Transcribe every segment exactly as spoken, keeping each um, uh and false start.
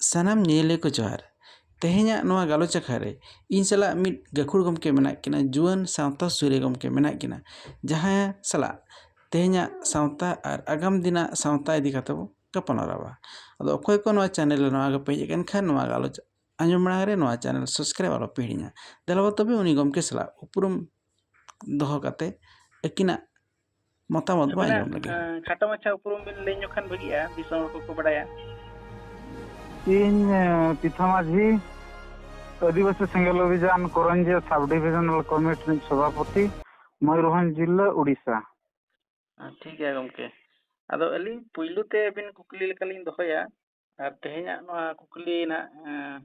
ᱥᱟᱱᱟᱢ ᱧᱮᱧᱮᱞᱤᱭᱟᱹ ᱠᱚ ᱡᱚᱦᱟᱨ᱾ ᱛᱮᱦᱮᱧᱟᱜ ᱱᱚᱣᱟ ᱜᱟᱞᱚᱪ ᱟᱠᱷᱲᱟ ᱨᱮ ᱤᱧ ᱥᱟᱞᱟᱜ ᱢᱤᱫ ᱜᱟᱹᱠᱷᱩᱲ ᱜᱚᱢᱠᱮ ᱢᱮᱱᱟᱜ ᱠᱤᱱᱟ, ᱡᱩᱣᱟᱹᱱ ᱥᱟᱶᱛᱟ ᱥᱩᱥᱟᱹᱨᱤᱭᱟᱹ ᱜᱚᱢᱠᱮ ᱢᱮᱱᱟᱜ ᱠᱤᱱᱟ, ᱡᱟᱦᱟᱸᱭ ᱥᱟᱞᱟᱜ ᱛᱮᱦᱮᱧᱟᱜ ᱥᱟᱶᱛᱟ ᱟᱨ ᱟᱜᱟᱢ ᱫᱤᱱᱟᱜ ᱥᱟᱶᱛᱟ ᱤᱫᱤ ᱠᱟᱛᱮ ᱵᱚ ᱜᱟᱯᱟᱞᱢᱟᱨᱟᱣᱟ᱾ ᱟᱫᱚ ᱚᱠᱚᱭ ᱠᱚ ᱱᱚᱣᱟ ᱪᱮᱱᱮᱞ ᱨᱮ ᱱᱚᱣᱟ ᱜᱮᱯᱮ ᱦᱮᱡ ᱟᱠᱟᱱ ᱠᱷᱟᱱ, ᱱᱚᱣᱟ ᱜᱟᱞᱚᱪ ᱟᱸᱡᱚᱢ ᱢᱟᱲᱟᱝ ᱨᱮ ᱱᱚᱣᱟ ᱪᱮᱱᱮᱞ ᱥᱟᱵᱥᱠᱨᱟᱭᱤᱵ ᱟᱞᱚ ᱯᱮ ᱦᱤᱲᱤᱧᱟ᱾ ᱫᱮᱞᱟ ᱵᱚ ᱛᱚᱵᱮ ᱩᱱᱤ ᱜᱚᱢᱠᱮ ᱥᱟᱞᱟᱜ ᱩᱯᱨᱩᱢ ᱫᱚᱦᱚ ᱠᱟᱛᱮ ᱟᱹᱠᱤᱱᱟᱜ ᱢᱚᱛᱟᱢᱚᱛ ᱵᱚ ᱟᱹᱵᱤᱱᱟᱜ, ᱟᱸᱡᱚᱢ ᱞᱮᱜᱮ᱾ ᱟᱸ, ᱠᱷᱟᱴᱚ ᱢᱟᱪᱷᱟ ᱩᱯᱨᱩᱢ ᱵᱤᱱ ᱞᱟᱹᱭ ᱧᱚᱜ ᱠᱷᱟᱱ ᱵᱷᱟᱹᱜᱤᱜᱼᱟ, ᱫᱤᱥᱚᱢ ᱦᱚᱲ ᱠᱚᱠᱚ ᱵᱟᱰᱟᱭᱟ᱾ ᱤᱧ, ᱮ, ᱯᱤᱛᱷᱟ ᱢᱟᱹᱡᱷᱤ, ᱟᱹᱫᱤᱵᱟᱹᱥᱤ ᱥᱮᱸᱜᱮᱞ ᱚᱵᱷᱤᱡᱟᱱ ᱠᱚᱨᱚᱧᱡᱤᱭᱟᱹ ᱥᱟᱵ ᱰᱤᱵᱷᱤᱡᱚᱱᱟᱞ ᱠᱚᱢᱤᱴᱤ ᱨᱤᱱᱤᱡ ᱥᱚᱵᱷᱟᱯᱚᱛᱤ, ᱢᱚᱭᱩᱨᱵᱷᱚᱸᱡᱽ ᱡᱤᱞᱟᱹ, ᱩᱰᱤᱥᱟ᱾ ᱟᱸ, ᱴᱷᱤᱠ ᱜᱮᱭᱟ ᱜᱚᱢᱠᱮ᱾ ᱟᱫᱚ ᱟᱹᱞᱤᱧ ᱯᱩᱭᱞᱩ ᱛᱮ ᱟᱹᱵᱤᱱ ᱠᱩᱠᱞᱤ ᱞᱮᱠᱟᱞᱤᱧ ᱫᱚᱦᱚᱭᱟ, ᱟᱨ ᱛᱮᱦᱮᱧᱟᱜ ᱱᱚᱣᱟ ᱠᱩᱠᱞᱤ ᱱᱟᱜ, ᱮᱸ,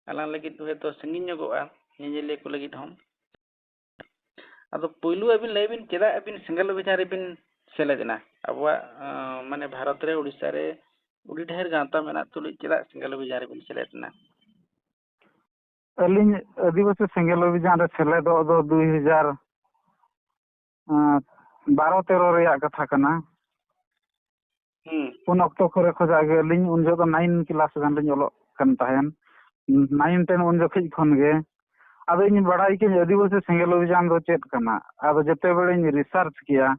ᱟᱞᱟᱝ ᱞᱟᱹᱜᱤᱫ ᱦᱚᱭᱛᱳ ᱥᱟᱺᱜᱤᱧ ᱧᱚᱜᱚᱜᱼᱟ, ᱧᱮᱧᱮᱞᱤᱭᱟᱹ ᱠᱚ ᱞᱟᱹᱜᱤᱫ ᱦᱚᱸ᱾ ᱟᱫᱚ ᱯᱩᱭᱞᱩ ᱟᱹᱵᱤᱱ ᱞᱟᱹᱭ ᱵᱤᱱ, ᱪᱮᱫᱟᱜ ᱟᱹᱵᱤᱱ ᱥᱮᱸᱜᱮᱞ ᱚᱵᱷᱤᱡᱟᱱ ᱨᱮᱵᱤᱱ ᱥᱮᱞᱮᱫ ᱮᱱᱟ? ᱟᱵᱚᱣᱟᱜ, ᱟᱸ, ᱢᱟᱱᱮ ᱵᱷᱟᱨᱚᱛ ᱨᱮ, ᱳᱰᱤᱥᱟ ᱨᱮ ᱟᱹᱰᱤ ᱰᱷᱮᱨ ᱜᱟᱶᱛᱟ ᱢᱮᱱᱟᱜ ᱛᱩᱞᱩᱡ ᱪᱮᱫᱟᱜ ᱥᱮᱸᱜᱮᱞ ᱚᱵᱷᱤᱡᱟᱱ ᱨᱮᱵᱤᱱ ᱥᱮᱞᱮᱫ ᱮᱱᱟ? ᱟᱹᱞᱤᱧ ᱟᱹᱫᱤᱵᱟᱹᱥᱤ ᱥᱮᱸᱜᱮᱞ ᱚᱵᱷᱤᱡᱟᱱ ᱨᱮ ᱥᱮᱞᱮᱫᱚᱜ ᱫᱚ ᱫᱩᱭ ᱦᱟᱡᱟᱨ ᱵᱟᱨᱚ ᱛᱮᱨᱚ ᱨᱮᱭᱟᱜ ᱠᱟᱛᱷᱟ ᱠᱟᱱᱟ᱾ ᱦᱩᱸ᱾ ᱩᱱ ᱚᱠᱛᱚ ᱠᱚᱨᱮ ᱠᱷᱚᱱᱟᱜ ᱜᱮ ᱟᱹᱞᱤᱧ ᱩᱱ ᱡᱚᱠᱷᱚᱱ ᱫᱚ ᱱᱟᱭᱤᱱ ᱠᱞᱟᱥ ᱜᱟᱱ ᱞᱤᱧ ᱚᱞᱚᱜ ᱠᱟᱱ ᱛᱟᱦᱮᱸᱱ, ᱱᱟᱭᱤᱱ ᱴᱮᱱ ᱩᱱ ᱡᱚᱠᱷᱚᱱ ᱠᱷᱚᱱ ᱜᱮ᱾ ᱟᱫᱚ ᱤᱧ ᱵᱟᱲᱟᱭ ᱠᱮᱫᱟᱹᱧ ᱟᱹᱫᱤᱵᱟᱹᱥᱤ ᱥᱮᱸᱜᱮᱞ ᱚᱵᱷᱤᱡᱟᱱ ᱫᱚ ᱪᱮᱫ ᱠᱟᱱᱟ᱾ ᱟᱫᱚ ᱡᱮᱛᱮ ᱵᱮᱲᱮᱧ ᱨᱤᱥᱟᱨᱪ ᱠᱮᱭᱟ,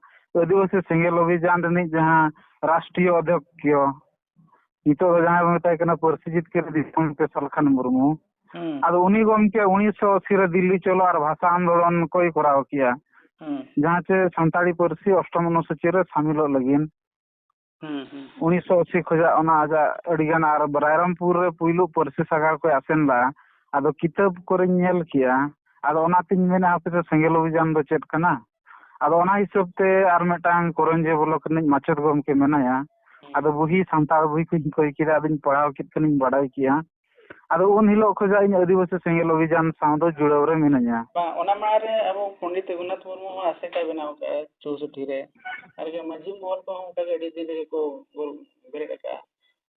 ᱟᱹᱫᱤᱵᱟᱹᱥᱤ ᱥᱮᱸᱜᱮᱞ ᱚᱵᱷᱤᱡᱟᱱ ᱨᱤᱱᱤᱡ ᱡᱟᱦᱟᱸ ᱨᱟᱥᱴᱨᱤᱭᱚ ᱚᱫᱷᱭᱚᱠᱥᱚ, ᱱᱤᱛᱚᱜ ᱫᱚ ᱡᱟᱦᱟᱸᱭ ᱵᱚᱱ ᱢᱮᱛᱟᱭ ᱠᱟᱱᱟ ᱯᱟᱹᱨᱥᱤ ᱡᱤᱛᱠᱟᱹᱨᱤ ᱫᱤᱥᱚᱢ ᱜᱚᱢᱠᱮ ᱥᱟᱞᱠᱷᱟᱱ ᱢᱩᱨᱢᱩ᱾ ᱦᱩᱸ᱾ ᱟᱫᱚ ᱩᱱᱤ ᱜᱚᱢᱠᱮ ᱩᱱᱤᱥᱥᱚ ᱟᱥᱤ ᱨᱮ ᱫᱤᱞᱞᱤ ᱪᱚᱞᱚ ᱟᱨ ᱵᱷᱟᱥᱟ ᱟᱱᱫᱳᱞᱚᱱ ᱠᱚᱭ ᱠᱚᱨᱟᱣ ᱠᱮᱭᱟ, ᱦᱩᱸ᱾ ᱡᱟᱦᱟᱸ ᱪᱮ ᱥᱟᱱᱛᱟᱲᱤ ᱯᱟᱹᱨᱥᱤ ᱚᱥᱴᱚᱢ ᱚᱱᱩᱥᱩᱪᱤ ᱨᱮ ᱥᱟᱢᱤᱞᱚᱜ ᱞᱟᱹᱜᱤᱫ᱾ ᱦᱩᱸ, ᱦᱩᱸ, ᱦᱩᱸ᱾ ᱩᱱᱤᱥᱥᱚ ᱟᱥᱤ ᱠᱷᱚᱱᱟᱜ ᱚᱱᱟ ᱟᱡᱟᱜ ᱟᱹᱰᱤᱜᱟᱱ, ᱟᱨ ᱨᱟᱭᱨᱚᱝᱯᱩᱨ ᱨᱮ ᱯᱩᱭᱞᱩ ᱯᱟᱹᱨᱥᱤ ᱥᱟᱜᱟᱲ ᱠᱚᱭ ᱟᱥᱮᱱ ᱞᱮᱫᱼᱟ᱾ ᱟᱫᱚ ᱠᱤᱛᱟᱹᱵ ᱠᱚᱨᱮᱧ ᱧᱮᱞ ᱠᱮᱜᱼᱟ, ᱟᱫᱚ ᱚᱱᱟᱛᱤᱧ ᱢᱮᱱᱟ, ᱦᱟᱯᱮ ᱥᱮᱸᱜᱮᱞ ᱚᱵᱷᱤᱡᱟᱱ ᱫᱚ ᱪᱮᱫ ᱠᱟᱱᱟ? ᱟᱫᱚ ᱚᱱᱟ ᱦᱤᱥᱟᱹᱵ ᱛᱮ ᱟᱨ ᱢᱤᱫᱴᱟᱝ ᱠᱚᱨᱚᱧᱡᱤᱭᱟᱹ ᱵᱞᱚᱠ ᱨᱤᱱᱤᱡ ᱢᱟᱪᱮᱛ ᱜᱚᱢᱠᱮ ᱢᱮᱱᱟᱭᱟ᱾ ᱦᱩᱸ᱾ ᱟᱫᱚ ᱵᱩᱦᱤ ᱥᱟᱱᱛᱟᱲ ᱵᱩᱦᱤ ᱠᱚᱧ ᱠᱚᱭ ᱠᱮᱫᱟ, ᱟᱫᱚᱧ ᱯᱟᱲᱦᱟᱣ ᱠᱮᱫ ᱠᱷᱟᱱᱤᱧ ᱵᱟᱲᱟᱭ ᱠᱮᱜᱼᱟ᱾ ᱟᱫᱚ ᱩᱱ ᱦᱤᱞᱳᱜ ᱠᱷᱚᱱᱟᱜ ᱤᱧ ᱟᱹᱫᱤᱵᱟᱹᱥᱤ ᱥᱮᱸᱜᱮᱞ ᱚᱵᱷᱤᱡᱟᱱ ᱥᱟᱶ ᱫᱚ ᱡᱩᱲᱟᱹᱣ ᱨᱮ ᱢᱤᱱᱟᱹᱧᱟ᱾ ᱵᱟᱝ, ᱚᱱᱟ ᱢᱟᱲᱟᱝ ᱨᱮ ᱟᱵᱚ ᱯᱚᱱᱰᱤᱛ ᱨᱚᱜᱷᱩᱱᱟᱛᱷ ᱢᱩᱨᱢᱩ ᱦᱚᱸ ᱟᱥᱮᱠᱟᱭ ᱵᱮᱱᱟᱣ ᱠᱟᱜᱼᱟ ᱪᱳᱥᱚᱴᱴᱤ ᱨᱮ᱾ ᱟᱨ ᱜᱮ ᱢᱟᱹᱡᱷᱤ ᱢᱚᱦᱚᱞ ᱠᱚᱦᱚᱸ ᱚᱱᱠᱟ ᱜᱮ ᱟᱹᱰᱤ ᱫᱤᱱ ᱨᱮᱜᱮ ᱠᱚ ᱜᱚᱞ-, ᱵᱮᱨᱮᱫ ᱟᱠᱟᱜᱼᱟ᱾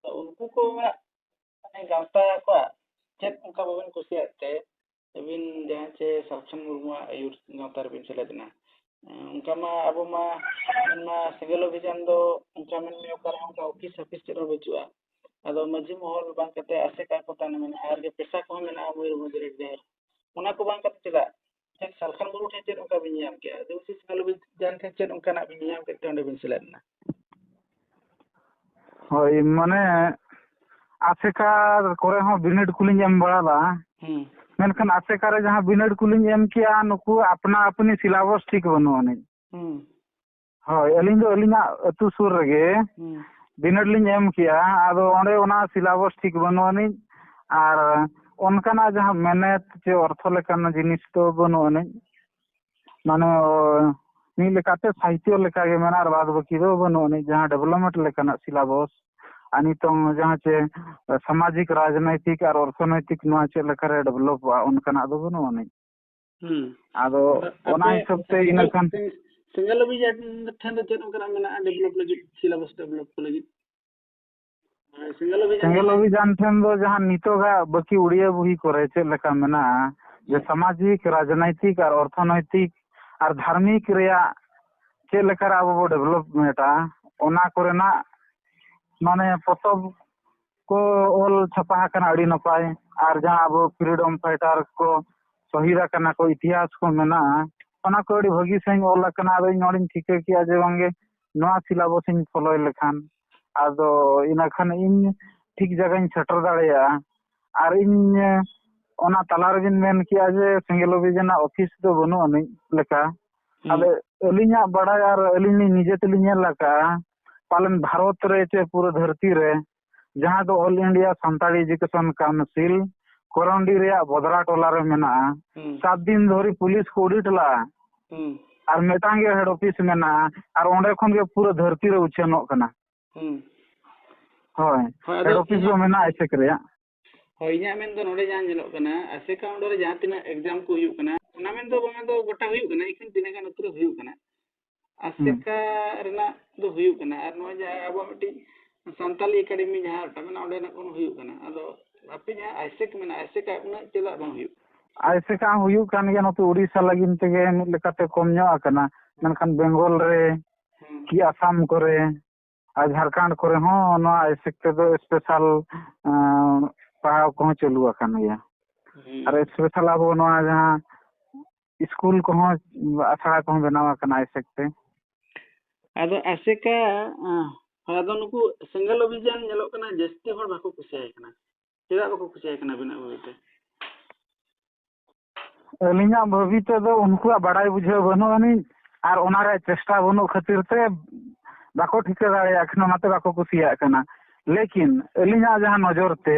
ᱛᱚ ᱩᱱᱠᱩ ᱠᱚᱣᱟᱜ ᱢᱟᱱᱮ ᱜᱟᱶᱛᱟ ᱠᱚᱣᱟᱜ ᱪᱮᱫ ᱚᱱᱠᱟ ᱵᱟᱵᱮᱱ ᱠᱩᱥᱤᱭᱟᱜ ᱛᱮ ᱟᱹᱵᱤᱱ ᱡᱟᱦᱟᱸ ᱪᱮ ᱥᱟᱞᱠᱷᱟᱱ ᱢᱩᱨᱢᱩᱣᱟᱜ ᱟᱹᱭᱩᱨ ᱜᱟᱶᱛᱟ ᱨᱮᱵᱤᱱ ᱥᱮᱞᱮᱫ ᱮᱱᱟ? ᱮᱸ, ᱚᱱᱠᱟ ᱢᱟ ᱟᱵᱚ ᱢᱟ ᱢᱮᱱᱢᱟ ᱥᱮᱸᱜᱮᱞ ᱚᱵᱷᱤᱡᱟᱱ ᱫᱚ ᱚᱱᱠᱟ ᱢᱮᱱ ᱢᱮ ᱚᱠᱟ ᱨᱮᱦᱚᱸ ᱚᱱᱠᱟ ᱚᱯᱷᱤᱥ ᱚᱯᱷᱤᱥ ᱪᱮᱫ ᱦᱚᱸ ᱵᱟᱹᱪᱩᱜᱼᱟ᱾ ᱟᱫᱚ ᱢᱟᱹᱡᱷᱤ ᱢᱚᱦᱚᱞ ᱵᱟᱝ ᱠᱟᱛᱮ ᱟᱥᱮᱠᱟ ᱠᱚ ᱛᱟᱦᱮᱱᱟ, ᱢᱮᱱᱟᱜᱼᱟ, ᱟᱨ ᱜᱮ ᱯᱮᱥᱟ ᱠᱚᱦᱚᱸ ᱢᱮᱱᱟᱜᱼᱟ ᱢᱚᱭᱩᱨᱵᱷᱚᱸᱡᱽ ᱨᱮ ᱰᱷᱮᱨ᱾ ᱚᱱᱟ ᱠᱚ ᱵᱟᱝ ᱠᱟᱛᱮ ᱪᱮᱫᱟᱜ? ᱪᱮᱫ ᱥᱟᱞᱠᱷᱟᱱ ᱢᱩᱨᱢᱩ ᱴᱷᱮᱱ ᱪᱮᱫ ᱚᱱᱠᱟ ᱵᱤᱱ ᱧᱟᱢ ᱠᱮᱜᱼᱟ? ᱟᱹᱫᱤᱵᱟᱹᱥᱤ ᱥᱤᱝᱦᱚ ᱞᱚᱵᱤ ᱡᱟᱱ ᱴᱷᱮᱱ ᱪᱮᱫ ᱚᱱᱠᱟᱱᱟᱜ ᱵᱤᱱ ᱧᱟᱢ ᱠᱮᱫ ᱛᱮ ᱚᱸᱰᱮ ᱵᱤᱱ ᱥᱮᱞᱮᱫ ᱮᱱᱟ? ᱦᱳᱭ, ᱢᱟᱱᱮ ᱟᱥᱮᱠᱟ ᱠᱚᱨᱮ ᱦᱚᱸ ᱵᱤᱱᱤᱰ ᱠᱚᱞᱤᱧ ᱮᱢ ᱵᱟᱲᱟ ᱞᱮᱫᱼᱟ᱾ ᱦᱩᱸ᱾ ᱢᱮᱱᱠᱷᱟᱱ ᱟᱥᱮᱠᱟ ᱨᱮ ᱡᱟᱦᱟᱸ ᱵᱤᱱᱤᱰ ᱠᱚᱞᱤᱧ ᱮᱢ ᱠᱮᱜᱼᱟ, ᱱᱩᱠᱩ ᱟᱯᱱᱟ ᱟᱹᱯᱱᱤ ᱥᱤᱞᱟᱵᱚᱥ ᱴᱷᱤᱠ ᱵᱟᱹᱱᱩᱜ ᱟᱹᱱᱤᱡ᱾ ᱦᱩᱸ᱾ ᱦᱳᱭ, ᱟᱹᱞᱤᱧ ᱫᱚ ᱟᱹᱞᱤᱧᱟᱜ ᱟᱹᱛᱩ ᱥᱩᱨ ᱨᱮᱜᱮ ᱦᱩᱸ᱾ ᱵᱤᱱᱤᱰ ᱞᱤᱧ ᱮᱢ ᱠᱮᱜᱼᱟ᱾ ᱟᱫᱚ ᱚᱸᱰᱮ ᱚᱱᱟ ᱥᱤᱞᱟᱵᱚᱥ ᱴᱷᱤᱠ ᱵᱟᱹᱱᱩᱜ ᱟᱹᱱᱤᱡ, ᱟᱨ ᱚᱱᱠᱟᱱᱟᱜ ᱡᱟᱦᱟᱸ ᱢᱮᱱᱮᱛ ᱪᱮ ᱚᱨᱛᱷᱚ ᱞᱮᱠᱟᱱ ᱡᱤᱱᱤᱥ ᱫᱚ ᱵᱟᱹᱱᱩᱜ ᱟᱹᱱᱤᱡ᱾ ᱢᱟᱱᱮ, ᱚ, ᱢᱤᱫ ᱞᱮᱠᱟᱛᱮ ᱥᱟᱦᱤᱛᱭᱚ ᱞᱮᱠᱟᱜᱮ ᱢᱮᱱᱟᱜᱼᱟ, ᱟᱨ ᱵᱟᱫ ᱵᱟᱹᱠᱤ ᱫᱚ ᱵᱟᱹᱱᱩᱜ ᱟᱹᱱᱤᱡ, ᱡᱟᱦᱟᱸ ᱰᱮᱵᱷᱞᱚᱯᱢᱮᱱᱴ ᱞᱮᱠᱟᱱᱟᱜ ᱥᱤᱞᱟᱵᱚᱥ᱾ ᱟᱨ ᱱᱤᱛᱚᱝ ᱡᱟᱦᱟᱸ ᱪᱮ ᱥᱟᱢᱟᱡᱤᱠ, ᱨᱟᱡᱽᱱᱳᱭᱛᱤᱠ ᱟᱨ ᱚᱨᱛᱷᱚᱱᱳᱭᱛᱤᱠ ᱱᱚᱣᱟ ᱪᱮᱫ ᱞᱮᱠᱟᱨᱮ ᱰᱮᱵᱷᱞᱚᱯᱚᱜᱼᱟ, ᱚᱱᱠᱟᱱᱟᱜ ᱫᱚ ᱵᱟᱹᱱᱩᱜ ᱟᱹᱱᱤᱡ᱾ ᱦᱩᱸ᱾ ᱟᱫᱚ ᱟᱫᱚ ᱚᱱᱟ ᱟᱯᱮ ᱦᱤᱥᱟᱹᱵ ᱛᱮ ᱤᱱᱟᱹ ᱟᱯᱮ ᱠᱷᱟᱱ ᱥᱮ-, ᱥᱮᱸᱜᱮᱞ ᱚᱵᱷᱤᱡᱟᱱ ᱴᱷᱮᱱ ᱫᱚ ᱪᱮᱫ ᱚᱱᱠᱟᱱᱟᱜ ᱢᱮᱱᱟᱜᱼᱟ ᱰᱮᱵᱷᱞᱚᱯ ᱞᱟᱹᱜᱤᱫ, ᱥᱤᱞᱟᱵᱚᱥ ᱰᱮᱵᱷᱞᱚᱯ ᱠᱚ ᱞᱟᱹᱜᱤᱫ? ᱥᱮᱸᱜᱮᱞ ᱚᱵᱷᱤᱡᱟᱱ ᱥᱮᱸᱜᱮᱞ ᱚᱵᱷᱤᱡᱟᱱ ᱴᱷᱮᱱ ᱫᱚ ᱡᱟᱦᱟᱸ ᱱᱤᱛᱚᱜᱟᱜ ᱵᱟᱹᱠᱤ ᱩᱲᱤᱭᱟ ᱵᱚᱦᱤ ᱠᱚᱨᱮ ᱪᱮᱫ ᱞᱮᱠᱟ ᱢᱮᱱᱟᱜᱼᱟ, ᱡᱮ ᱦᱩᱸ᱾ ᱥᱟᱢᱟᱡᱤᱠ, ᱨᱟᱡᱽᱱᱳᱭᱛᱤᱠ ᱟᱨ ᱚᱨᱛᱷᱚᱱᱳᱭᱛᱤᱠ ᱟᱨ ᱫᱷᱟᱨᱢᱤᱠ ᱨᱮᱭᱟᱜ ᱪᱮᱫ ᱞᱮᱠᱟᱨᱮ ᱟᱵᱚ ᱵᱚ ᱰᱮᱵᱷᱞᱚᱯᱢᱮᱱᱴᱟ, ᱚᱱᱟ ᱠᱚᱨᱮᱱᱟᱜ ᱢᱟᱱᱮ ᱯᱚᱛᱚᱵ ᱠᱚ ᱚᱞ ᱪᱷᱟᱯᱟ ᱟᱠᱟᱱᱟ, ᱟᱹᱰᱤ ᱱᱟᱯᱟᱭ᱾ ᱟᱨ ᱡᱟᱦᱟᱸ ᱟᱵᱚ ᱯᱷᱨᱤᱰᱚᱢ ᱯᱷᱟᱭᱴᱟᱨ ᱠᱚ ᱥᱚᱦᱤᱫ ᱟᱠᱟᱱᱟ ᱠᱚ, ᱤᱛᱤᱦᱟᱥ ᱠᱚ ᱢᱮᱱᱟᱜᱼᱟ, ᱚᱱᱟ ᱠᱚ ᱟᱹᱰᱤ ᱵᱷᱟᱹᱜᱤ ᱥᱟᱺᱦᱤᱡ ᱚᱞ ᱟᱠᱟᱱᱟ᱾ ᱟᱫᱚ ᱤᱧ ᱱᱚᱰᱮᱧ ᱴᱷᱤᱠᱟᱹ ᱠᱮᱜᱼᱟ ᱡᱮ ᱵᱟᱝᱜᱮ ᱱᱚᱣᱟ ᱥᱤᱞᱟᱵᱚᱥ ᱤᱧ ᱯᱷᱚᱞᱳᱭ ᱞᱮᱠᱷᱟᱱ, ᱟᱫᱚ ᱤᱱᱟᱹ ᱠᱷᱟᱱ ᱤᱧ ᱴᱷᱤᱠ ᱡᱟᱭᱜᱟᱧ ᱥᱮᱴᱮᱨ ᱫᱟᱲᱮᱭᱟᱜᱼᱟ᱾ ᱟᱨ ᱤᱧ ᱚᱱᱟ ᱛᱟᱞᱟ ᱨᱮᱵᱤᱱ ᱢᱮᱱ ᱠᱮᱜᱼᱟ ᱡᱮ ᱥᱮᱸᱜᱮᱞ ᱚᱵᱷᱤᱡᱟᱱᱟᱜ ᱚᱯᱷᱤᱥ ᱫᱚ ᱵᱟᱹᱱᱩᱜ ᱟᱹᱱᱤᱡ ᱞᱮᱠᱟ᱾ ᱦᱩᱸ᱾ ᱟᱫᱚ ᱟᱹᱞᱤᱧᱟᱜ ᱵᱟᱲᱟᱭ ᱟᱨ ᱟᱹᱞᱤᱧ ᱞᱤᱧ ᱱᱤᱡᱮ ᱛᱮᱞᱤᱧ ᱧᱮᱞ ᱟᱠᱟᱜᱼᱟ, ᱯᱟᱞᱮᱱ ᱵᱷᱟᱨᱚᱛ ᱨᱮ ᱪᱮ ᱯᱩᱨᱟᱹ ᱫᱷᱟᱹᱨᱛᱤ ᱨᱮ ᱡᱟᱦᱟᱸ ᱫᱚ All India Santali Education Council ᱠᱚᱨᱚᱱᱰᱤ ᱨᱮᱭᱟᱜ ᱵᱚᱫᱽᱨᱟ ᱴᱚᱞᱟ ᱨᱮ ᱢᱮᱱᱟᱜᱼᱟ᱾ ᱦᱩᱸ᱾ ᱥᱟᱛ ᱫᱤᱱ ᱫᱷᱚᱨᱮ ᱯᱩᱞᱤᱥ ᱠᱚ ᱚᱰᱤᱴ ᱞᱟᱜᱼᱟ᱾ ᱦᱩᱸ᱾ ᱟᱨ ᱢᱤᱫᱴᱟᱝ ᱜᱮ ᱦᱮᱰ ᱚᱯᱷᱤᱥ ᱢᱮᱱᱟᱜᱼᱟ, ᱟᱨ ᱚᱸᱰᱮ ᱠᱷᱚᱱ ᱜᱮ ᱯᱩᱨᱟᱹ ᱫᱷᱟᱹᱨᱛᱤ ᱨᱮ ᱩᱪᱷᱟᱹᱱᱚᱜ ᱠᱟᱱᱟ᱾ ᱦᱩᱸ᱾ ᱦᱳᱭ, ᱦᱳᱭ, ᱦᱮᱰ ᱟᱫᱚ ᱚᱯᱷᱤᱥ ᱫᱚ ᱤᱧᱟᱹᱜ, ᱢᱮᱱᱟᱜᱼᱟ ᱟᱥᱮᱠ ᱨᱮᱭᱟᱜ᱾ ᱦᱳᱭ, ᱤᱧᱟᱹᱜ ᱢᱮᱱ ᱫᱚ ᱱᱚᱰᱮ ᱡᱟᱦᱟᱸ ᱧᱮᱞᱚᱜ ᱠᱟᱱᱟ, ᱟᱥᱮᱠᱟ ᱚᱸᱰᱮ ᱨᱮ ᱡᱟᱦᱟᱸ ᱛᱤᱱᱟᱹᱜ ᱮᱠᱡᱟᱢ ᱠᱚ ᱦᱩᱭᱩᱜ ᱠᱟᱱᱟ, ᱚᱱᱟ ᱢᱮᱱ ᱫᱚ ᱵᱟᱝᱟ ᱫᱚ ᱜᱚᱴᱟ ᱦᱩᱭᱩᱜ ᱠᱟᱱᱟ, ᱮᱠᱷᱮᱱ ᱛᱤᱱᱟᱹᱜ ᱜᱟᱱ ᱟᱹᱛᱩ ᱨᱮ ᱦᱩᱭᱩᱜ ᱠᱟᱱᱟ᱾ ᱦᱩᱸ᱾ ᱟᱥᱮᱠᱟ ᱨᱮᱱᱟᱜ ᱫᱚ ᱦᱩᱭᱩᱜ ᱠᱟᱱᱟ, ᱟᱨ ᱱᱚᱜᱼᱚᱭ ᱡᱟᱦᱟᱸ ᱟᱵᱚᱣᱟᱜ ᱢᱤᱫᱴᱤᱡ ᱥᱟᱱᱛᱟᱞᱤ ᱮᱠᱟᱰᱮᱢᱤ ᱡᱟᱦᱟᱸ ᱢᱤᱫᱴᱟᱝ ᱢᱮᱱᱟᱜᱼᱟ, ᱚᱸᱰᱮᱱᱟᱜ ᱠᱳᱱᱳ ᱦᱩᱭᱩᱜ ᱠᱟᱱᱟ᱾ ᱟᱫᱚ ᱟᱯᱮ ᱡᱟᱦᱟᱸ ᱟᱭᱥᱮᱠ ᱢᱮᱱᱟᱜᱼᱟ, ᱟᱭᱥᱮᱠ ᱩᱱᱟᱹᱜ ᱪᱮᱫᱟᱜ ᱵᱟᱝ ᱦᱩᱭᱩᱜ? ᱟᱭᱥᱮᱠᱟ ᱦᱩᱭᱩᱜ ᱠᱟᱱ ᱜᱮᱭᱟ, ᱱᱚᱛᱮ ᱩᱲᱤᱥᱥᱟ ᱞᱟᱹᱜᱤᱫ ᱛᱮᱜᱮ ᱢᱤᱫ ᱞᱮᱠᱟᱛᱮ ᱠᱚᱢ ᱧᱚᱜ ᱟᱠᱟᱱᱟ, ᱢᱮᱱᱠᱷᱟᱱ ᱵᱮᱝᱜᱚᱞ ᱨᱮ ᱦᱩᱸ᱾ ᱠᱤ ᱟᱥᱟᱢ ᱠᱚᱨᱮ ᱟᱨ ᱡᱷᱟᱲᱠᱷᱚᱸᱰ ᱠᱚᱨᱮ ᱦᱚᱸ ᱱᱚᱣᱟ ᱟᱭᱥᱮᱠ ᱛᱮᱫᱚ ᱥᱯᱮᱥᱟᱞ, ᱮᱸ, ᱯᱟᱲᱦᱟᱣ ᱠᱚᱦᱚᱸ ᱪᱟᱹᱞᱩ ᱟᱠᱟᱱ ᱜᱮᱭᱟ᱾ ᱦᱩᱸ᱾ ᱟᱨ ᱥᱯᱮᱥᱟᱞ ᱟᱵᱚ ᱱᱚᱣᱟ ᱡᱟᱦᱟᱸ ᱥᱠᱩᱞ ᱠᱚᱦᱚᱸ, ᱟᱥᱲᱟ ᱠᱚᱦᱚᱸ ᱵᱮᱱᱟᱣ ᱟᱠᱟᱱᱟ ᱟᱭᱥᱮᱠ ᱛᱮ᱾ ᱟᱫᱚ ᱟᱥᱮᱠᱟ, ᱟᱸ, ᱟᱫᱚ ᱱᱩᱠᱩ ᱥᱮᱸᱜᱮᱞ ᱚᱵᱷᱤᱡᱟᱱ ᱧᱮᱞᱚᱜ ᱠᱟᱱᱟ ᱡᱟᱹᱥᱛᱤ ᱦᱚᱲ ᱵᱟᱠᱚ ᱠᱩᱥᱤᱭᱟᱭ ᱠᱟᱱᱟ᱾ ᱪᱮᱫᱟᱜ ᱵᱟᱠᱚ ᱠᱩᱥᱤᱭᱟᱭ ᱠᱟᱱᱟ ᱟᱵᱤᱱᱟᱜ ᱵᱷᱟᱵᱤ ᱛᱮ? ᱟᱹᱞᱤᱧᱟᱜ ᱵᱷᱟᱵᱤ ᱛᱮᱫᱚ ᱩᱱᱠᱩᱣᱟᱜ ᱵᱟᱲᱟᱭ ᱵᱩᱡᱷᱟᱹᱣ ᱵᱟᱹᱱᱩᱜ ᱟᱹᱱᱤᱡ, ᱟᱨ ᱚᱱᱟ ᱨᱮᱭᱟᱜ ᱪᱮᱥᱴᱟ ᱵᱟᱹᱱᱩᱜ ᱠᱷᱟᱹᱛᱤᱨ ᱛᱮ ᱵᱟᱠᱚ ᱴᱷᱤᱠᱟᱹ ᱫᱟᱲᱮᱭᱟᱜ ᱠᱟᱱᱟ, ᱚᱱᱟᱛᱮ ᱵᱟᱠᱚ ᱠᱩᱥᱤᱭᱟᱜ ᱠᱟᱱᱟ᱾ ᱞᱮᱠᱤᱱ ᱟᱹᱞᱤᱧᱟᱜ ᱡᱟᱦᱟᱸ ᱱᱚᱡᱚᱨ ᱛᱮ,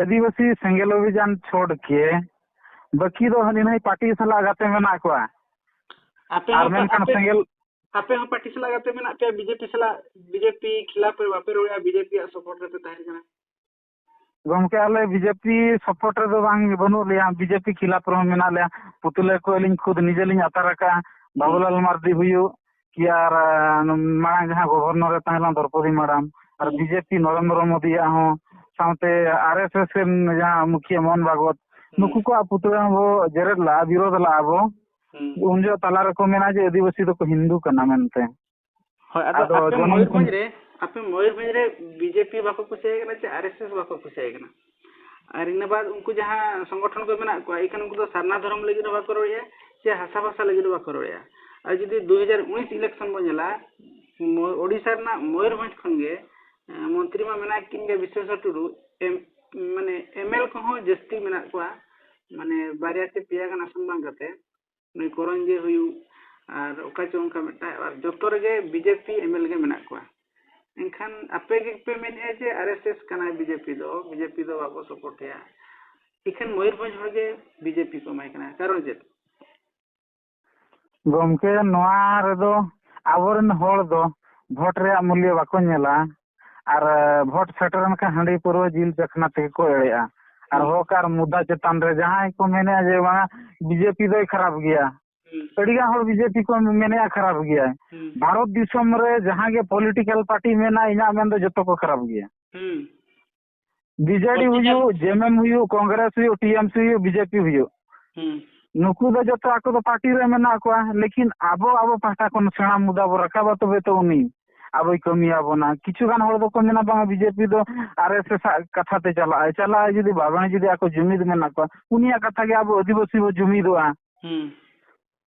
ᱟᱹᱫᱤᱵᱟᱹᱥᱤ ᱥᱮᱸᱜᱮᱞ ᱚᱵᱷᱤᱡᱟᱱ ᱪᱷᱚᱰ ᱠᱮ ᱵᱟᱹᱠᱤ ᱫᱚ ᱦᱟᱹᱱᱤ ᱱᱟᱹᱭ ᱯᱟᱨᱴᱤ ᱥᱟᱞᱟᱜ ᱜᱟᱛᱮ ᱢᱮᱱᱟᱜ ᱠᱚᱣᱟ᱾ ᱟᱯᱮ ᱟᱨ ᱦᱚᱸ ᱢᱮᱱᱠᱷᱟᱱ ᱟᱯᱮ, ᱥᱮᱸᱜᱮᱞ ᱟᱯᱮ ᱦᱚᱸ ᱯᱟᱨᱴᱤ ᱥᱟᱞᱟᱜ ᱜᱟᱛᱮ ᱢᱮᱱᱟᱜ ᱯᱮᱭᱟ, ᱵᱤᱡᱮᱯᱤ ᱥᱟᱞᱟᱜ, ᱵᱤᱡᱮᱯᱤ ᱠᱷᱤᱞᱟᱯ ᱨᱮ ᱵᱟᱯᱮ ᱨᱚᱲᱮᱜᱼᱟ, ᱵᱤᱡᱮᱯᱤ ᱟᱜ ᱥᱟᱯᱳᱨᱴ ᱨᱮᱯᱮ ᱛᱟᱦᱮᱱ ᱠᱟᱱᱟ᱾ ᱜᱚᱢᱠᱮ, ᱟᱞᱮ ᱵᱤᱡᱮᱯᱤ ᱥᱟᱯᱳᱨᱴ ᱨᱮᱫᱚ ᱵᱟᱝ, ᱵᱟᱹᱱᱩᱜ ᱞᱮᱭᱟ, ᱵᱤᱡᱮᱯᱤ ᱠᱷᱤᱞᱟᱯ ᱨᱮᱦᱚᱸ ᱢᱮᱱᱟᱜ ᱞᱮᱭᱟ᱾ ᱯᱩᱛᱞᱟᱹ ᱠᱚ ᱟᱹᱞᱤᱧ ᱠᱷᱩᱫ ᱱᱤᱡᱮ ᱞᱤᱧ ᱟᱛᱟᱨ ᱟᱠᱟᱫᱼᱟ, ᱦᱩᱸ᱾ ᱵᱟᱵᱩᱞᱟᱞ ᱢᱟᱨᱰᱤ ᱦᱩᱭᱩᱜ ᱠᱤ ᱟᱨ, ᱟᱸ, ᱢᱟᱲᱟᱝ ᱡᱟᱦᱟᱸ ᱜᱚᱵᱷᱚᱨᱱᱚᱨ ᱮ ᱛᱟᱦᱮᱸ ᱞᱮᱱᱟ ᱫᱨᱚᱯᱚᱫᱤ ᱢᱟᱰᱟᱢ, ᱟᱨ ᱦᱩᱸ᱾ ᱵᱤᱡᱮᱯᱤ ᱱᱚᱨᱮᱱᱫᱨᱚ ᱢᱳᱫᱤᱭᱟᱜ ᱦᱚᱸ, ᱥᱟᱶᱛᱮ ᱟᱨ ᱮᱥ ᱮᱥ ᱨᱮᱱ ᱡᱟᱦᱟᱸ ᱢᱩᱠᱷᱤᱭᱟᱹ ᱢᱳᱦᱚᱱ ᱵᱷᱟᱜᱚᱵᱚᱛ, ᱦᱩᱸ᱾ ᱱᱩᱠᱩ ᱠᱚᱣᱟᱜ ᱯᱩᱛᱞᱟᱹ ᱦᱚᱸ ᱵᱚ ᱡᱮᱨᱮᱫ ᱞᱟᱜᱼᱟ, ᱵᱤᱨᱳᱫᱷ ᱞᱟᱜᱼᱟ ᱵᱚ᱾ ᱦᱩᱸ᱾ ᱩᱱ ᱡᱚᱦᱚᱜ ᱛᱟᱞᱟ ᱨᱮᱠᱚ ᱢᱮᱱᱟ ᱡᱮ ᱟᱹᱫᱤᱵᱟᱹᱥᱤ ᱫᱚᱠᱚ ᱦᱤᱱᱫᱩ ᱠᱟᱱᱟ ᱢᱮᱱᱛᱮ᱾ ᱦᱳᱭ, ᱟᱫᱚ ᱟᱫᱚ ᱟᱯᱮ ᱡᱚᱱᱚᱜᱚᱱ ᱢᱚᱭᱩᱨᱵᱷᱚᱸᱡᱽ ᱨᱮ, ᱟᱯᱮ ᱢᱚᱭᱩᱨᱵᱷᱚᱸᱡᱽ ᱨᱮ ᱵᱤᱡᱮᱯᱤ ᱵᱟᱠᱚ ᱠᱩᱥᱤᱭᱟᱭ ᱠᱟᱱᱟ ᱪᱮ ᱟᱨ ᱮᱥ ᱮᱥ ᱵᱟᱠᱚ ᱠᱩᱥᱤᱭᱟᱭ ᱠᱟᱱᱟ? ᱟᱨ ᱤᱱᱟᱹ ᱵᱟᱫ ᱩᱱᱠᱩ ᱡᱟᱦᱟᱸ ᱥᱚᱝᱜᱚᱴᱷᱚᱱ ᱠᱚ ᱢᱮᱱᱟᱜ ᱠᱚᱣᱟ, ᱮᱱᱠᱷᱟᱱ ᱩᱱᱠᱩ ᱫᱚ ᱥᱟᱨᱱᱟ ᱫᱷᱚᱨᱚᱢ ᱞᱟᱹᱜᱤᱫ ᱦᱚᱸ ᱵᱟᱠᱚ ᱨᱚᱲᱮᱫᱼᱟ, ᱪᱮ ᱦᱟᱥᱟ ᱵᱷᱟᱥᱟ ᱞᱟᱹᱜᱤᱫ ᱦᱚᱸ ᱵᱟᱠᱚ ᱨᱚᱲᱮᱫᱼᱟ᱾ ᱟᱨ ᱡᱩᱫᱤ ᱫᱩ ᱦᱟᱡᱟᱨ ᱩᱱᱤᱥ ᱤᱞᱮᱠᱥᱚᱱ ᱵᱚᱱ ᱧᱮᱞᱟ, ᱢᱚ-, ᱳᱰᱤᱥᱟ ᱨᱮᱱᱟᱜ ᱢᱚᱭᱩᱨᱵᱷᱚᱸᱡᱽ ᱠᱷᱚᱱ ᱜᱮ, ᱮᱸ, ᱢᱚᱱᱛᱨᱤ ᱢᱟ ᱢᱮᱱᱟᱭ ᱠᱤᱱ ᱜᱮ ᱵᱤᱥᱣᱮᱥᱚᱨ ᱴᱩᱰᱩ, ᱮᱢ, ᱢᱟᱱᱮ ᱮᱢ ᱮᱞ ᱠᱚᱦᱚᱸ ᱡᱟᱹᱥᱛᱤ ᱢᱮᱱᱟᱜ ᱠᱚᱣᱟ, ᱢᱟᱱᱮ ᱵᱟᱨᱭᱟ ᱪᱮ ᱯᱮᱭᱟ ᱜᱟᱱ ᱟᱥᱚᱱ ᱵᱟᱝ ᱠᱟᱛᱮ᱾ ᱱᱩᱭ ᱠᱚᱨᱚᱧᱡᱤ ᱦᱩᱭᱩᱜ, ᱟᱨ ᱚᱠᱟ ᱪᱚ ᱚᱱᱠᱟ ᱢᱤᱫᱴᱟᱝ, ᱟᱨ ᱡᱚᱛᱚ ᱨᱮᱜᱮ ᱵᱤᱡᱮᱯᱤ ᱮᱢ ᱮᱞ ᱜᱮ ᱢᱮᱱᱟᱜ ᱠᱚᱣᱟ᱾ ᱮᱱᱠᱷᱟᱱ ᱟᱯᱮ ᱜᱮᱯᱮ ᱢᱮᱱᱮᱫᱼᱟ ᱡᱮ ᱟᱨ ᱮᱥ ᱮᱥ ᱠᱟᱱᱟᱭ ᱵᱤᱡᱮᱯᱤ ᱫᱚ, ᱵᱤᱡᱮᱯᱤ ᱫᱚ ᱵᱟᱵᱚ ᱥᱟᱯᱳᱨᱴᱮᱭᱟ᱾ ᱮᱱᱠᱷᱟᱱ ᱢᱚᱭᱩᱨᱵᱷᱚᱸᱡᱽ ᱦᱚᱲ ᱜᱮ ᱵᱤᱡᱮᱯᱤ ᱠᱚ ᱮᱢᱟᱭ ᱠᱟᱱᱟ, ᱠᱟᱨᱚᱱ ᱪᱮᱫ? ᱜᱚᱢᱠᱮ, ᱱᱚᱣᱟ ᱨᱮᱫᱚ ᱟᱵᱚᱨᱮᱱ ᱦᱚᱲ ᱫᱚ ᱵᱷᱳᱴ ᱨᱮᱭᱟᱜ ᱢᱩᱞᱭᱚ ᱵᱟᱠᱚ ᱧᱮᱞᱟ, ᱟᱨ ᱵᱷᱳᱴ ᱥᱮᱴᱮᱨ ᱞᱮᱱᱠᱷᱟᱱ ᱦᱟᱺᱰᱤ ᱯᱟᱹᱨᱣᱟᱹ ᱡᱤᱞ ᱪᱟᱠᱷᱱᱟ ᱛᱮᱜᱮ ᱠᱚ ᱮᱲᱮᱜᱼᱟ᱾ ᱟᱨ ᱦᱩᱸ᱾ ᱦᱚᱠ ᱟᱨ ᱢᱩᱫᱫᱟ ᱪᱮᱛᱟᱱ ᱨᱮ ᱡᱟᱦᱟᱸᱭ ᱠᱚ ᱢᱮᱱᱮᱫᱼᱟ ᱡᱮ ᱵᱟᱝᱟ ᱵᱤᱡᱮᱯᱤ ᱫᱚᱭ ᱠᱷᱟᱨᱟᱯ ᱜᱮᱭᱟ, ᱦᱩᱸ᱾ ᱟᱹᱰᱤᱜᱟᱱ ᱦᱚᱲ ᱵᱤᱡᱮᱯᱤ ᱠᱚ ᱢᱮᱱᱮᱫᱼᱟ ᱠᱷᱟᱨᱟᱯ ᱜᱮᱭᱟ᱾ ᱦᱩᱸ᱾ ᱵᱷᱟᱨᱚᱛ ᱫᱤᱥᱚᱢ ᱨᱮ ᱡᱟᱦᱟᱸ ᱜᱮ ᱯᱚᱞᱤᱴᱤᱠᱟᱞ ᱯᱟᱨᱴᱤ ᱢᱮᱱᱟᱜᱼᱟ, ᱤᱧᱟᱹᱜ ᱢᱮᱱ ᱫᱚ ᱡᱚᱛᱚ ᱠᱚ ᱠᱷᱟᱨᱟᱯ ᱜᱮᱭᱟ᱾ ᱦᱩᱸ᱾ ᱵᱤᱡᱮᱰᱤ ᱯᱚᱞᱤᱴᱤᱠᱟᱞ ᱦᱩᱭᱩᱜ, ᱡᱮᱢᱮᱢ ᱦᱩᱭᱩᱜ, ᱠᱚᱝᱜᱨᱮᱥ ᱦᱩᱭᱩᱜ, ᱴᱤᱮᱢᱥᱤ ᱦᱩᱭᱩᱜ, ᱵᱤᱡᱮᱯᱤ ᱦᱩᱭᱩᱜ, ᱦᱩᱸ᱾ ᱱᱩᱠᱩ ᱫᱚ ᱡᱚᱛᱚ ᱟᱠᱚ ᱫᱚ ᱯᱟᱨᱴᱤ ᱨᱮ ᱢᱮᱱᱟᱜ ᱠᱚᱣᱟ, ᱞᱮᱠᱤᱱ ᱟᱵᱚ, ᱟᱵᱚ ᱯᱟᱦᱴᱟ ᱠᱷᱚᱱ ᱥᱮᱬᱟ ᱢᱩᱫᱫᱟ ᱵᱚ ᱨᱟᱠᱟᱵᱟ, ᱛᱚᱵᱮ ᱛᱚ ᱩᱱᱤ ᱟᱵᱚᱭ ᱠᱟᱹᱢᱤᱭᱟᱵᱚᱱᱟ᱾ ᱠᱤᱪᱷᱩ ᱜᱟᱱ ᱦᱚᱲ ᱫᱚᱠᱚ ᱢᱮᱱᱟ, "ᱵᱟᱝᱟ, ᱵᱤᱡᱮᱯᱤ ᱫᱚ ᱟᱨ ᱮᱥ ᱮᱥ ᱟᱜ ᱠᱟᱛᱷᱟ ᱛᱮ ᱪᱟᱞᱟᱜᱼᱟᱭ, ᱪᱟᱞᱟᱜᱼᱟᱭ ᱡᱩᱫᱤ ᱵᱟᱵᱟ ᱡᱩᱫᱤ ᱟᱠᱚ ᱡᱩᱢᱤᱫ ᱢᱮᱱᱟᱜ ᱠᱚᱣᱟ, ᱩᱱᱤᱭᱟᱜ ᱠᱟᱛᱷᱟ ᱜᱮ ᱟᱵᱚ ᱟᱹᱫᱤᱵᱟᱹᱥᱤ ᱵᱚ ᱡᱩᱢᱤᱫᱚᱜᱼᱟ᱾ ᱦᱩᱸ᱾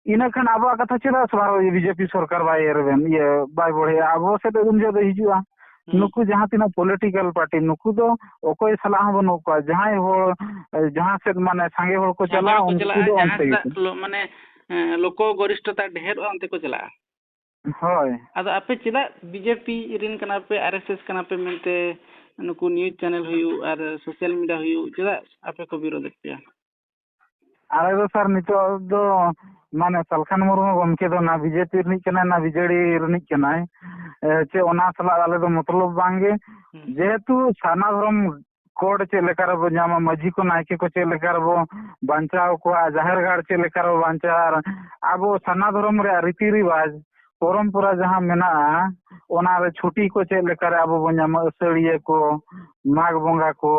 ᱤᱱᱟᱹ ᱠᱷᱟᱱ ᱟᱵᱚᱣᱟᱜ ᱠᱟᱛᱷᱟ ᱪᱮᱫᱟᱜ ᱥᱚᱨᱠᱟᱨ, ᱵᱤᱡᱮᱯᱤ ᱥᱚᱨᱠᱟᱨ ᱵᱟᱭ ᱨᱮᱵᱮᱱ, ᱤᱭᱟᱹ, ᱵᱟᱭ ᱵᱚᱲᱦᱮᱭᱟ? ᱟᱵᱚ ᱥᱮᱫ ᱩᱱ ᱡᱚᱦᱚᱜ ᱫᱚ ᱦᱤᱡᱩᱜᱼᱟ᱾ ᱦᱩᱸ᱾ ᱱᱩᱠᱩ ᱡᱟᱦᱟᱸ ᱛᱤᱱᱟᱹᱜ ᱯᱚᱞᱤᱴᱤᱠᱟᱞ ᱯᱟᱨᱴᱤ, ᱱᱩᱠᱩ ᱫᱚ ᱚᱠᱚᱭ ᱥᱟᱞᱟᱜ ᱦᱚᱸ ᱵᱟᱹᱱᱩᱜ ᱠᱚᱣᱟ᱾ ᱡᱟᱦᱟᱸᱭ ᱦᱚᱲ, ᱡᱟᱦᱟᱸ ᱥᱮᱫ ᱢᱟᱱᱮ ᱥᱟᱸᱜᱮ ᱦᱚᱲ ᱠᱚ ᱥᱟᱸᱜᱮ ᱪᱟᱞᱟᱜᱼᱟ, ᱦᱚᱲ ᱠᱚ ᱩᱱᱠᱩ ᱪᱟᱞᱟᱜᱼᱟ, ᱫᱚ ᱡᱟᱦᱟᱸ ᱚᱱᱛᱮ ᱥᱮᱫ ᱜᱮᱠᱚ ᱞᱚ-, ᱢᱟᱱᱮ, ᱮᱸ, ᱞᱳᱠᱚ ᱜᱚᱨᱤᱥᱴᱷᱚᱛᱟ ᱰᱷᱮᱨᱚᱜᱼᱟ, ᱚᱱᱛᱮ ᱠᱚ ᱪᱟᱞᱟᱜᱼᱟ᱾ ᱦᱳᱭ᱾ ᱟᱫᱚ ᱟᱯᱮ ᱪᱮᱫᱟᱜ ᱵᱤᱡᱮᱯᱤ ᱨᱮᱱ ᱠᱟᱱᱟ ᱯᱮ, ᱟᱨ ᱮᱥ ᱮᱥ ᱠᱟᱱᱟ ᱯᱮ ᱢᱮᱱᱛᱮ ᱱᱩᱠᱩ ᱱᱤᱭᱩᱡᱽ ᱪᱮᱱᱮᱞ ᱦᱩᱭᱩᱜ ᱟᱨ ᱥᱳᱥᱟᱞ ᱢᱤᱰᱤᱭᱟ ᱦᱩᱭᱩᱜ, ᱪᱮᱫᱟᱜ ᱟᱯᱮ ᱠᱚ ᱵᱤᱨᱳᱫᱮᱫ ᱯᱮᱭᱟ? ᱟᱞᱮ ᱫᱚ ᱥᱟᱨ ᱱᱤᱛᱚᱜ ᱫᱚ ᱢᱟᱱᱮ ᱥᱟᱞᱠᱷᱟᱱ ᱢᱩᱨᱢᱩ ᱜᱚᱢᱠᱮ ᱫᱚ ᱱᱟ ᱵᱤᱡᱮᱯᱤ ᱨᱤᱱᱤᱡ ᱠᱟᱱᱟᱭ, ᱱᱟ ᱵᱤᱡᱮᱰᱤ ᱨᱤᱱᱤᱡ ᱠᱟᱱᱟᱭ᱾ ᱮ, ᱪᱮ ᱚᱱᱟ ᱥᱟᱞᱟᱜ ᱟᱞᱮ ᱫᱚ ᱢᱚᱛᱞᱚᱵ ᱵᱟᱝ ᱜᱮ᱾ ᱦᱩᱸ᱾ ᱡᱮᱦᱮᱛᱩ ᱥᱟᱨᱱᱟ ᱫᱷᱚᱨᱚᱢ ᱠᱳᱰ ᱪᱮᱫ ᱞᱮᱠᱟ ᱨᱮᱵᱚ ᱧᱟᱢᱟ, ᱢᱟᱹᱡᱷᱤ ᱠᱚ ᱱᱟᱭᱠᱮ ᱠᱚ ᱪᱮᱫ ᱞᱮᱠᱟ ᱨᱮᱵᱚ ᱵᱟᱧᱪᱟᱣ ᱠᱚᱣᱟ, ᱡᱟᱦᱮᱨ ᱜᱟᱲ ᱪᱮᱫ ᱞᱮᱠᱟ ᱨᱮᱵᱚ ᱵᱟᱧᱪᱟᱣᱟ, ᱟᱨ ᱟᱵᱚ ᱥᱟᱨᱱᱟ ᱫᱷᱚᱨᱚᱢ ᱨᱮᱭᱟᱜ ᱨᱤᱛᱤ ᱨᱤᱣᱟᱡᱽ ᱯᱚᱨᱚᱢᱯᱚᱨᱟ ᱡᱟᱦᱟᱸ ᱢᱮᱱᱟᱜᱼᱟ, ᱚᱱᱟ ᱨᱮ ᱪᱷᱩᱴᱤ ᱠᱚ ᱪᱮᱫ ᱞᱮᱠᱟ ᱨᱮ ᱟᱵᱚ ᱵᱚ ᱧᱟᱢᱟ, ᱟᱹᱥᱟᱹᱲᱤᱭᱟᱹ ᱠᱚ, ᱢᱟᱜᱽ ᱵᱚᱸᱜᱟ ᱠᱚ,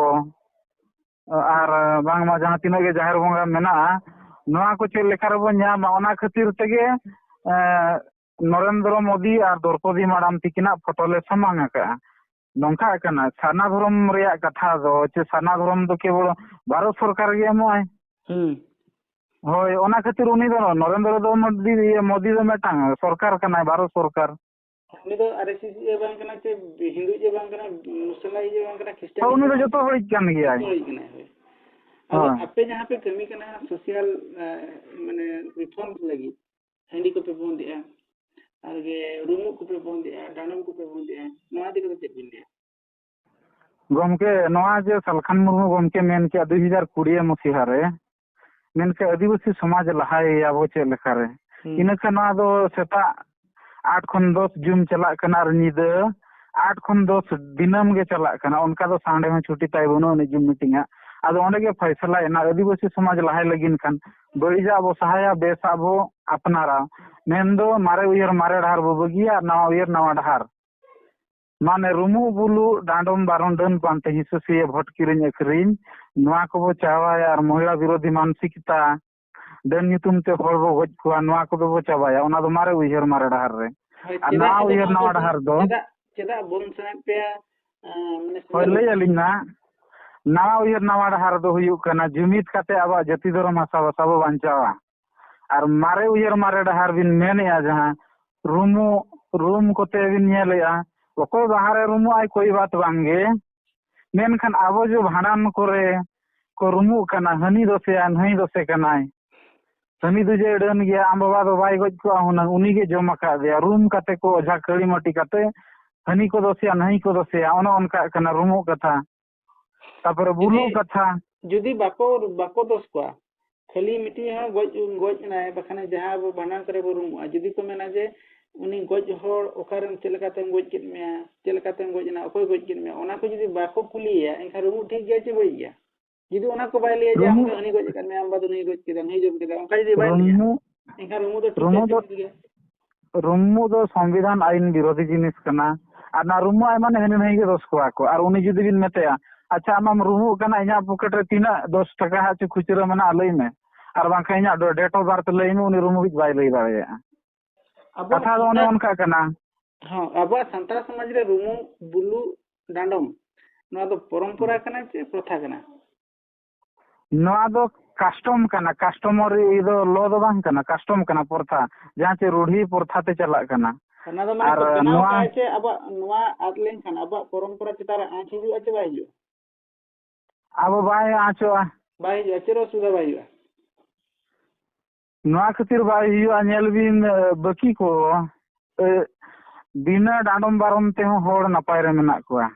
ᱟᱨ ᱵᱟᱝᱢᱟ ᱡᱟᱦᱟᱸ ᱛᱤᱱᱟᱹᱜ ᱜᱮ ᱡᱟᱦᱮᱨ ᱵᱚᱸᱜᱟ ᱢᱮᱱᱟᱜᱼᱟ, ᱱᱚᱣᱟ ᱠᱚ ᱪᱮᱫ ᱞᱮᱠᱟ ᱨᱮᱵᱚᱱ ᱧᱟᱢᱟ, ᱚᱱᱟ ᱠᱷᱟᱹᱛᱤᱨ ᱛᱮᱜᱮ, ᱮ, ᱱᱚᱨᱮᱱᱫᱨᱚ ᱢᱳᱫᱤ ᱟᱨ ᱫᱨᱚᱯᱚᱫᱤ ᱢᱟᱰᱟᱢ ᱛᱤᱠᱤᱱᱟᱜ ᱯᱷᱳᱴᱳ ᱞᱮ ᱥᱟᱢᱟᱝ ᱟᱠᱟᱫᱼᱟ᱾ ᱱᱚᱝᱠᱟ ᱠᱟᱱᱟ, ᱥᱟᱨᱱᱟ ᱫᱷᱚᱨᱚᱢ ᱨᱮᱭᱟᱜ ᱠᱟᱛᱷᱟ ᱫᱚ, ᱪᱮ ᱥᱟᱨᱱᱟ ᱫᱷᱚᱨᱚᱢ ᱫᱚ ᱠᱮᱵᱚᱞ ᱵᱷᱟᱨᱚᱛ ᱥᱚᱨᱠᱟᱨ ᱜᱮ ᱮᱢᱚᱜᱼᱟᱭ᱾ ᱦᱩᱸ᱾ ᱦᱳᱭ, ᱚᱱᱟ ᱠᱷᱟᱹᱛᱤᱨ ᱩᱱᱤ ᱫᱚ, ᱱᱚᱨᱮᱱᱫᱨᱚ ᱫᱚ ᱢᱳᱫᱤ, ᱤᱭᱟᱹ, ᱢᱳᱫᱤ ᱫᱚ ᱢᱤᱫᱴᱟᱝ ᱥᱚᱨᱠᱟᱨ ᱠᱟᱱᱟᱭ, ᱵᱷᱟᱨᱚᱛ ᱥᱚᱨᱠᱟᱨ᱾ ᱩᱱᱤ ᱫᱚ ᱟᱨ ᱮᱥ ᱮᱥ ᱤᱡ ᱵᱟᱝ ᱠᱟᱱᱟ, ᱪᱮ ᱦᱤᱱᱫᱩ ᱤᱡ ᱵᱟᱝ ᱠᱟᱱᱟ, ᱢᱩᱥᱞᱟᱱ ᱤᱡ ᱵᱟᱝ ᱠᱟᱱᱟ, ᱠᱷᱨᱤᱥᱴᱟᱱ ᱦᱳᱭ, ᱩᱱᱤ ᱫᱚ ᱤᱡ ᱡᱚᱛᱚ ᱦᱚᱲᱤᱡ ᱠᱟᱱ ᱜᱮᱭᱟᱭ᱾ ᱡᱚᱛᱚ ᱦᱚᱲᱤᱡ ᱠᱟᱱᱟᱭ, ᱦᱳᱭ᱾ ᱟᱫᱚ ᱦᱳᱭ᱾ ᱟᱯᱮ ᱡᱟᱦᱟᱸ ᱯᱮ ᱠᱟᱹᱢᱤ ᱠᱟᱱᱟ, ᱥᱳᱥᱟᱞ, ᱮ, ᱢᱟᱱᱮ, ᱨᱤᱯᱷᱚᱨᱢ ᱞᱟᱹᱜᱤᱫ, ᱦᱟᱺᱰᱤ ᱠᱚᱯᱮ ᱵᱚᱱᱫᱮᱜᱼᱟ, ᱟᱨ ᱜᱮ ᱨᱩᱢᱩᱜ ᱠᱚᱯᱮ ᱵᱚᱱᱫᱮᱜᱼᱟ, ᱰᱟᱸᱰᱚᱢ ᱠᱚᱯᱮ ᱵᱚᱱᱫᱮᱜᱼᱟ, ᱱᱚᱣᱟ ᱤᱫᱤ ᱠᱟᱛᱮ ᱪᱮᱫ ᱵᱤᱱ ᱞᱟᱹᱭᱟ? ᱜᱚᱢᱠᱮ, ᱱᱚᱣᱟ ᱡᱮ ᱥᱟᱞᱠᱷᱟᱱ ᱢᱩᱨᱢᱩ ᱜᱚᱢᱠᱮ ᱢᱮᱱ ᱠᱮᱜᱼᱟ ᱫᱩ ᱦᱟᱡᱟᱨ ᱠᱩᱲᱤ ᱢᱩᱥᱤᱦᱟ ᱨᱮ, ᱢᱮᱱᱠᱷᱟᱱ ᱟᱹᱫᱤᱵᱟᱹᱥᱤ ᱥᱚᱢᱟᱡᱽ ᱞᱟᱦᱟᱭᱮᱭᱟᱵᱚ ᱪᱮᱫ ᱞᱮᱠᱟᱨᱮ? ᱦᱩᱸ᱾ ᱤᱱᱟᱹᱠᱷᱟᱱ ᱱᱚᱣᱟ ᱫᱚ ᱥᱮᱛᱟᱜ ᱟᱴ ᱠᱷᱚᱱ ᱫᱚᱥ ᱡᱩᱢ ᱪᱟᱞᱟᱜ ᱠᱟᱱᱟ ᱟᱨ ᱧᱤᱫᱟᱹ ᱟᱴ ᱠᱷᱚᱱ ᱫᱚᱥ ᱫᱤᱱᱟᱹᱢ ᱜᱮ ᱪᱟᱞᱟᱜ ᱠᱟᱱᱟ᱾ ᱚᱱᱠᱟ ᱫᱚ ᱥᱟᱱᱰᱮ ᱦᱚᱸ ᱪᱷᱩᱴᱤ ᱛᱟᱭ ᱵᱟᱹᱱᱩᱜ ᱟᱹᱱᱤᱡ ᱡᱩᱢ ᱢᱤᱴᱤᱝ ᱟᱜ᱾ ᱟᱫᱚ ᱚᱸᱰᱮ ᱜᱮ ᱯᱷᱟᱭᱥᱟᱞᱟ ᱮᱱᱟ, ᱟᱹᱫᱤᱵᱟᱹᱥᱤ ᱥᱚᱢᱟᱡᱽ ᱞᱟᱦᱟᱭ ᱞᱟᱹᱜᱤᱫ ᱠᱷᱟᱱ ᱵᱟᱹᱲᱤᱡᱟᱜ ᱵᱚ ᱥᱟᱦᱟᱭᱟ, ᱵᱮᱥᱟᱜ ᱵᱚ ᱟᱯᱱᱟᱨᱟ᱾ ᱢᱮᱱᱫᱚ ᱢᱟᱨᱮ ᱩᱭᱦᱟᱹᱨ ᱢᱟᱨᱮ ᱰᱟᱦᱟᱨ ᱵᱚ ᱵᱟᱹᱜᱤᱭᱟ ᱟᱨ ᱱᱟᱣᱟ ᱩᱭᱦᱟᱹᱨ ᱱᱟᱣᱟ ᱰᱟᱦᱟᱨ᱾ ᱢᱟᱱᱮ ᱨᱩᱢᱩᱜ ᱵᱩᱞᱩᱜ, ᱰᱟᱸᱰᱚᱢ ᱵᱟᱨᱚᱱ, ᱰᱟᱹᱱ ᱯᱟᱱᱛᱮ ᱦᱤᱸᱥᱟᱹ ᱥᱩᱭᱟᱹ, ᱵᱷᱳᱴ ᱠᱤᱨᱤᱧ ᱟᱹᱠᱷᱨᱤᱧ, ᱱᱚᱣᱟ ᱠᱚᱵᱚ ᱪᱟᱵᱟᱭᱟ᱾ ᱟᱨ ᱢᱚᱦᱤᱞᱟ ᱵᱤᱨᱳᱫᱷᱤ ᱢᱟᱱᱥᱤᱠᱛᱟ, ᱰᱟᱹᱱ ᱧᱩᱛᱩᱢ ᱛᱮ ᱦᱚᱲ ᱵᱚ ᱜᱚᱡ ᱠᱚᱣᱟ, ᱱᱚᱣᱟ ᱠᱚᱫᱚ ᱵᱚ ᱪᱟᱵᱟᱭᱟ᱾ ᱚᱱᱟ ᱫᱚ ᱢᱟᱨᱮ ᱩᱭᱦᱟᱹᱨ, ᱢᱟᱨᱮ ᱰᱟᱦᱟᱨ ᱨᱮ᱾ ᱦᱳᱭ, ᱟᱨ ᱪᱮᱫᱟᱜ ᱱᱟᱣᱟ ᱟᱫᱚ ᱩᱭᱦᱟᱹᱨ ᱱᱚᱣᱟ ᱱᱟᱣᱟ ᱫᱚ ᱰᱟᱦᱟᱨ ᱫᱚ ᱪᱮᱫᱟᱜ, ᱪᱮᱫᱟᱜ ᱵᱚᱱ ᱥᱮᱬᱟᱭᱮᱫ ᱯᱮᱭᱟ? ᱟᱸ, ᱢᱟᱱᱮ ᱦᱳᱭ, ᱥᱮᱬᱟ ᱞᱟᱹᱭ ᱟᱹᱞᱤᱧ ᱱᱟᱜ, ᱱᱟᱣᱟ ᱩᱭᱦᱟᱹᱨ ᱱᱟᱣᱟ ᱰᱟᱦᱟᱨ ᱫᱚ ᱦᱩᱭᱩᱜ ᱠᱟᱱᱟ ᱡᱩᱢᱤᱫ ᱠᱟᱛᱮ ᱟᱵᱚᱣᱟᱜ ᱡᱟᱹᱛᱤ ᱫᱷᱚᱨᱚᱢ ᱦᱟᱥᱟ ᱵᱷᱟᱥᱟ ᱵᱚ ᱵᱟᱧᱪᱟᱣᱟ᱾ ᱟᱨ ᱢᱟᱨᱮ ᱩᱭᱦᱟᱹᱨ ᱢᱟᱨᱮ ᱰᱟᱦᱟᱨ ᱵᱤᱱ ᱢᱮᱱᱮᱫᱼᱟ, ᱡᱟᱦᱟᱸ ᱨᱩᱢᱩᱜ, ᱨᱩᱢ ᱠᱚᱛᱮ ᱵᱤᱱ ᱧᱮᱞᱮᱫᱼᱟ, ᱚᱠᱚᱭ ᱵᱟᱦᱟᱨᱮ ᱨᱩᱢᱩᱜ ᱟᱭ ᱠᱳᱭ ᱵᱟᱛ ᱵᱟᱝᱜᱮ, ᱢᱮᱱᱠᱷᱟᱱ ᱟᱵᱚ ᱡᱮ ᱵᱷᱟᱸᱰᱟᱱ ᱠᱚᱨᱮ ᱠᱚ ᱨᱩᱢᱩᱜ ᱠᱟᱱᱟ, ᱦᱟᱹᱱᱤ ᱫᱚᱥᱮᱭᱟ, ᱱᱟᱹᱭ ᱫᱚᱥᱮ ᱠᱟᱱᱟᱭ, ᱦᱟᱹᱱᱤ ᱫᱚ ᱡᱮ ᱰᱟᱹᱱ ᱜᱮᱭᱟ, ᱟᱢ ᱵᱟᱵᱟ ᱫᱚ ᱵᱟᱭ ᱜᱚᱡ ᱠᱚᱜᱼᱟ ᱦᱩᱱᱟᱹᱝ, ᱩᱱᱤ ᱜᱮ ᱡᱚᱢ ᱟᱠᱟᱫ ᱫᱮᱭᱟ, ᱨᱩᱢ ᱠᱟᱛᱮ ᱠᱚ ᱚᱡᱷᱟ ᱠᱟᱹᱲᱤ ᱢᱟᱹᱴᱤ ᱠᱟᱛᱮ ᱦᱟᱹᱱᱤ ᱠᱚ ᱫᱚᱥᱮᱭᱟ, ᱱᱟᱹᱭ ᱠᱚ ᱫᱚᱥᱮᱭᱟ, ᱚᱱᱮ ᱚᱱᱠᱟᱜ ᱠᱟᱱᱟ ᱨᱩᱢᱩᱜ ᱠᱟᱛᱷᱟ᱾ ᱛᱟᱯᱚᱨᱮ ᱵᱩᱞᱩᱜ ᱡᱩᱫᱤ, ᱠᱟᱛᱷᱟ᱾ ᱡᱩᱫᱤ ᱵᱟᱠᱚ, ᱵᱟᱠᱚ ᱫᱚᱥ ᱠᱚᱣᱟ, ᱠᱷᱟᱹᱞᱤ ᱢᱤᱫᱴᱤᱡ ᱦᱚᱸ ᱜᱚᱡ, ᱜᱚᱡ ᱮᱱᱟᱭ, ᱵᱟᱠᱷᱟᱱ ᱡᱟᱦᱟᱸ ᱟᱵᱚ ᱵᱷᱟᱸᱰᱟᱱ ᱠᱚᱨᱮ ᱵᱚ ᱨᱩᱢᱩᱜᱼᱟ, ᱡᱩᱫᱤ ᱠᱚ ᱢᱮᱱᱟ ᱡᱮ ᱩᱱᱤ ᱜᱚᱡ ᱦᱚᱲ ᱚᱠᱟᱨᱮᱢ, ᱪᱮᱫ ᱞᱮᱠᱟᱛᱮᱢ ᱜᱚᱡ ᱠᱮᱫ ᱢᱮᱭᱟ, ᱪᱮᱫ ᱞᱮᱠᱟᱛᱮᱢ ᱜᱚᱡ ᱮᱱᱟ, ᱚᱠᱚᱭ ᱜᱚᱡ ᱠᱮᱫ ᱢᱮᱭᱟ, ᱚᱱᱟ ᱠᱚ ᱡᱩᱫᱤ ᱵᱟᱠᱚ ᱠᱩᱞᱤᱭᱮᱭᱟ, ᱮᱱᱠᱷᱟᱱ ᱨᱩᱢᱩᱜ ᱴᱷᱤᱠ ᱜᱮᱭᱟ ᱪᱮ ᱵᱟᱹᱲᱤᱡ ᱜᱮᱭᱟ? ᱡᱩᱫᱤ ᱚᱱᱟ ᱠᱚ ᱵᱟᱭ ᱞᱟᱹᱭᱟ ᱡᱮ ᱟᱢ ᱨᱩᱢᱩᱜ, ᱫᱚ ᱦᱟᱹᱱᱤ ᱜᱚᱡ ᱟᱠᱟᱫ ᱢᱮᱭᱟ, ᱟᱢ ᱵᱟ ᱫᱚ ᱱᱩᱭ ᱜᱚᱡ ᱠᱮᱫᱟ, ᱱᱩᱭ ᱡᱚᱢ ᱠᱮᱫᱟ, ᱨᱩᱢᱩᱜ, ᱮᱱᱠᱷᱟᱱ ᱨᱩᱢᱩᱜ ᱫᱚ ᱴᱷᱤᱠ ᱨᱩᱢᱩᱜ ᱜᱮᱭᱟ ᱫᱚ, ᱪᱮ ᱵᱟᱹᱲᱤᱡ ᱜᱮᱭᱟ? ᱨᱩᱢᱩᱜ ᱫᱚ ᱥᱚᱝᱵᱤᱫᱷᱟᱱ ᱟᱹᱭᱤᱱ ᱵᱤᱨᱳᱫᱷᱤ ᱡᱤᱱᱤᱥ ᱠᱟᱱᱟ᱾ ᱟᱨ ᱚᱱᱟ ᱨᱩᱢᱩᱜ ᱟᱭ ᱢᱟᱱᱮ ᱦᱟᱹᱱᱤ ᱱᱟᱹᱭ ᱜᱮ ᱫᱚᱥ ᱠᱚᱣᱟ ᱠᱚ᱾ ᱟᱨ ᱩᱱᱤ ᱡᱩᱫᱤ ᱵᱤᱱ ᱢᱮᱛᱟᱭᱟ, "ᱟᱪᱪᱷᱟ, ᱟᱢ ᱢᱟᱢ ᱨᱩᱢᱩᱜ ᱠᱟᱱᱟ, ᱤᱧᱟᱹᱜ ᱯᱚᱠᱮᱴ ᱨᱮ ᱛᱤᱱᱟᱹᱜ ᱫᱚᱥ ᱴᱟᱠᱟ ᱦᱟᱸᱜ ᱪᱚ ᱠᱷᱩᱪᱨᱟᱹ ᱢᱮᱱᱟᱜᱼᱟ, ᱞᱟᱹᱭ ᱢᱮ, ᱟᱨ ᱵᱟᱝᱠᱷᱟᱱ ᱤᱧᱟᱹᱜ date of birth ᱞᱟᱹᱭ ᱢᱮ", ᱩᱱᱤ ᱨᱩᱢᱩᱜ ᱵᱟᱭ ᱞᱟᱹᱭ ᱫᱟᱲᱮᱭᱟᱜᱼᱟ᱾ ᱟᱵᱚᱣᱟᱜ ᱠᱟᱛᱷᱟ ᱫᱚ ᱚᱱᱮ ᱥᱟᱱᱛᱟᱲ, ᱚᱱᱠᱟ ᱠᱟᱱᱟ᱾ ᱦᱚᱸ, ᱟᱵᱚᱣᱟᱜ ᱥᱟᱱᱛᱟᱲ ᱥᱚᱢᱟᱡᱽ ᱨᱮ ᱨᱩᱢᱩᱜ, ᱵᱩᱞᱩᱜ, ᱰᱟᱸᱰᱚᱢ, ᱱᱚᱣᱟ ᱫᱚ ᱯᱚᱨᱚᱢᱯᱚᱨᱟ ᱠᱟᱱᱟ ᱪᱮ ᱯᱨᱚᱛᱷᱟ ᱠᱟᱱᱟ? ᱱᱚᱣᱟ ᱫᱚ custom ᱠᱟᱱᱟ, customary ᱫᱚ law ᱫᱚ ᱵᱟᱝ ᱠᱟᱱᱟ, custom ᱠᱟᱱᱟ, ᱯᱨᱚᱛᱷᱟ, ᱡᱟᱦᱟᱸ ᱪᱮ ᱨᱩᱰᱷᱤ ᱯᱨᱚᱛᱷᱟ ᱛᱮ ᱪᱟᱞᱟᱜ ᱠᱟᱱᱟ᱾ ᱚᱱᱟ ᱫᱚ ᱢᱟᱱᱮ ᱟᱨ ᱠᱚ ᱵᱮᱱᱟᱣ ᱱᱚᱣᱟ ᱠᱟᱜᱼᱟ ᱪᱮ ᱟᱵᱚᱣᱟᱜ ᱱᱚᱣᱟ ᱟᱫ ᱞᱮᱱᱠᱷᱟᱱ ᱟᱵᱚᱣᱟᱜ ᱯᱚᱨᱚᱢᱯᱚᱨᱟ ᱪᱮᱛᱟᱱ ᱨᱮ ᱟᱸᱪ ᱦᱤᱡᱩᱜᱼᱟ ᱪᱮ ᱵᱟᱭ ᱦᱤᱡᱩᱜᱼᱟ? ᱟᱵᱚ ᱵᱟᱭ ᱟᱸᱪᱚᱜᱼᱟ᱾ ᱵᱟᱭ ᱦᱤᱡᱩᱜᱼᱟ, ᱪᱮᱫ ᱚᱥᱩᱵᱤᱫᱷᱟ ᱵᱟᱭ ᱦᱤᱡᱩᱜᱼᱟ? ᱱᱚᱣᱟ ᱠᱷᱟᱹᱛᱤᱨ ᱵᱟᱭ ᱦᱩᱭᱩᱜᱼᱟ, ᱧᱮᱞ ᱵᱤᱱ, ᱮ, ᱵᱟᱹᱠᱤ ᱠᱚ, ᱮ, ᱵᱤᱱᱟᱹ ᱰᱟᱸᱰᱚᱢ ᱵᱟᱨᱚᱢ ᱛᱮᱦᱚᱸ ᱦᱚᱲ ᱱᱟᱯᱟᱭ ᱨᱮ ᱢᱮᱱᱟᱜ ᱠᱚᱣᱟ᱾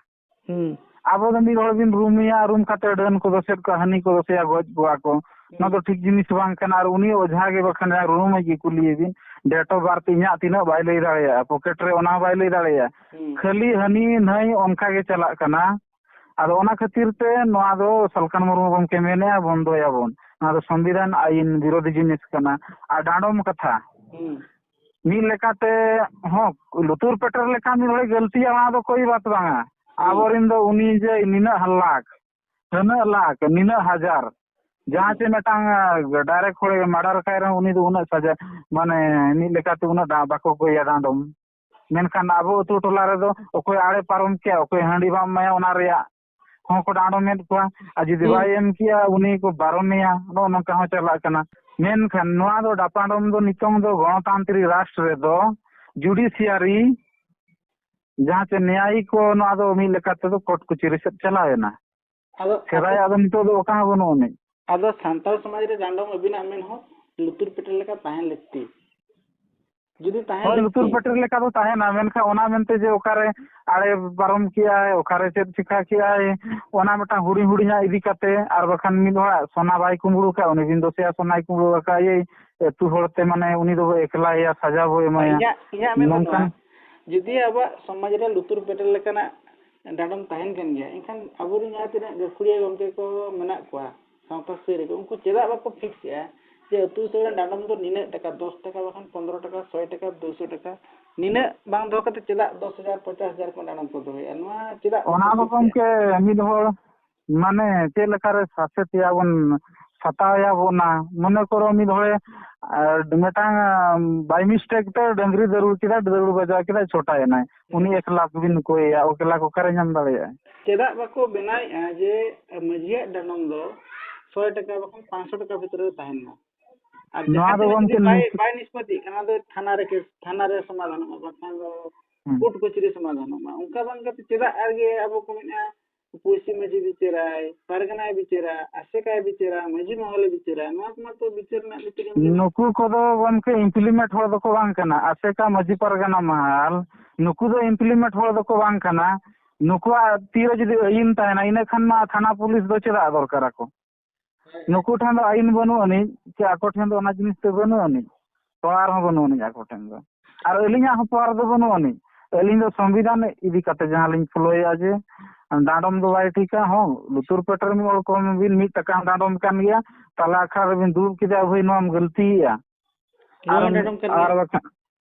ᱦᱩᱸ᱾ ᱟᱵᱚ ᱫᱚ ᱢᱤᱫ ᱦᱚᱲ ᱵᱤᱱ ᱨᱩᱢᱮᱭᱟ, ᱨᱩᱢ ᱠᱟᱛᱮ ᱰᱟᱹᱱ ᱠᱚ ᱫᱚᱥᱮᱫ ᱠᱚᱣᱟ, ᱦᱟᱹᱱᱤ ᱠᱚ ᱫᱚᱥᱮᱭᱟ, ᱜᱚᱡ ᱠᱚᱣᱟ ᱠᱚ᱾ ᱦᱩᱸ᱾ ᱱᱚᱣᱟ ᱫᱚ ᱴᱷᱤᱠ ᱡᱤᱱᱤᱥ ᱵᱟᱝ ᱠᱟᱱᱟ᱾ ᱟᱨ ᱩᱱᱤ ᱚᱡᱷᱟ ᱜᱮ ᱵᱟᱠᱷᱟᱱ ᱡᱟᱦᱟᱸ ᱨᱩᱢ ᱜᱮ ᱠᱩᱞᱤᱭᱮ ᱵᱤᱱ, date of birth ᱤᱧᱟᱹᱜ ᱛᱤᱱᱟᱹᱜ ᱵᱟᱭ ᱞᱟᱹᱭ ᱫᱟᱲᱮᱭᱟᱜᱼᱟ, ᱯᱚᱠᱮᱴ ᱨᱮ ᱚᱱᱟ ᱦᱚᱸ ᱵᱟᱭ ᱞᱟᱹᱭ ᱫᱟᱲᱮᱭᱟᱜᱼᱟ᱾ ᱦᱩᱸ᱾ ᱠᱷᱟᱹᱞᱤ ᱦᱟᱹᱱᱤ ᱱᱟᱹᱭ ᱚᱱᱠᱟ ᱜᱮ ᱪᱟᱞᱟᱜ ᱠᱟᱱᱟ᱾ ᱟᱫᱚ ᱚᱱᱟ ᱠᱷᱟᱹᱛᱤᱨ ᱛᱮ ᱱᱚᱣᱟ ᱫᱚ ᱥᱟᱞᱠᱷᱟᱱ ᱢᱩᱨᱢᱩ ᱜᱚᱢᱠᱮ ᱢᱮᱱᱮᱫᱼᱟ, ᱵᱚᱱᱫᱚᱭᱟᱵᱚᱱ᱾ ᱱᱚᱣᱟ ᱫᱚ ᱥᱚᱝᱵᱤᱫᱷᱟᱱ ᱟᱹᱭᱤᱱ ᱵᱤᱨᱳᱫᱷᱤ ᱡᱤᱱᱤᱥ ᱠᱟᱱᱟ᱾ ᱟᱨ ᱰᱟᱸᱰᱚᱢ ᱠᱟᱛᱷᱟ, ᱦᱩᱸ᱾ ᱢᱤᱫ ᱞᱮᱠᱟᱛᱮ, ᱦᱚᱸ, ᱞᱩᱛᱩᱨ ᱯᱮᱴᱮᱨ ᱞᱮᱠᱷᱟᱱ ᱢᱤᱫ ᱦᱚᱲᱮ ᱜᱟᱹᱞᱛᱤᱭᱟ, ᱚᱱᱟ ᱫᱚ ᱠᱳᱭ ᱵᱟᱛ ᱵᱟᱝᱟ᱾ ᱦᱩᱸ᱾ ᱟᱵᱚᱨᱮᱱ ᱫᱚ ᱩᱱᱤ ᱡᱮ ᱱᱤᱱᱟᱹᱜ ᱞᱟᱠᱷ, ᱱᱤᱱᱟᱹᱜ ᱞᱟᱠᱷ, ᱱᱤᱱᱟᱹᱜ ᱦᱟᱡᱟᱨ, ᱡᱟᱦᱟᱸ ᱦᱩᱸ᱾ ᱪᱮ ᱢᱤᱫᱴᱟᱝ, ᱟ, direct ᱦᱚᱲᱮ murder ᱠᱟᱭ ᱨᱮᱦᱚᱸ ᱩᱱᱤ ᱫᱚ ᱩᱱᱟᱹᱜ ᱥᱟᱡᱟ, ᱢᱟᱱᱮ, ᱢᱤᱫ ᱞᱮᱠᱟᱛᱮ ᱩᱱᱟᱹᱜ ᱰᱟ-, ᱵᱟᱠᱚ ᱠᱚᱭᱟ ᱰᱟᱸᱰᱚᱢ᱾ ᱢᱮᱱᱠᱷᱟᱱ ᱟᱵᱚ ᱟᱹᱛᱩ ᱴᱚᱞᱟ ᱨᱮᱫᱚ ᱚᱠᱚᱭ ᱟᱲᱮ ᱯᱟᱨᱚᱢ ᱠᱮᱭᱟ, ᱚᱠᱚᱭ ᱦᱟᱺᱰᱤ ᱵᱟᱢ ᱮᱢᱟᱭᱟ, ᱚᱱᱟ ᱨᱮᱭᱟᱜ ᱦᱚᱸ ᱠᱚ ᱰᱟᱸᱰᱚᱢᱮᱫ ᱠᱚᱣᱟ᱾ ᱟᱨ ᱡᱩᱫᱤ ᱦᱩᱸ᱾ ᱵᱟᱭ ᱮᱢ ᱠᱮᱭᱟ, ᱩᱱᱤ ᱠᱚ ᱵᱟᱨᱚᱱᱮᱭᱟ᱾ ᱱᱚᱜᱼᱚ ᱱᱚᱝᱠᱟ ᱦᱚᱸ ᱪᱟᱞᱟᱜ ᱠᱟᱱᱟ᱾ ᱢᱮᱱᱠᱷᱟᱱ ᱱᱚᱣᱟ ᱫᱚ ᱰᱟᱯᱟᱰᱚᱢ ᱫᱚ ᱱᱤᱛᱚᱝ ᱫᱚ ᱜᱚᱬᱚᱛᱟᱱᱛᱨᱤᱠ ᱨᱟᱥᱴᱨ ᱨᱮᱫᱚ ᱡᱩᱰᱤᱥᱤᱭᱟᱨᱤ, ᱡᱟᱦᱟᱸ ᱪᱮ ᱱᱮᱭᱟᱭᱤᱠ ᱠᱚ, ᱱᱚᱣᱟ ᱫᱚ ᱢᱤᱫ ᱞᱮᱠᱟ ᱛᱮᱫᱚ ᱠᱳᱨᱴ ᱠᱚᱪᱟᱹᱨᱤ ᱥᱮᱫ ᱪᱟᱞᱟᱣ ᱮᱱᱟ᱾ ᱟᱫᱚ ᱥᱮᱫᱟᱭᱟᱜ ᱫᱚ ᱱᱤᱛᱚᱜ ᱫᱚ ᱚᱠᱟ ᱦᱚᱸ ᱵᱟᱹᱱᱩᱜ ᱟᱹᱱᱤᱡ᱾ ᱟᱫᱚ ᱥᱟᱱᱛᱟᱲ ᱥᱚᱢᱟᱡᱽ ᱨᱮ ᱰᱟᱸᱰᱚᱢ ᱟᱹᱵᱤᱱᱟᱜ ᱢᱮᱱ ᱦᱚᱸ ᱞᱩᱛᱩᱨ ᱯᱮᱴᱮᱨ ᱞᱮᱠᱟ ᱛᱟᱦᱮᱸ ᱞᱟᱹᱠᱛᱤ᱾ ᱡᱩᱫᱤ ᱛᱟᱦᱮᱸ ᱦᱳᱭ, ᱞᱩᱛᱩᱨ ᱞᱟᱹᱠᱛᱤ᱾ ᱯᱮᱴᱮᱨ ᱞᱮᱠᱟ ᱫᱚ ᱛᱟᱦᱮᱱᱟ, ᱢᱮᱱᱠᱷᱟᱱ ᱚᱱᱟ ᱢᱮᱱᱛᱮ ᱡᱮ ᱚᱠᱟᱨᱮ ᱟᱲᱮ ᱯᱟᱨᱚᱢ ᱠᱮᱜᱼᱟᱭ, ᱚᱠᱟᱨᱮ ᱪᱮᱫ ᱪᱤᱠᱟ ᱠᱮᱜᱼᱟᱭ, ᱚᱱᱟ ᱢᱤᱫᱴᱟᱝ ᱦᱩᱰᱤᱧ ᱦᱩᱰᱤᱧᱟᱜ ᱤᱫᱤ ᱠᱟᱛᱮ, ᱟᱨ ᱵᱟᱠᱷᱟᱱ ᱢᱤᱫ ᱦᱚᱲᱟᱜ ᱥᱚᱱᱟ ᱵᱟᱭ ᱠᱩᱢᱵᱽᱲᱩ ᱟᱠᱟᱫ, ᱩᱱᱤ ᱵᱤᱱ ᱫᱳᱥᱮᱭᱟ ᱥᱚᱱᱟᱭ ᱠᱩᱢᱵᱽᱲᱩ ᱟᱠᱟᱫ, ᱤᱭᱟᱹ, ᱟᱹᱛᱩ ᱦᱚᱲ ᱛᱮ, ᱢᱟᱱᱮ, ᱩᱱᱤ ᱫᱚᱵᱚ ᱮᱠᱞᱟᱭᱮᱭᱟ, ᱥᱟᱡᱟ ᱵᱚ ᱮᱢᱟᱭᱟ᱾ ᱤᱧᱟᱹᱜ, ᱤᱧᱟᱹᱜ ᱢᱮᱱ ᱫᱚ ᱱᱚᱝᱠᱟᱱ ᱱᱚᱣᱟ, ᱡᱩᱫᱤ ᱟᱵᱚᱣᱟᱜ ᱥᱚᱢᱟᱡᱽ ᱨᱮ ᱞᱩᱛᱩᱨ ᱯᱮᱴᱮᱨ ᱞᱮᱠᱟᱱᱟᱜ ᱰᱟᱸᱰᱚᱢ ᱛᱟᱦᱮᱱ ᱠᱟᱱ ᱜᱮᱭᱟ, ᱮᱱᱠᱷᱟᱱ ᱟᱵᱚᱨᱮᱱ ᱡᱟᱦᱟᱸ ᱛᱤᱱᱟᱹᱜ ᱜᱟᱹᱠᱷᱩᱲᱤᱭᱟᱹ ᱜᱚᱢᱠᱮ ᱠᱚ ᱢᱮᱱᱟᱜ ᱠᱚᱣᱟ ᱥᱟᱶᱛᱟ ᱥᱩᱥᱟᱹᱨᱤᱭᱟᱹ ᱠᱚ, ᱩᱱᱠᱩ ᱪᱮᱫᱟᱜ ᱵᱟᱠᱚ ᱯᱷᱤᱠᱥ ᱮᱜᱼᱟ ᱡᱮ ᱟᱹᱛᱩ ᱥᱩᱨ ᱨᱮᱱ ᱰᱟᱸᱰᱚᱢ ᱫᱚ ᱱᱤᱱᱟᱹᱜ ᱴᱟᱠᱟ, ᱫᱚᱥ ᱴᱟᱠᱟ, ᱵᱟᱠᱷᱟᱱ ᱯᱚᱱᱫᱽᱨᱚ ᱴᱟᱠᱟ, ᱥᱚᱭ ᱴᱟᱠᱟ, ᱫᱩᱥᱚ ᱴᱟᱠᱟ, ᱱᱤᱱᱟᱹᱜ ᱵᱟᱝ ᱫᱚᱦᱚ ᱠᱟᱛᱮ ᱪᱮᱫᱟᱜ ᱫᱚᱥ ᱦᱟᱡᱟᱨ, ᱯᱚᱧᱪᱟᱥ ᱦᱟᱡᱟᱨ ᱠᱚ ᱰᱟᱸᱰᱚᱢ ᱠᱚ ᱫᱚᱦᱚᱭᱮᱜᱼᱟ? ᱱᱚᱣᱟ ᱪᱮᱫᱟᱜ ᱠᱚ ᱚᱱᱟ ᱫᱚ ᱯᱷᱤᱠᱥ ᱮᱜᱼᱟ? ᱜᱚᱢᱠᱮ, ᱢᱤᱫ ᱦᱚᱲ ᱢᱟᱱᱮ ᱪᱮᱫ ᱞᱮᱠᱟᱨᱮ ᱥᱟᱥᱮᱛ ᱮᱭᱟ ᱵᱚᱱ, ᱥᱟᱛᱟᱣ ᱮᱭᱟ ᱵᱚᱱ, ᱚᱱᱟ ᱢᱚᱱᱮ ᱠᱚᱨᱚ ᱢᱤᱫ ᱦᱚᱲᱮ, ᱟᱨ ᱢᱤᱫᱴᱟᱝ, ᱟᱢ, by mistake ᱛᱮ ᱰᱟᱹᱝᱨᱤ ᱫᱟᱹᱨᱩᱲ ᱠᱮᱫᱟ, ᱫᱟᱹᱨᱩᱲ ᱵᱟᱡᱟᱣ ᱠᱮᱫᱟ, ᱪᱷᱚᱴᱟᱭ ᱮᱱᱟᱭ, ᱩᱱᱤ ᱮᱠ ᱞᱟᱠᱷ ᱵᱤᱱ ᱠᱚᱭᱮᱭᱟ, ᱚᱠᱟ ᱞᱟᱠᱷ ᱚᱠᱟᱨᱮ ᱧᱟᱢ ᱫᱟᱲᱮᱭᱟᱜᱼᱟᱭ? ᱪᱮᱫᱟᱜ ᱵᱟᱠᱚ ᱵᱮᱱᱟᱣᱮᱫᱼᱟ ᱡᱮ ᱢᱟᱹᱡᱷᱤᱭᱟᱜ ᱰᱟᱸᱰᱚᱢ ᱫᱚ ᱥᱚᱭ ᱴᱟᱠᱟ ᱵᱟᱠᱷᱟᱱ ᱯᱟᱸᱪᱥᱚ ᱴᱟᱠᱟ ᱵᱷᱤᱛᱨᱤ ᱨᱮ ᱛᱟᱦᱮᱱ ᱢᱟ? ᱟᱨ ᱱᱚᱣᱟ ᱡᱟᱦᱟᱸ ᱫᱚ ᱛᱤᱱᱟᱹᱜ ᱡᱩᱫᱤ ᱜᱚᱢᱠᱮ ᱵᱟᱭ, ᱱᱤᱥ- ᱵᱟᱭ ᱱᱤᱥᱯᱟᱹᱛᱤᱜ ᱠᱟᱱᱟ, ᱚᱱᱟ ᱫᱚ ᱛᱷᱟᱱᱟ ᱨᱮ ᱠᱮᱥ, ᱛᱷᱟᱱᱟ ᱨᱮ ᱥᱚᱢᱟᱫᱷᱟᱱᱚᱜᱼᱟ, ᱵᱟᱠᱷᱟᱱ ᱫᱚ ᱦᱩᱸ᱾ ᱠᱳᱨᱴ ᱠᱚᱪᱟᱹᱨᱤ ᱥᱚᱢᱟᱫᱷᱟᱱᱚᱜ ᱢᱟ᱾ ᱚᱱᱠᱟ ᱵᱟᱝ ᱠᱟᱛᱮ ᱪᱮᱫᱟᱜ ᱟᱨᱜᱮ ᱟᱵᱚ ᱠᱚ ᱢᱮᱱᱟ ᱯᱩᱲᱥᱤ ᱢᱟᱹᱡᱷᱤ ᱵᱤᱪᱟᱹᱨᱟᱭ, ᱯᱟᱨᱜᱟᱱᱟᱭ ᱵᱤᱪᱟᱹᱨᱟ, ᱟᱥᱮᱠᱟᱭ ᱵᱤᱪᱟᱹᱨᱟ, ᱢᱟᱹᱡᱷᱤ ᱢᱚᱦᱚᱞᱮ ᱵᱤᱪᱟᱹᱨᱟ? ᱱᱚᱣᱟ ᱠᱚᱢᱟ ᱛᱚ ᱵᱤᱪᱟᱹᱨ ᱨᱮᱱᱟᱜ ᱵᱷᱤᱛᱨᱤ ᱨᱮ ᱱᱩᱠᱩ ᱠᱚᱫᱚ ᱜᱚᱢᱠᱮ implement ᱦᱚᱲ ᱫᱚᱠᱚ ᱵᱟᱝ ᱠᱟᱱᱟ᱾ ᱟᱥᱮᱠᱟ, ᱢᱟᱹᱡᱷᱤ ᱯᱟᱨᱜᱟᱱᱟ ᱢᱟᱦᱟᱞ, ᱱᱩᱠᱩ ᱫᱚ implement ᱦᱚᱲ ᱫᱚᱠᱚ ᱵᱟᱝ ᱠᱟᱱᱟ᱾ ᱱᱩᱠᱩᱣᱟᱜ ᱛᱤᱨᱮ ᱡᱩᱫᱤ ᱟᱹᱭᱤᱱ ᱛᱟᱦᱮᱱᱟ, ᱤᱱᱟᱹ ᱠᱷᱟᱱ ᱢᱟ ᱛᱷᱟᱱᱟ ᱯᱩᱞᱤᱥ ᱫᱚ ᱪᱮᱫᱟᱜ ᱫᱚᱨᱠᱟᱨ ᱟᱠᱚ? ᱱᱩᱠᱩ ᱴᱷᱮᱱ ᱫᱚ ᱟᱹᱭᱤᱱ ᱵᱟᱹᱱᱩᱜ ᱟᱹᱱᱤᱡ, ᱪᱮ ᱟᱠᱚ ᱴᱷᱮᱱ ᱫᱚ ᱚᱱᱟ ᱡᱤᱱᱤᱥ ᱫᱚ ᱵᱟᱹᱱᱩᱜ ᱟᱹᱱᱤᱡ, ᱯᱟᱣᱟᱨ ᱦᱚᱸ ᱵᱟᱹᱱᱩᱜ ᱟᱹᱱᱤᱡ ᱟᱠᱚ ᱴᱷᱮᱱ ᱫᱚ᱾ ᱟᱨ ᱟᱹᱞᱤᱧᱟᱜ ᱦᱚᱸ ᱯᱟᱣᱟᱨ ᱫᱚ ᱵᱟᱹᱱᱩᱜ ᱟᱹᱱᱤᱡ᱾ ᱟᱹᱞᱤᱧ ᱫᱚ ᱥᱚᱝᱵᱤᱫᱷᱟᱱ ᱤᱫᱤ ᱠᱟᱛᱮ ᱡᱟᱦᱟᱸ ᱞᱤᱧ ᱯᱷᱳᱞᱳᱭᱮᱫᱼᱟ ᱡᱮ ᱰᱟᱸᱰᱚᱢ ᱫᱚ ᱵᱟᱭ ᱴᱷᱤᱠᱟ, ᱦᱚᱸ, ᱞᱩᱛᱩᱨ ᱯᱮᱴᱮᱨ ᱢᱤᱫ ᱦᱚᱲ ᱠᱚ ᱵᱤᱱ ᱢᱤᱫ ᱴᱟᱠᱟᱢ ᱰᱟᱸᱰᱚᱢ ᱠᱟᱱ ᱜᱮᱭᱟ, ᱛᱟᱦᱞᱮ ᱟᱠᱷᱲᱟ ᱨᱮᱵᱤᱱ ᱫᱩᱲᱩᱵ ᱠᱮᱫᱟ, ᱵᱷᱟᱹᱭ, ᱱᱚᱣᱟᱢ ᱜᱟᱹᱞᱛᱤᱭᱮᱫᱼᱟ᱾ ᱱᱚᱣᱟ ᱟᱨ, ᱰᱟᱸᱰᱚᱢ ᱠᱟᱱ ᱟᱨ ᱜᱮᱭᱟ᱾ ᱵᱟᱠᱷᱟᱱ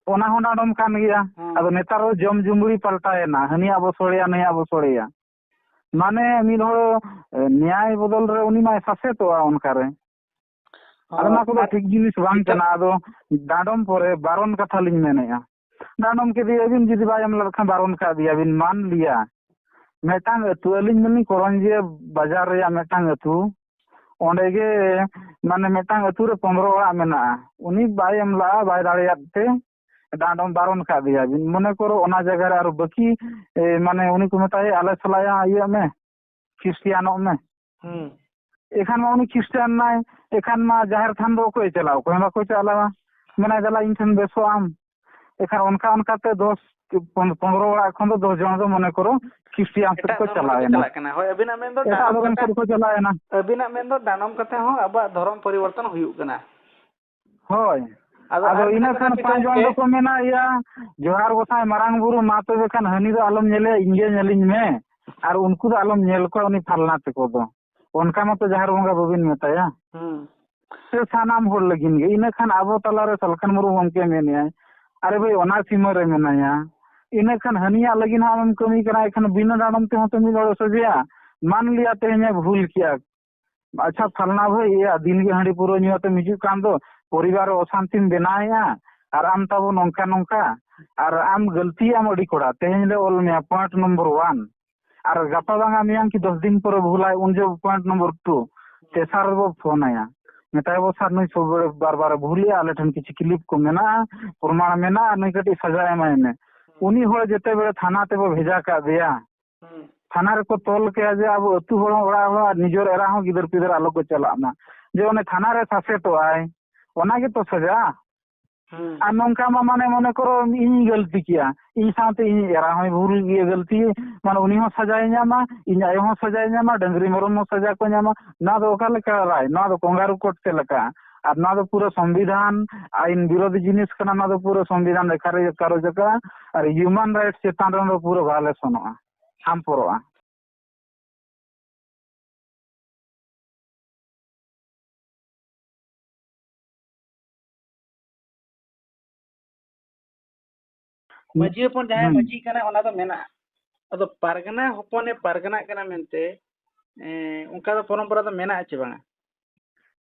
ᱚᱱᱟ ᱦᱚᱸ ᱰᱟᱸᱰᱚᱢ ᱠᱟᱱ ᱜᱮᱭᱟ᱾ ᱦᱮᱸ᱾ ᱟᱫᱚ ᱱᱮᱛᱟᱨ ᱫᱚ ᱡᱚᱢ ᱡᱩᱢᱵᱩᱲᱤ ᱯᱟᱞᱴᱟᱣᱮᱱᱟ, ᱦᱟᱹᱱᱤᱭᱟᱜ ᱵᱚ ᱥᱚᱲᱮᱭᱟ, ᱱᱩᱭᱟᱜ ᱵᱚ ᱥᱚᱲᱮᱭᱟ᱾ ᱢᱟᱱᱮ ᱢᱤᱫ ᱦᱚᱲ, ᱮ, ᱱᱮᱭᱟᱭ ᱵᱚᱫᱚᱞ ᱨᱮ ᱩᱱᱤ ᱢᱟᱭ ᱥᱟᱥᱮᱛᱚᱜᱼᱟ ᱚᱱᱠᱟᱨᱮ᱾ ᱟᱫᱚ ᱚᱱᱟ ᱠᱚᱫᱚ ᱟᱨ ᱴᱷᱤᱠ ᱡᱤᱱᱤᱥ ᱵᱟᱝ ᱱᱤᱛᱚᱜ ᱠᱟᱱᱟ᱾ ᱟᱫᱚ ᱰᱟᱸᱰᱚᱢ ᱯᱚᱨᱮ ᱵᱟᱨᱚᱱ ᱠᱟᱛᱷᱟ ᱞᱤᱧ ᱢᱮᱱᱮᱫᱼᱟ᱾ ᱰᱟᱸᱰᱚᱢ ᱠᱮᱫᱮᱭᱟᱵᱤᱱ, ᱡᱩᱫᱤ ᱵᱟᱭ ᱮᱢ ᱞᱮᱠᱷᱟᱱ ᱵᱟᱨᱚᱱ ᱠᱟᱫᱮᱭᱟᱵᱤᱱ, ᱢᱟᱱ ᱞᱤᱭᱟ ᱢᱤᱫᱴᱟᱝ ᱟᱹᱛᱩ, ᱟᱹᱞᱤᱧ ᱢᱟᱞᱤᱧ ᱠᱚᱨᱚᱧᱡᱤᱭᱟᱹ ᱵᱟᱡᱟᱨ ᱨᱮᱭᱟᱜ ᱢᱤᱫᱴᱟᱝ ᱟᱹᱛᱩ, ᱚᱸᱰᱮ ᱜᱮ ᱢᱟᱱᱮ ᱢᱤᱫᱴᱟᱝ ᱟᱹᱛᱩ ᱨᱮ ᱯᱚᱱᱫᱽᱨᱚ ᱚᱲᱟᱜ ᱢᱮᱱᱟᱜᱼᱟ, ᱩᱱᱤ ᱵᱟᱭ ᱮᱢ ᱞᱟᱜᱼᱟ, ᱵᱟᱭ ᱫᱟᱲᱮᱭᱟᱫ ᱛᱮ ᱰᱟᱸᱰᱚᱢ ᱵᱟᱨᱚᱱ ᱠᱟᱫᱮᱭᱟᱵᱤᱱ᱾ ᱢᱚᱱᱮ ᱠᱚᱨᱚ ᱚᱱᱟ ᱡᱟᱭᱜᱟ ᱨᱮ ᱟᱨᱚ ᱵᱟᱹᱠᱤ, ᱮ, ᱢᱟᱱᱮ ᱩᱱᱤ ᱠᱚ ᱢᱮᱛᱟᱭᱟ, "ᱟᱞᱮ ᱥᱟᱞᱟᱜ ᱭᱟ ᱤᱭᱟᱹᱜ ᱢᱮ, ᱠᱷᱨᱤᱥᱴᱤᱭᱟᱱᱚᱜ ᱢᱮ᱾" ᱦᱩᱸ᱾ ᱮᱠᱷᱟᱱ ᱢᱟ ᱩᱱᱤ ᱠᱷᱨᱤᱥᱴᱤᱭᱟᱱ ᱱᱟᱭ, ᱮᱠᱷᱟᱱ ᱢᱟ ᱡᱟᱦᱮᱨ ᱛᱷᱟᱱ ᱫᱚ ᱚᱠᱚᱭ ᱪᱟᱞᱟᱣ? ᱚᱠᱚᱭ ᱦᱚᱸ ᱵᱟᱠᱚ ᱪᱟᱞᱟᱣᱟ᱾ ᱢᱮᱱᱟᱭ, "ᱫᱮᱞᱟ ᱤᱧ ᱴᱷᱮᱱ ᱵᱮᱥᱚᱜ ᱟᱢ᱾" ᱮᱠᱷᱟᱱ ᱚᱱᱠᱟ ᱚᱱᱠᱟᱛᱮ ᱫᱚᱥ, ᱯᱚᱱ-, ᱯᱚᱱᱨᱚ ᱚᱲᱟᱜ ᱠᱷᱚᱱ ᱫᱚ ᱫᱚᱥ ᱡᱚᱱ ᱫᱚ ᱢᱚᱱᱮ ᱠᱚᱨᱚ ᱠᱷᱨᱤᱥᱴᱤᱭᱟᱱ ᱥᱮᱫ ᱮᱴᱟᱜ ᱠᱚ ᱫᱷᱚᱨᱚᱢ ᱪᱟᱞᱟᱣ ᱨᱮᱠᱚ ᱮᱱᱟ᱾ ᱪᱟᱞᱟᱜ ᱠᱟᱱᱟ᱾ ᱦᱳᱭ, ᱟᱹᱵᱤᱱᱟᱜ ᱢᱮᱱᱫᱚ ᱮᱴᱟᱜ ᱰᱟᱸᱰᱚᱢ ᱫᱷᱚᱨᱚᱢ ᱠᱟᱛᱮ, ᱥᱮᱫ ᱠᱚ ᱪᱟᱞᱟᱣ ᱮᱱᱟ᱾ ᱟᱹᱵᱤᱱᱟᱜ ᱢᱮᱱᱫᱚ ᱰᱟᱸᱰᱚᱢ ᱠᱟᱛᱮ ᱦᱚᱸ ᱟᱵᱚᱣᱟᱜ ᱫᱷᱚᱨᱚᱢ ᱯᱚᱨᱤᱵᱚᱨᱛᱚᱱ ᱦᱩᱭᱩᱜ ᱠᱟᱱᱟ᱾ ᱦᱳᱭ᱾ ᱟᱫᱚ ᱟᱫᱚ ᱟᱨ ᱤᱱᱟᱹ ᱢᱤᱫᱴᱟᱝ ᱠᱷᱟᱱ ᱠᱟᱛᱷᱟ ᱯᱟᱸᱪ ᱡᱚᱱ ᱜᱚᱢᱠᱮ, ᱫᱚᱠᱚ ᱢᱮᱱᱟ, "ᱤᱭᱟᱹ, ᱡᱚᱦᱟᱨ ᱜᱚᱸᱥᱟᱭ ᱢᱟᱨᱟᱝ ᱵᱩᱨᱩ, ᱢᱟ ᱛᱚᱵᱮ ᱠᱷᱟᱱ ᱦᱟᱹᱱᱤ ᱫᱚ ᱟᱞᱚᱢ ᱧᱮᱞᱮᱭᱟ, ᱤᱧ ᱜᱮ ᱧᱮᱞᱤᱧ ᱢᱮ, ᱟᱨ ᱩᱱᱠᱩ ᱫᱚ ᱟᱞᱚᱢ ᱧᱮᱞ ᱠᱚᱣᱟ, ᱩᱱᱤ ᱯᱷᱟᱞᱱᱟ ᱛᱮᱠᱚ ᱫᱚ᱾" ᱚᱱᱠᱟ ᱢᱟᱛᱚ ᱡᱟᱦᱮᱨ ᱵᱚᱸᱜᱟ ᱵᱟᱹᱵᱤᱱ ᱢᱮᱛᱟᱭᱟ᱾ ᱦᱩᱸ᱾ ᱥᱮ ᱥᱟᱱᱟᱢ ᱦᱚᱲ ᱞᱟᱹᱜᱤᱫ ᱜᱮ᱾ ᱤᱱᱟᱹ ᱠᱷᱟᱱ ᱟᱵᱚ ᱛᱟᱞᱟᱨᱮ ᱥᱟᱞᱠᱷᱟᱱ ᱢᱩᱨᱢᱩ ᱜᱚᱢᱠᱮ ᱢᱮᱱᱮᱫᱼᱟᱭ, "ᱟᱨᱮ ᱵᱷᱟᱹᱭ, ᱚᱱᱟ ᱥᱤᱢᱟᱹ ᱨᱮ ᱢᱮᱱᱟᱭᱟ, ᱤᱱᱟᱹ ᱠᱷᱟᱱ ᱦᱟᱹᱱᱤᱭᱟᱜ ᱞᱟᱹᱜᱤᱫ ᱦᱚᱸ ᱟᱢᱮᱢ ᱠᱟᱹᱢᱤ ᱠᱟᱱᱟ, ᱮᱱᱠᱷᱟᱱ ᱵᱤᱱᱟᱹ ᱰᱟᱸᱰᱚᱢ ᱛᱮᱦᱚᱸ ᱛᱚ ᱢᱤᱫ ᱦᱚᱲ ᱥᱚᱡᱷᱮᱭᱟ᱾ ᱢᱟᱱ ᱞᱤᱭᱟ ᱛᱮᱦᱮᱧᱮ ᱵᱷᱩᱞ ᱠᱮᱜᱼᱟ, ᱟᱪᱪᱷᱟ, ᱯᱷᱟᱞᱱᱟ ᱵᱷᱟᱹᱭ, ᱤᱭᱟᱹ, ᱫᱤᱱ ᱜᱮ ᱦᱟᱺᱰᱤ ᱯᱟᱹᱣᱨᱟᱹ ᱧᱩ ᱟᱛᱮᱢ ᱦᱤᱡᱩᱜ ᱠᱟᱱ ᱫᱚ, ᱯᱚᱨᱤᱵᱟᱨ ᱨᱮ ᱚᱥᱟᱱᱛᱤᱢ ᱵᱮᱱᱟᱣᱮᱫᱼᱟ, ᱟᱨ ᱟᱢ ᱛᱟᱵᱚ ᱱᱚᱝᱠᱟ ᱱᱚᱝᱠᱟ, ᱟᱨ ᱟᱢ ᱜᱟᱹᱞᱛᱤᱭᱟᱢ ᱟᱹᱰᱤ ᱠᱚᱲᱟ, ᱛᱮᱦᱮᱧ ᱞᱮ ᱚᱞ ᱢᱮᱭᱟ point number one, ᱟᱨ ᱜᱟᱯᱟ ᱵᱟᱝᱟ ᱢᱮᱭᱟᱝ ᱠᱤ ᱫᱚᱥ ᱫᱤᱱ ᱯᱚᱨᱮ ᱵᱷᱩᱞᱟᱭ, ᱩᱱ ᱡᱚᱦᱚᱜ point number two, ᱛᱮᱥᱟᱨ ᱨᱮᱵᱚ ᱯᱷᱳᱱ ᱟᱭᱟ, ᱢᱮᱛᱟᱭᱟᱵᱚ, 'ᱥᱟᱨ, ᱱᱩᱭ ᱥᱚᱵ ᱵᱟᱨ ᱵᱟᱨᱮ ᱵᱷᱩᱞᱮᱜᱼᱟ, ᱟᱞᱮ ᱴᱷᱮᱱ ᱠᱤᱪᱷᱩ clip ᱠᱚ ᱢᱮᱱᱟᱜᱼᱟ, ᱯᱨᱚᱢᱟᱬ ᱢᱮᱱᱟᱜᱼᱟ, ᱱᱩᱭ ᱠᱟᱹᱴᱤᱡ ᱥᱟᱡᱟ ᱮᱢᱟᱭ ᱢᱮ᱾ ᱩᱱᱤ ᱦᱚᱲ ᱡᱮᱛᱮ ᱵᱮᱲᱮ ᱛᱷᱟᱱᱟ ᱛᱮᱵᱚ ᱵᱷᱮᱡᱟ ᱠᱟᱫᱮᱭᱟ, ᱦᱩᱸ᱾ ᱛᱷᱟᱱᱟ ᱨᱮᱠᱚ ᱛᱚᱞ ᱠᱟᱭᱟ ᱡᱮ ᱟᱵᱚ ᱟᱹᱛᱩ ᱦᱚᱲ ᱦᱚᱸ, ᱚᱲᱟᱜ ᱦᱚᱲ ᱦᱚᱸ ᱟᱨ ᱱᱤᱡᱮᱨ ᱮᱨᱟ ᱦᱚᱸ ᱜᱤᱫᱟᱹᱨ ᱯᱤᱫᱟᱹᱨ ᱟᱞᱚ ᱠᱚ ᱪᱟᱞᱟᱜ ᱢᱟ, ᱡᱮ ᱚᱱᱮ ᱛᱷᱟᱱᱟ ᱨᱮ ᱥᱟᱥᱮᱛᱚᱜ ᱟᱭ, ᱚᱱᱟ ᱜᱮᱛᱚ ᱥᱟᱡᱟ᱾ ᱦᱩᱸ᱾ ᱟᱨ ᱱᱚᱝᱠᱟ ᱢᱟ ᱢᱟᱱᱮ ᱢᱚᱱᱮ ᱠᱚᱨᱚ ᱤᱧᱤᱧ ᱜᱟᱹᱞᱛᱤ ᱠᱮᱜᱼᱟ, ᱤᱧ ᱥᱟᱶᱛᱮ ᱤᱧ ᱮᱨᱟ ᱦᱚᱸᱭ ᱵᱷᱩᱞ ᱜᱮᱭᱟ ᱜᱟᱹᱞᱛᱤ, ᱢᱟᱱᱮ ᱩᱱᱤ ᱦᱚᱸ ᱥᱟᱡᱟᱭ ᱧᱟᱢᱟ, ᱤᱧ ᱟᱭᱳ ᱦᱚᱸ ᱥᱟᱡᱟᱭ ᱧᱟᱢᱟ, ᱰᱟᱹᱝᱨᱤ ᱢᱮᱨᱚᱢ ᱦᱚᱸ ᱥᱟᱡᱟ ᱠᱚ ᱧᱟᱢᱟ᱾ ᱱᱚᱣᱟ ᱫᱚ ᱚᱠᱟ ᱞᱮᱠᱟ ᱨᱟᱭ? ᱱᱚᱣᱟ ᱫᱚ ᱠᱚᱝᱜᱟᱨᱩ ᱠᱳᱨᱴ ᱪᱮᱫ ᱞᱮᱠᱟ? ᱟᱨ ᱱᱚᱣᱟ ᱫᱚ ᱯᱩᱨᱟᱹ ᱥᱚᱝᱵᱤᱫᱷᱟᱱ ᱟᱭᱤᱱ ᱵᱤᱨᱳᱫᱷᱤ ᱡᱤᱱᱤᱥ ᱠᱟᱱᱟ, ᱱᱚᱣᱟ ᱫᱚ ᱯᱩᱨᱟᱹ ᱥᱚᱝᱵᱤᱫᱷᱟᱱ ᱞᱮᱠᱷᱟ ᱨᱮ ᱠᱟᱨᱚᱡᱽ ᱟᱠᱟᱫᱼᱟ, ᱟᱨ human rights ᱪᱮᱛᱟᱱ ᱨᱮ ᱱᱚᱣᱟ ᱫᱚ ᱯᱩᱨᱟᱹ violation-ᱚᱜᱼᱟ, ᱦᱟᱢᱯᱚᱨᱚᱜᱼᱟ᱾ ᱢᱟᱹᱡᱷᱤ ᱦᱚᱯᱚᱱ ᱡᱟᱦᱟᱸᱭ ᱦᱩᱸ᱾ ᱢᱟᱹᱡᱷᱤ ᱠᱟᱱᱟᱭ, ᱚᱱᱟ ᱫᱚ ᱢᱮᱱᱟᱜᱼᱟ᱾ ᱟᱫᱚ ᱯᱟᱨᱜᱟᱱᱟ ᱦᱚᱯᱚᱱᱮ ᱯᱟᱨᱜᱟᱱᱟᱜ ᱠᱟᱱᱟ ᱢᱮᱱᱛᱮ, ᱮᱸ, ᱚᱱᱠᱟ ᱫᱚ ᱯᱚᱨᱚᱢᱯᱚᱨᱟ ᱫᱚ ᱢᱮᱱᱟᱜᱼᱟ ᱪᱮ ᱵᱟᱝᱟ?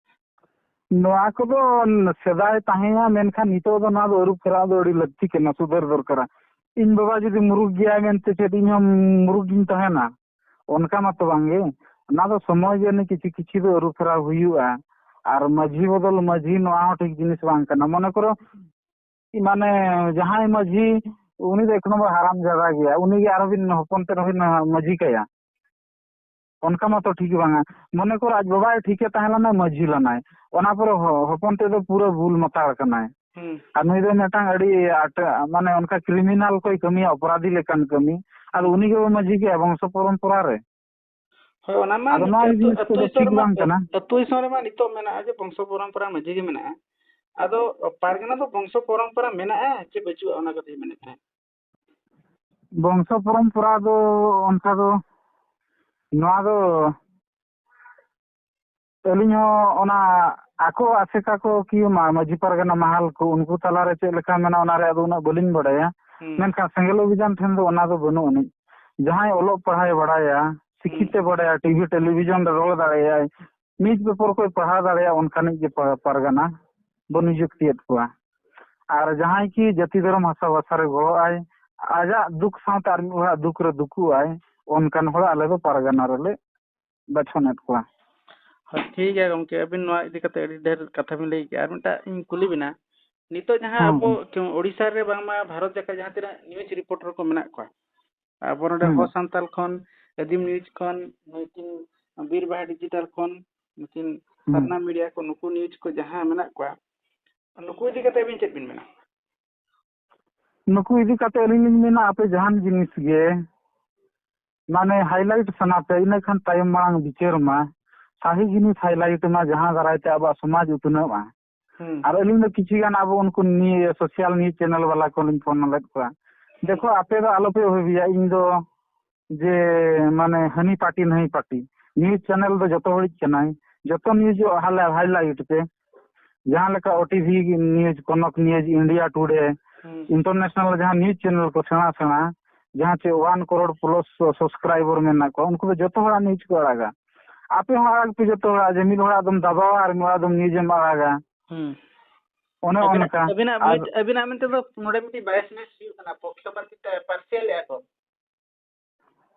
ᱱᱚᱣᱟ ᱠᱚᱫᱚ ᱥᱮᱫᱟᱭ ᱛᱟᱦᱮᱸᱭᱟ, ᱢᱮᱱᱠᱷᱟᱱ ᱱᱤᱛᱚᱜ ᱫᱚ ᱱᱚᱣᱟ ᱫᱚ ᱟᱹᱨᱩ ᱯᱷᱮᱨᱟᱣ ᱫᱚ ᱟᱹᱰᱤ ᱞᱟᱹᱠᱛᱤ ᱠᱟᱱᱟ, ᱥᱩᱫᱷᱟᱹᱨ ᱫᱚᱨᱠᱟᱨᱟ᱾ ᱤᱧ ᱵᱟᱵᱟ ᱡᱩᱫᱤ ᱢᱩᱨᱩᱠ ᱜᱮᱭᱟᱭ ᱢᱮᱱᱛᱮ ᱪᱮᱫ ᱤᱧ ᱦᱚᱸ ᱢᱩᱨᱩᱠ ᱜᱤᱧ ᱛᱟᱦᱮᱱᱟ? ᱚᱱᱠᱟ ᱢᱟᱛᱚ ᱵᱟᱝᱜᱮ᱾ ᱚᱱᱟ ᱫᱚ ᱥᱚᱢᱚᱭ ᱡᱟᱹᱱᱤᱡ ᱠᱤᱪᱷᱩ ᱠᱤᱪᱷᱩ ᱫᱚ ᱟᱹᱨᱩ ᱯᱷᱮᱨᱟᱣ ᱦᱩᱭᱩᱜᱼᱟ᱾ ᱟᱨ ᱢᱟᱹᱡᱷᱤ ᱵᱚᱫᱚᱞ ᱢᱟᱹᱡᱷᱤ, ᱱᱚᱣᱟ ᱦᱚᱸ ᱴᱷᱤᱠ ᱡᱤᱱᱤᱥ ᱵᱟᱝ ᱠᱟᱱᱟ᱾ ᱢᱚᱱᱮ ᱠᱚᱨᱚ, ᱢᱟᱱᱮ, ᱡᱟᱦᱟᱸᱭ ᱢᱟᱹᱡᱷᱤ, ᱩᱱᱤ ᱫᱚ ᱮᱠ ᱱᱚᱢᱵᱚᱨ ᱦᱟᱨᱟᱢ ᱡᱟᱫᱟ ᱜᱮᱭᱟ, ᱩᱱᱤ ᱜᱮ ᱟᱨᱦᱚᱸ ᱵᱤᱱ ᱦᱚᱯᱚᱱ ᱛᱮᱫ ᱦᱚᱸᱵᱤᱱ ᱢᱟᱹᱡᱷᱤ ᱠᱟᱭᱟ᱾ ᱚᱱᱠᱟ ᱢᱟᱛᱚ ᱴᱷᱤᱠ ᱵᱟᱝᱟ᱾ ᱢᱚᱱᱮ ᱠᱚᱨᱚ ᱟᱡ ᱵᱟᱵᱟᱭ ᱴᱷᱤᱠᱮ ᱛᱟᱦᱮᱸ ᱞᱮᱱᱟᱭ, ᱢᱟᱹᱡᱷᱤ ᱞᱮᱱᱟᱭ, ᱚᱱᱟ ᱯᱚᱨᱮ ᱦᱚ-, ᱦᱚᱯᱚᱱ ᱛᱮᱫ ᱫᱚ ᱯᱩᱨᱟᱹ ᱵᱩᱞ ᱢᱟᱛᱟᱲ ᱠᱟᱱᱟᱭ᱾ ᱦᱩᱸ᱾ ᱟᱨ ᱱᱩᱭ ᱫᱚ ᱢᱤᱫᱴᱟᱝ ᱟᱹᱰᱤ ᱟᱴ-, ᱢᱟᱱᱮ, ᱚᱱᱠᱟ ᱠᱨᱤᱢᱤᱱᱟᱞ ᱠᱚᱭ ᱠᱟᱹᱢᱤᱭᱟ, ᱚᱯᱨᱟᱫᱷᱤ ᱞᱮᱠᱟᱱ ᱠᱟᱹᱢᱤ᱾ ᱟᱫᱚ ᱦᱩᱸ᱾ ᱩᱱᱤ ᱜᱮ ᱢᱟᱹᱡᱷᱤ ᱜᱮᱭᱟ ᱵᱚᱝᱥᱚ ᱯᱚᱨᱚᱢᱯᱚᱨᱟ ᱨᱮ᱾ ᱦᱳᱭ, ᱚᱱᱟ ᱢᱟ ᱟᱫᱚ ᱱᱚᱣᱟ ᱟᱹᱛᱩ, ᱡᱤᱱᱤᱥ ᱟᱹᱛᱩ ᱠᱚᱫᱚ ᱫᱤᱥᱚᱢ ᱴᱷᱤᱠ ᱨᱮᱢᱟ, ᱵᱟᱝ ᱠᱟᱱᱟ᱾ ᱟᱹᱛᱩ ᱫᱤᱥᱚᱢ ᱨᱮᱢᱟ ᱱᱤᱛᱚᱜ ᱢᱮᱱᱟᱜᱼᱟ ᱡᱮ ᱵᱚᱝᱥᱚ ᱯᱚᱨᱚᱢᱯᱚᱨᱟ ᱢᱟᱹᱡᱷᱤ ᱜᱮ ᱢᱮᱱᱟᱜᱼᱟ᱾ ᱟᱫᱚ ᱯᱟᱨᱜᱟᱱᱟ ᱫᱚ ᱵᱚᱝᱥᱚ ᱯᱚᱨᱚᱢᱯᱚᱨᱟ ᱢᱮᱱᱟᱜᱼᱟ ᱪᱮ ᱵᱟᱹᱪᱩᱜᱼᱟ, ᱚᱱᱟ ᱠᱟᱛᱷᱟᱧ ᱢᱮᱱᱮᱫ ᱛᱟᱦᱮᱸᱫ᱾ ᱵᱚᱝᱥᱚ ᱯᱚᱨᱚᱢᱯᱚᱨᱟ ᱫᱚ ᱚᱱᱠᱟ ᱫᱚ, ᱱᱚᱣᱟ ᱫᱚ ᱟᱹᱞᱤᱧ ᱦᱚᱸ ᱚᱱᱟ ᱟᱠᱚ ᱟᱥᱮᱠᱟ ᱠᱚ ᱠᱤ ᱢᱟ-, ᱢᱟᱹᱡᱷᱤ ᱯᱟᱨᱜᱟᱱᱟ ᱢᱟᱦᱟᱞ ᱠᱚ, ᱩᱱᱠᱩ ᱛᱟᱞᱟᱨᱮ ᱪᱮᱫ ᱞᱮᱠᱟ ᱢᱮᱱᱟᱜᱼᱟ, ᱚᱱᱟ ᱨᱮᱭᱟᱜ ᱫᱚ ᱩᱱᱟᱹᱜ ᱵᱟᱹᱞᱤᱧ ᱵᱟᱲᱟᱭᱟ᱾ ᱦᱩᱸ᱾ ᱢᱮᱱᱠᱷᱟᱱ ᱥᱮᱸᱜᱮᱞ ᱚᱵᱷᱤᱡᱟᱱ ᱴᱷᱮᱱ ᱫᱚ ᱚᱱᱟ ᱫᱚ ᱵᱟᱹᱱᱩᱜ ᱟᱹᱱᱤᱡ᱾ ᱡᱟᱦᱟᱸᱭ ᱚᱞᱚᱜ ᱯᱟᱲᱦᱟᱣᱮ ᱵᱟᱲᱟᱭᱟ, ᱥᱤᱠᱠᱷᱤᱛᱮ ᱦᱩᱸ᱾ ᱵᱟᱲᱟᱭᱟ, ᱴᱤᱵᱷᱤ ᱴᱮᱞᱤᱵᱷᱤᱡᱚᱱ ᱨᱮ ᱨᱚᱲ ᱫᱟᱲᱮᱭᱟᱜᱼᱟᱭ, ᱱᱤᱭᱩᱡᱽ ᱯᱮᱯᱟᱨ ᱠᱚᱭ ᱯᱟᱲᱦᱟᱣ ᱫᱟᱲᱮᱭᱟᱜᱼᱟ, ᱚᱱᱠᱟᱱᱤᱡ ᱜᱮ ᱯᱟ-, ᱯᱟᱨᱜᱟᱱᱟ ᱵᱚᱱ ᱱᱤᱡᱩᱠᱛᱤᱭᱮᱫ ᱠᱚᱣᱟ᱾ ᱟᱨ ᱡᱟᱦᱟᱸᱭ ᱠᱤ ᱡᱟᱹᱛᱤ ᱫᱷᱚᱨᱚᱢ ᱦᱟᱥᱟ ᱵᱷᱟᱥᱟ ᱨᱮ ᱜᱚᱲᱚᱜᱼᱟᱭ, ᱟᱡᱟᱜ ᱫᱩᱠ ᱥᱟᱶᱛᱮ ᱟᱨ ᱢᱤᱫ ᱦᱚᱲᱟᱜ ᱫᱩᱠ ᱨᱮ ᱫᱩᱠᱩᱜᱼᱟᱭ, ᱚᱱᱠᱟᱱ ᱦᱚᱲ ᱟᱞᱮ ᱫᱚ ᱯᱟᱨᱜᱟᱱᱟ ᱨᱮᱞᱮ ᱵᱟᱪᱷᱚᱱᱮᱫ ᱠᱚᱣᱟ᱾ ᱦᱳᱭ, ᱴᱷᱤᱠ ᱜᱮᱭᱟ ᱜᱚᱢᱠᱮ, ᱟᱹᱵᱤᱱ ᱱᱚᱣᱟ ᱤᱫᱤ ᱠᱟᱛᱮ ᱟᱹᱰᱤ ᱰᱷᱮᱨ ᱠᱟᱛᱷᱟ ᱵᱤᱱ ᱞᱟᱹᱭ ᱠᱮᱜᱼᱟ᱾ ᱟᱨ ᱢᱤᱫᱴᱟᱜ ᱤᱧ ᱠᱩᱞᱤ ᱵᱤᱱᱟ, ᱱᱤᱛᱚᱜ ᱡᱟᱦᱟᱸ ᱦᱩᱸ, ᱟᱵᱚ ᱦᱩᱸ᱾ ᱠᱮ-, ᱳᱰᱤᱥᱟ ᱨᱮ ᱵᱟᱝᱢᱟ ᱵᱷᱟᱨᱚᱛ ᱡᱟᱠᱟᱛ ᱡᱟᱦᱟᱸ ᱛᱤᱱᱟᱹᱜ ᱱᱤᱭᱩᱡᱽ ᱨᱤᱯᱳᱨᱴᱟᱨ ᱠᱚ ᱢᱮᱱᱟᱜ ᱠᱚᱣᱟ, ᱟᱵᱚ ᱱᱚᱰᱮ ᱦᱩᱸ᱾ ᱦᱚ ᱥᱟᱱᱛᱟᱞ ᱠᱷᱚᱱ, ᱟᱹᱫᱤᱢ ᱱᱤᱭᱩᱡᱽ ᱠᱷᱚᱱ, ᱱᱩᱭᱠᱤᱱ ᱵᱤᱨ ᱵᱟᱦᱟ ᱰᱤᱡᱤᱴᱟᱞ ᱠᱷᱚᱱ, ᱱᱩᱠᱤᱱ ᱦᱩᱸ᱾ ᱥᱟᱨᱱᱟ ᱢᱤᱰᱤᱭᱟ ᱠᱚ, ᱱᱩᱠᱩ ᱱᱤᱭᱩᱡᱽ ᱠᱚ ᱡᱟᱦᱟᱸ ᱢᱮᱱᱟᱜ ᱠᱚᱣᱟ, ᱱᱩᱠᱩ ᱤᱫᱤ ᱠᱟᱛᱮ ᱟᱹᱵᱤᱱ ᱪᱮᱫ ᱵᱤᱱ ᱢᱮᱱᱟ? ᱱᱩᱠᱩ ᱤᱫᱤ ᱠᱟᱛᱮ ᱟᱹᱞᱤᱧ ᱞᱤᱧ ᱢᱮᱱᱟ, ᱟᱯᱮ ᱡᱟᱦᱟᱱ ᱡᱤᱱᱤᱥ ᱜᱮ ᱢᱟᱱᱮ highlight ᱥᱟᱱᱟ ᱯᱮ, ᱤᱱᱟᱹ ᱠᱷᱟᱱ ᱛᱟᱭᱚᱢ ᱢᱟᱲᱟᱝ ᱵᱤᱪᱟᱹᱨ ᱢᱟ, ᱥᱟᱹᱦᱤ ᱡᱤᱱᱤᱥ highlight ᱢᱟ, ᱡᱟᱦᱟᱸ ᱫᱟᱨᱟᱭ ᱛᱮ ᱟᱵᱚᱣᱟᱜ ᱥᱚᱢᱟᱡᱽ ᱩᱛᱱᱟᱹᱜᱼᱟ᱾ ᱦᱩᱸ᱾ ᱟᱨ ᱟᱹᱞᱤᱧ ᱫᱚ ᱠᱤᱪᱷᱩ ᱜᱟᱱ ᱟᱵᱚ ᱩᱱᱠᱩ ᱱᱤᱭᱟᱹ social news channel ᱵᱟᱞᱟ ᱠᱚᱞᱤᱧ ᱯᱷᱳᱱ ᱞᱮᱫ ᱠᱚᱣᱟ᱾ ᱦᱩᱸ᱾ ᱫᱮᱠᱷᱚ, ᱟᱯᱮ ᱫᱚ ᱟᱞᱚᱯᱮ ᱵᱷᱟᱹᱵᱤᱭᱟ, ᱤᱧ ᱫᱚ ᱡᱮ ᱢᱟᱱᱮ ᱦᱟᱹᱱᱤ ᱯᱟᱨᱴᱤ ᱱᱟᱹᱭ ᱯᱟᱨᱴᱤ᱾ ᱱᱤᱭᱩᱡᱽ ᱪᱮᱱᱮᱞ ᱫᱚ ᱡᱚᱛᱚ ᱦᱚᱲᱤᱡ ᱠᱟᱱᱟᱭ, ᱡᱚᱛᱚ ᱱᱤᱭᱩᱡᱽ ᱦᱟᱞᱟ-, highlight ᱯᱮ᱾ ᱡᱟᱦᱟᱸ ᱞᱮᱠᱟ ᱳ ᱴᱤ ᱵᱷᱤ ᱱᱤᱭᱩᱡᱽ, ᱠᱚᱱᱚᱠ ᱱᱤᱭᱩᱡᱽ, ᱤᱱᱰᱤᱭᱟ ᱴᱩᱰᱮ, ᱦᱩᱸ᱾ International ᱡᱟᱦᱟᱸ ᱱᱤᱭᱩᱡᱽ ᱪᱮᱱᱮᱞ ᱠᱚ ᱥᱮᱬᱟ ᱥᱮᱬᱟ, ᱡᱟᱦᱟᱸ ᱪᱮ one crore plus subscriber ᱢᱮᱱᱟᱜ ᱠᱚᱣᱟ, ᱩᱱᱠᱩ ᱫᱚ ᱡᱚᱛᱚ ᱦᱚᱲᱟᱜ ᱱᱤᱭᱩᱡᱽ ᱠᱚ ᱟᱲᱟᱜᱟ᱾ ᱟᱯᱮ ᱦᱚᱸ ᱟᱲᱟᱜ ᱯᱮ ᱡᱚᱛᱚ ᱦᱚᱲᱟᱜ, ᱡᱮ ᱢᱤᱫ ᱦᱚᱲᱟᱜ ᱫᱚᱢ ᱫᱟᱵᱟᱣᱟ ᱟᱨ ᱢᱤᱫ ᱦᱚᱲᱟᱜ ᱫᱚᱢ news ᱮᱢ ᱟᱲᱟᱜᱟ᱾ ᱦᱩᱸ᱾ ᱚᱱᱮ ᱟᱹᱵᱤᱱᱟᱜ ᱚᱱᱠᱟ᱾ ᱟᱹᱵᱤᱱᱟᱜ ᱟᱨ ᱢᱤᱫ ᱟᱹᱵᱤᱱᱟᱜ ᱢᱮᱱᱛᱮ ᱫᱚ ᱱᱚᱰᱮ ᱢᱤᱫᱴᱤᱡ biasness ᱦᱩᱭᱩᱜ ᱠᱟᱱᱟ, ᱯᱚᱠᱠᱷᱚᱯᱟᱛᱤᱛᱟ, partial ᱮᱫᱟ ᱠᱚ᱾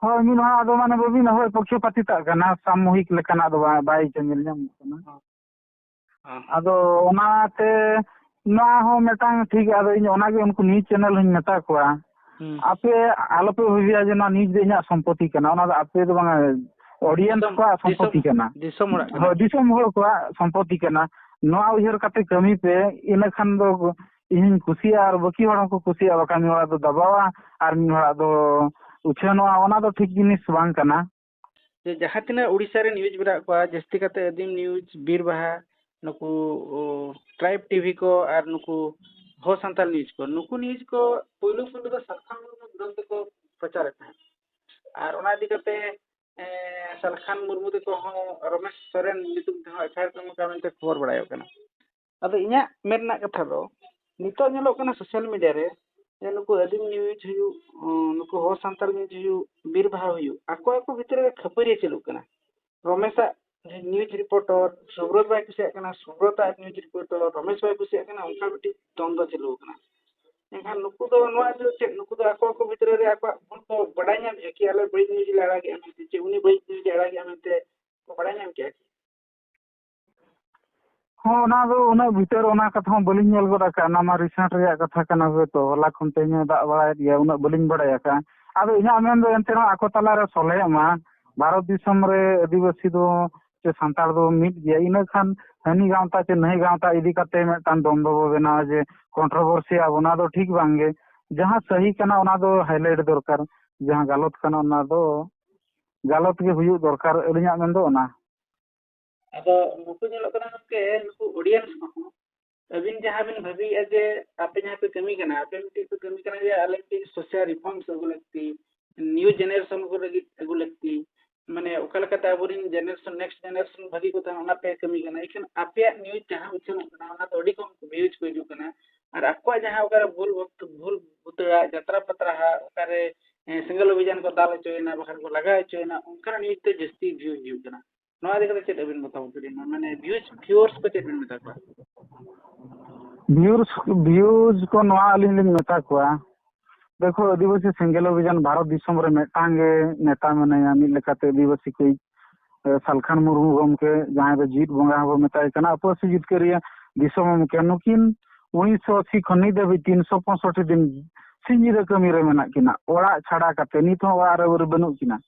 ᱦᱳᱭ, ᱢᱤᱫ ᱦᱚᱲᱟᱜ ᱫᱚ ᱢᱟᱱᱮ ᱵᱟᱹᱵᱤᱱ, ᱦᱳᱭ, ᱯᱚᱠᱠᱷᱚᱯᱟᱛᱤᱛᱟᱜ ᱠᱟᱱᱟ, ᱥᱟᱢᱢᱩᱦᱤᱠ ᱞᱮᱠᱟᱱᱟᱜ ᱫᱚ ᱵᱟᱭ, ᱵᱟᱭ ᱧᱮᱞ ᱧᱟᱢᱚᱜ ᱠᱟᱱᱟ᱾ ᱦᱚᱸ᱾ ᱟᱫᱚ ᱚᱱᱟᱛᱮ ᱱᱚᱣᱟ ᱦᱚᱸ ᱢᱤᱫᱴᱟᱝ ᱴᱷᱤᱠ, ᱟᱫᱚ ᱤᱧ ᱚᱱᱟᱜᱮ ᱩᱱᱠᱩ news channel ᱦᱚᱸᱧ ᱢᱮᱛᱟ ᱠᱚᱣᱟ, ᱦᱩᱸ᱾ ᱟᱯᱮ ᱟᱞᱚᱯᱮ ᱵᱷᱟᱹᱵᱤᱭᱟ ᱡᱮ ᱱᱚᱣᱟ news ᱫᱚ ᱤᱧᱟᱹᱜ ᱥᱚᱢᱯᱚᱛᱤ ᱠᱟᱱᱟ, ᱚᱱᱟ ᱫᱚ ᱟᱯᱮ ᱫᱚ ᱵᱟᱝᱟ, audience ᱫᱤᱥᱚᱢ, ᱫᱤᱥᱚᱢ ᱦᱚᱲᱟᱜ ᱫᱤᱥᱚᱢ ᱥᱚᱢᱯᱚᱛᱤ ᱦᱚᱲᱟᱜ ᱠᱟᱱᱟ᱾ ᱠᱟᱱᱟ᱾ ᱦᱳᱭ, ᱫᱤᱥᱚᱢ ᱦᱚᱲ ᱠᱚᱣᱟᱜ ᱥᱚᱢᱯᱚᱛᱤ ᱠᱟᱱᱟ᱾ ᱱᱚᱣᱟ ᱩᱭᱦᱟᱹᱨ ᱠᱟᱛᱮ ᱠᱟᱹᱢᱤ ᱯᱮ, ᱤᱱᱟᱹ ᱠᱷᱟᱱ ᱫᱚ ᱤᱧ ᱦᱚᱸᱧ ᱠᱩᱥᱤᱭᱟᱜᱼᱟ ᱟᱨ ᱵᱟᱹᱠᱤ ᱦᱚᱲ ᱦᱚᱸᱠᱚ ᱠᱩᱥᱤᱭᱟᱜᱼᱟ᱾ ᱵᱟᱠᱷᱟᱱ ᱢᱤᱫ ᱦᱚᱲᱟᱜ ᱫᱚ ᱫᱟᱵᱟᱣᱟ ᱟᱨ ᱢᱤᱫ ᱦᱚᱲᱟᱜ ᱫᱚ ᱩᱪᱷᱟᱹᱱᱚᱜᱼᱟ, ᱚᱱᱟ ᱫᱚ ᱴᱷᱤᱠ ᱡᱤᱱᱤᱥ ᱵᱟᱝ ᱠᱟᱱᱟ᱾ ᱡᱮ ᱡᱟᱦᱟᱸ ᱛᱤᱱᱟᱹᱜ ᱩᱲᱤᱥᱥᱟ ᱨᱮ news ᱢᱮᱱᱟᱜ ᱠᱚᱣᱟ, ᱡᱟᱹᱥᱛᱤ ᱠᱟᱛᱮ ᱟᱹᱫᱤᱢ news, ᱵᱤᱨ ᱵᱟᱦᱟ, ᱱᱩᱠᱩ, ᱚ, Tribe TV ᱠᱚ ᱟᱨ ᱱᱩᱠᱩ ᱦᱚ ᱥᱟᱱᱛᱟᱲ news ᱠᱚ, ᱱᱩᱠᱩ news ᱠᱚ ᱯᱩᱭᱞᱩ ᱯᱩᱭᱞᱩ ᱫᱚ ᱥᱟᱞᱠᱷᱟᱱ ᱢᱩᱨᱢᱩ ᱵᱤᱨᱩᱫᱷ ᱛᱮᱠᱚ ᱯᱨᱚᱪᱟᱨᱮᱫ ᱛᱟᱦᱮᱸᱫ᱾ ᱟᱨ ᱚᱱᱟ ᱤᱫᱤ ᱠᱟᱛᱮ, ᱮ, ᱥᱟᱞᱠᱷᱟᱱ ᱢᱩᱨᱢᱩ ᱛᱮᱠᱚ ᱦᱚᱸ ᱨᱚᱢᱮᱥ ᱥᱚᱨᱮᱱ ᱧᱩᱛᱩᱢ ᱛᱮᱦᱚᱸ ᱮᱯᱷ ᱟᱭ ᱟᱨ ᱠᱚ ᱮᱢ ᱠᱟᱜᱼᱟ ᱢᱮᱱᱛᱮ ᱠᱷᱚᱵᱚᱨ ᱵᱟᱲᱟᱭᱚᱜ ᱠᱟᱱᱟ᱾ ᱟᱫᱚ ᱤᱧᱟᱹᱜ ᱢᱮᱱ ᱨᱮᱱᱟᱜ ᱠᱟᱛᱷᱟ ᱫᱚ, ᱱᱤᱛᱚᱜ ᱧᱮᱞᱚᱜ ᱠᱟᱱᱟ social media ᱨᱮ ᱡᱮ ᱱᱩᱠᱩ ᱟᱹᱫᱤᱢ news ᱦᱩᱭᱩᱜ, ᱩᱸ, ᱱᱩᱠᱩ ᱦᱚ ᱥᱟᱱᱛᱟᱲ news ᱦᱩᱭᱩᱜ, ᱵᱤᱨ ᱵᱟᱦᱟ ᱦᱩᱭᱩᱜ, ᱟᱠᱚ ᱟᱠᱚ ᱵᱷᱤᱛᱨᱤ ᱨᱮ ᱠᱷᱟᱹᱯᱟᱹᱨᱤ ᱪᱟᱹᱞᱩᱜ ᱠᱟᱱᱟ᱾ ᱨᱚᱢᱮᱥᱟᱜ news reporter ᱥᱩᱵᱨᱚᱛ ᱵᱟᱭ ᱠᱩᱥᱤᱭᱟᱜ ᱠᱟᱱᱟ, ᱥᱩᱵᱨᱚᱛᱟᱜ news reporter ᱨᱚᱢᱮᱥ ᱵᱟᱭ ᱠᱩᱥᱤᱭᱟᱜ ᱠᱟᱱᱟ, ᱚᱱᱠᱟ ᱢᱤᱫᱴᱤᱡ ᱫᱚᱱᱫᱚ ᱪᱟᱹᱞᱩ ᱟᱠᱟᱱᱟ᱾ ᱮᱱᱠᱷᱟᱱ ᱱᱩᱠᱩ ᱫᱚ ᱱᱚᱣᱟ ᱫᱚ ᱪᱮᱫ, ᱱᱩᱠᱩ ᱫᱚ ᱟᱠᱚ ᱟᱠᱚ ᱵᱷᱤᱛᱨᱤ ᱨᱮ ᱟᱠᱚᱣᱟᱜ ᱵᱷᱩᱞ ᱠᱚ ᱵᱟᱰᱟᱭ ᱧᱟᱢᱮᱫᱼᱟ ᱠᱤ, ᱟᱞᱮ ᱵᱟᱹᱲᱤᱡ news ᱞᱮ ᱟᱲᱟᱜᱮᱜᱼᱟ ᱢᱮᱱᱛᱮ, ᱪᱮ ᱩᱱᱤ ᱵᱟᱹᱲᱤᱡ news ᱮ ᱟᱲᱟᱜᱮᱜᱼᱟ ᱢᱮᱱᱛᱮ ᱠᱚ ᱵᱟᱰᱟᱭ ᱧᱟᱢ ᱠᱮᱜᱼᱟ ᱠᱤ? ᱦᱚᱸ, ᱚᱱᱟ ᱫᱚ ᱩᱱᱟᱹᱜ ᱵᱷᱤᱛᱟᱹᱨ ᱚᱱᱟ ᱠᱟᱛᱷᱟ ᱦᱚᱸ ᱵᱟᱹᱞᱤᱧ ᱧᱮᱞ ᱜᱚᱫ ᱟᱠᱟᱫᱼᱟ᱾ ᱚᱱᱟ ᱢᱟ recent ᱨᱮᱭᱟᱜ ᱠᱟᱛᱷᱟ ᱠᱟᱱᱟ, ᱦᱳᱭᱛᱳ ᱦᱚᱞᱟ ᱠᱷᱚᱱ ᱛᱮᱦᱮᱧ ᱮ ᱫᱟᱜ ᱵᱟᱲᱟᱭᱮᱫ ᱜᱮᱭᱟ, ᱩᱱᱟᱹᱜ ᱵᱟᱹᱞᱤᱧ ᱵᱟᱲᱟᱭ ᱟᱠᱟᱫᱼᱟ᱾ ᱟᱫᱚ ᱤᱧᱟᱹᱜ ᱢᱮᱱ ᱫᱚ ᱮᱱᱛᱮ ᱨᱮᱦᱚᱸ ᱟᱠᱚ ᱛᱟᱞᱟᱨᱮ ᱥᱚᱞᱦᱮᱜ ᱢᱟ᱾ ᱵᱷᱟᱨᱚᱛ ᱫᱤᱥᱚᱢ ᱨᱮ ᱟᱹᱫᱤᱵᱟᱹᱥᱤ ᱫᱚ ᱪᱮ ᱥᱟᱱᱛᱟᱲ ᱫᱚ ᱢᱤᱫ ᱜᱮᱭᱟ, ᱤᱱᱟᱹ ᱠᱷᱟᱱ ᱦᱟᱹᱱᱤ ᱜᱟᱶᱛᱟ ᱪᱮ ᱱᱟᱹᱭ ᱜᱟᱶᱛᱟ ᱤᱫᱤ ᱠᱟᱛᱮ ᱢᱤᱫᱴᱟᱝ ᱫᱚᱱ ᱫᱚᱵᱚ ᱵᱮᱱᱟᱣᱟ ᱡᱮ controversy ᱟᱵᱚ, ᱚᱱᱟ ᱫᱚ ᱴᱷᱤᱠ ᱵᱟᱝ ᱜᱮ᱾ ᱡᱟᱦᱟᱸ ᱥᱟᱹᱦᱤ ᱠᱟᱱᱟ ᱚᱱᱟ ᱫᱚ highlight ᱫᱚᱨᱠᱟᱨ, ᱡᱟᱦᱟᱸ ᱜᱟᱞᱚᱛ ᱠᱟᱱᱟ ᱚᱱᱟ ᱫᱚ ᱜᱟᱞᱚᱛ ᱜᱮ ᱦᱩᱭᱩᱜ ᱫᱚᱨᱠᱟᱨ, ᱟᱹᱞᱤᱧᱟᱜ ᱢᱮᱱ ᱫᱚ ᱚᱱᱟ᱾ ᱟᱫᱚ ᱱᱩᱠᱩ ᱧᱮᱞᱚᱜ ᱠᱟᱱᱟ ᱜᱚᱢᱠᱮ, ᱱᱩᱠᱩ audience ᱠᱚᱦᱚᱸ ᱟᱹᱵᱤᱱ ᱡᱟᱦᱟᱸ ᱵᱤᱱ ᱵᱷᱟᱹᱵᱤᱭᱮᱫᱼᱟ ᱡᱮ ᱟᱯᱮ ᱡᱟᱦᱟᱸ ᱯᱮ ᱠᱟᱹᱢᱤ ᱠᱟᱱᱟ, ᱟᱯᱮ ᱢᱤᱫᱴᱤᱡ ᱯᱮ ᱠᱟᱹᱢᱤ ᱠᱟᱱᱟ ᱡᱮ ᱟᱞᱮ ᱢᱤᱫᱴᱤᱡ social reforms ᱟᱹᱜᱩ ᱞᱟᱹᱠᱛᱤ, new generation ᱠᱚ ᱞᱟᱹᱜᱤᱫ ᱟᱹᱜᱩ ᱞᱟᱹᱠᱛᱤ, ᱢᱟᱱᱮ ᱚᱠᱟ ᱞᱮᱠᱟᱛᱮ ᱟᱵᱚᱨᱮᱱ generation, next generation ᱵᱷᱟᱹᱜᱤ ᱠᱚ ᱛᱟᱦᱮᱱᱟ, ᱚᱱᱟ ᱯᱮ ᱠᱟᱹᱢᱤ ᱠᱟᱱᱟ᱾ ᱮᱱᱠᱷᱟᱱ ᱟᱯᱮᱭᱟᱜ news ᱡᱟᱦᱟᱸ ᱩᱪᱷᱟᱹᱱᱚᱜ ᱠᱟᱱᱟ, ᱚᱱᱟ ᱫᱚ ᱟᱹᱰᱤ ᱠᱚᱢ views ᱠᱚ ᱦᱤᱡᱩᱜ ᱠᱟᱱᱟ᱾ ᱟᱨ ᱟᱠᱚᱣᱟᱜ ᱡᱟᱦᱟᱸ ᱚᱠᱟᱨᱮ ᱵᱷᱩᱞ ᱵᱷᱩᱞ ᱵᱷᱩᱛᱟᱹᱲᱟ, ᱡᱟᱛᱨᱟ ᱯᱟᱛᱨᱟ ᱦᱟᱜ, ᱚᱠᱟᱨᱮ, ᱮ, ᱥᱮᱸᱜᱮᱞ ᱚᱵᱷᱤᱡᱟᱱ ᱠᱚ ᱫᱟᱞ ᱦᱚᱪᱚᱭᱮᱱᱟ, ᱵᱟᱠᱷᱟᱱ ᱠᱚ ᱞᱟᱜᱟ ᱦᱚᱪᱚᱭᱮᱱᱟ, ᱚᱱᱠᱟᱱᱟᱜ news ᱛᱮ ᱡᱟᱹᱥᱛᱤ view ᱦᱤᱡᱩᱜ ᱠᱟᱱᱟ᱾ ᱱᱚᱣᱟ ᱤᱫᱤ ᱠᱟᱛᱮ ᱪᱮᱫ ᱟᱹᱵᱤᱱ ᱢᱚᱛᱟᱢᱚᱛ ᱵᱤᱱ ᱮᱢᱟ? ᱢᱟᱱᱮ ᱵᱷᱤᱭᱩᱡᱽ, ᱵᱷᱤᱭᱩᱣᱟᱨᱥ ᱠᱚ ᱪᱮᱫ ᱵᱤᱱ ᱢᱮᱛᱟ ᱠᱚᱣᱟ? ᱵᱷᱤᱭᱩᱣᱟᱨᱥ, ᱵᱷᱤᱭᱩᱡᱽ ᱠᱚ ᱱᱚᱣᱟ ᱟᱹᱞᱤᱧ ᱞᱤᱧ ᱢᱮᱛᱟ ᱠᱚᱣᱟ, ᱫᱮᱠᱷᱚ, ᱟᱹᱫᱤᱵᱟᱹᱥᱤ ᱥᱮᱸᱜᱮᱞ ᱚᱵᱷᱤᱡᱟᱱ ᱵᱷᱟᱨᱚᱛ ᱫᱤᱥᱚᱢ ᱨᱮ ᱢᱤᱫᱴᱟᱝ ᱜᱮ ᱱᱮᱛᱟ ᱢᱮᱱᱟᱭᱟ, ᱢᱤᱫ ᱞᱮᱠᱟᱛᱮ ᱟᱹᱫᱤᱵᱟᱹᱥᱤ ᱠᱚ, ᱮ, ᱥᱟᱞᱠᱷᱟᱱ ᱢᱩᱨᱢᱩ ᱜᱚᱢᱠᱮ, ᱡᱟᱦᱟᱸᱭ ᱫᱚ ᱡᱤᱣᱤᱫ ᱵᱚᱸᱜᱟ ᱦᱚᱸᱵᱚ ᱢᱮᱛᱟᱭ ᱠᱟᱱᱟ, ᱟᱹᱯᱟᱹᱥᱤ ᱡᱤᱛᱠᱟᱹᱨᱤᱭᱟᱹ ᱫᱤᱥᱚᱢ ᱜᱚᱢᱠᱮ᱾ ᱱᱩᱠᱤᱱ ᱩᱱᱤᱥᱥᱚ ᱟᱥᱤ ᱠᱷᱚᱱ ᱱᱤᱛ ᱫᱷᱟᱹᱵᱤᱡ ᱛᱤᱱᱥᱚ ᱯᱚᱸᱭᱥᱚᱴᱴᱤ ᱫᱤᱱ ᱥᱤᱧ ᱧᱤᱫᱟᱹ ᱠᱟᱹᱢᱤ ᱨᱮ ᱢᱮᱱᱟᱜ ᱠᱤᱱᱟ, ᱚᱲᱟᱜ ᱪᱷᱟᱰᱟ ᱠᱟᱛᱮ ᱱᱤᱛ ᱦᱚᱸ ᱚᱲᱟᱜ ᱨᱮ ᱵᱟᱹᱱᱩᱜ ᱠᱤᱱᱟ᱾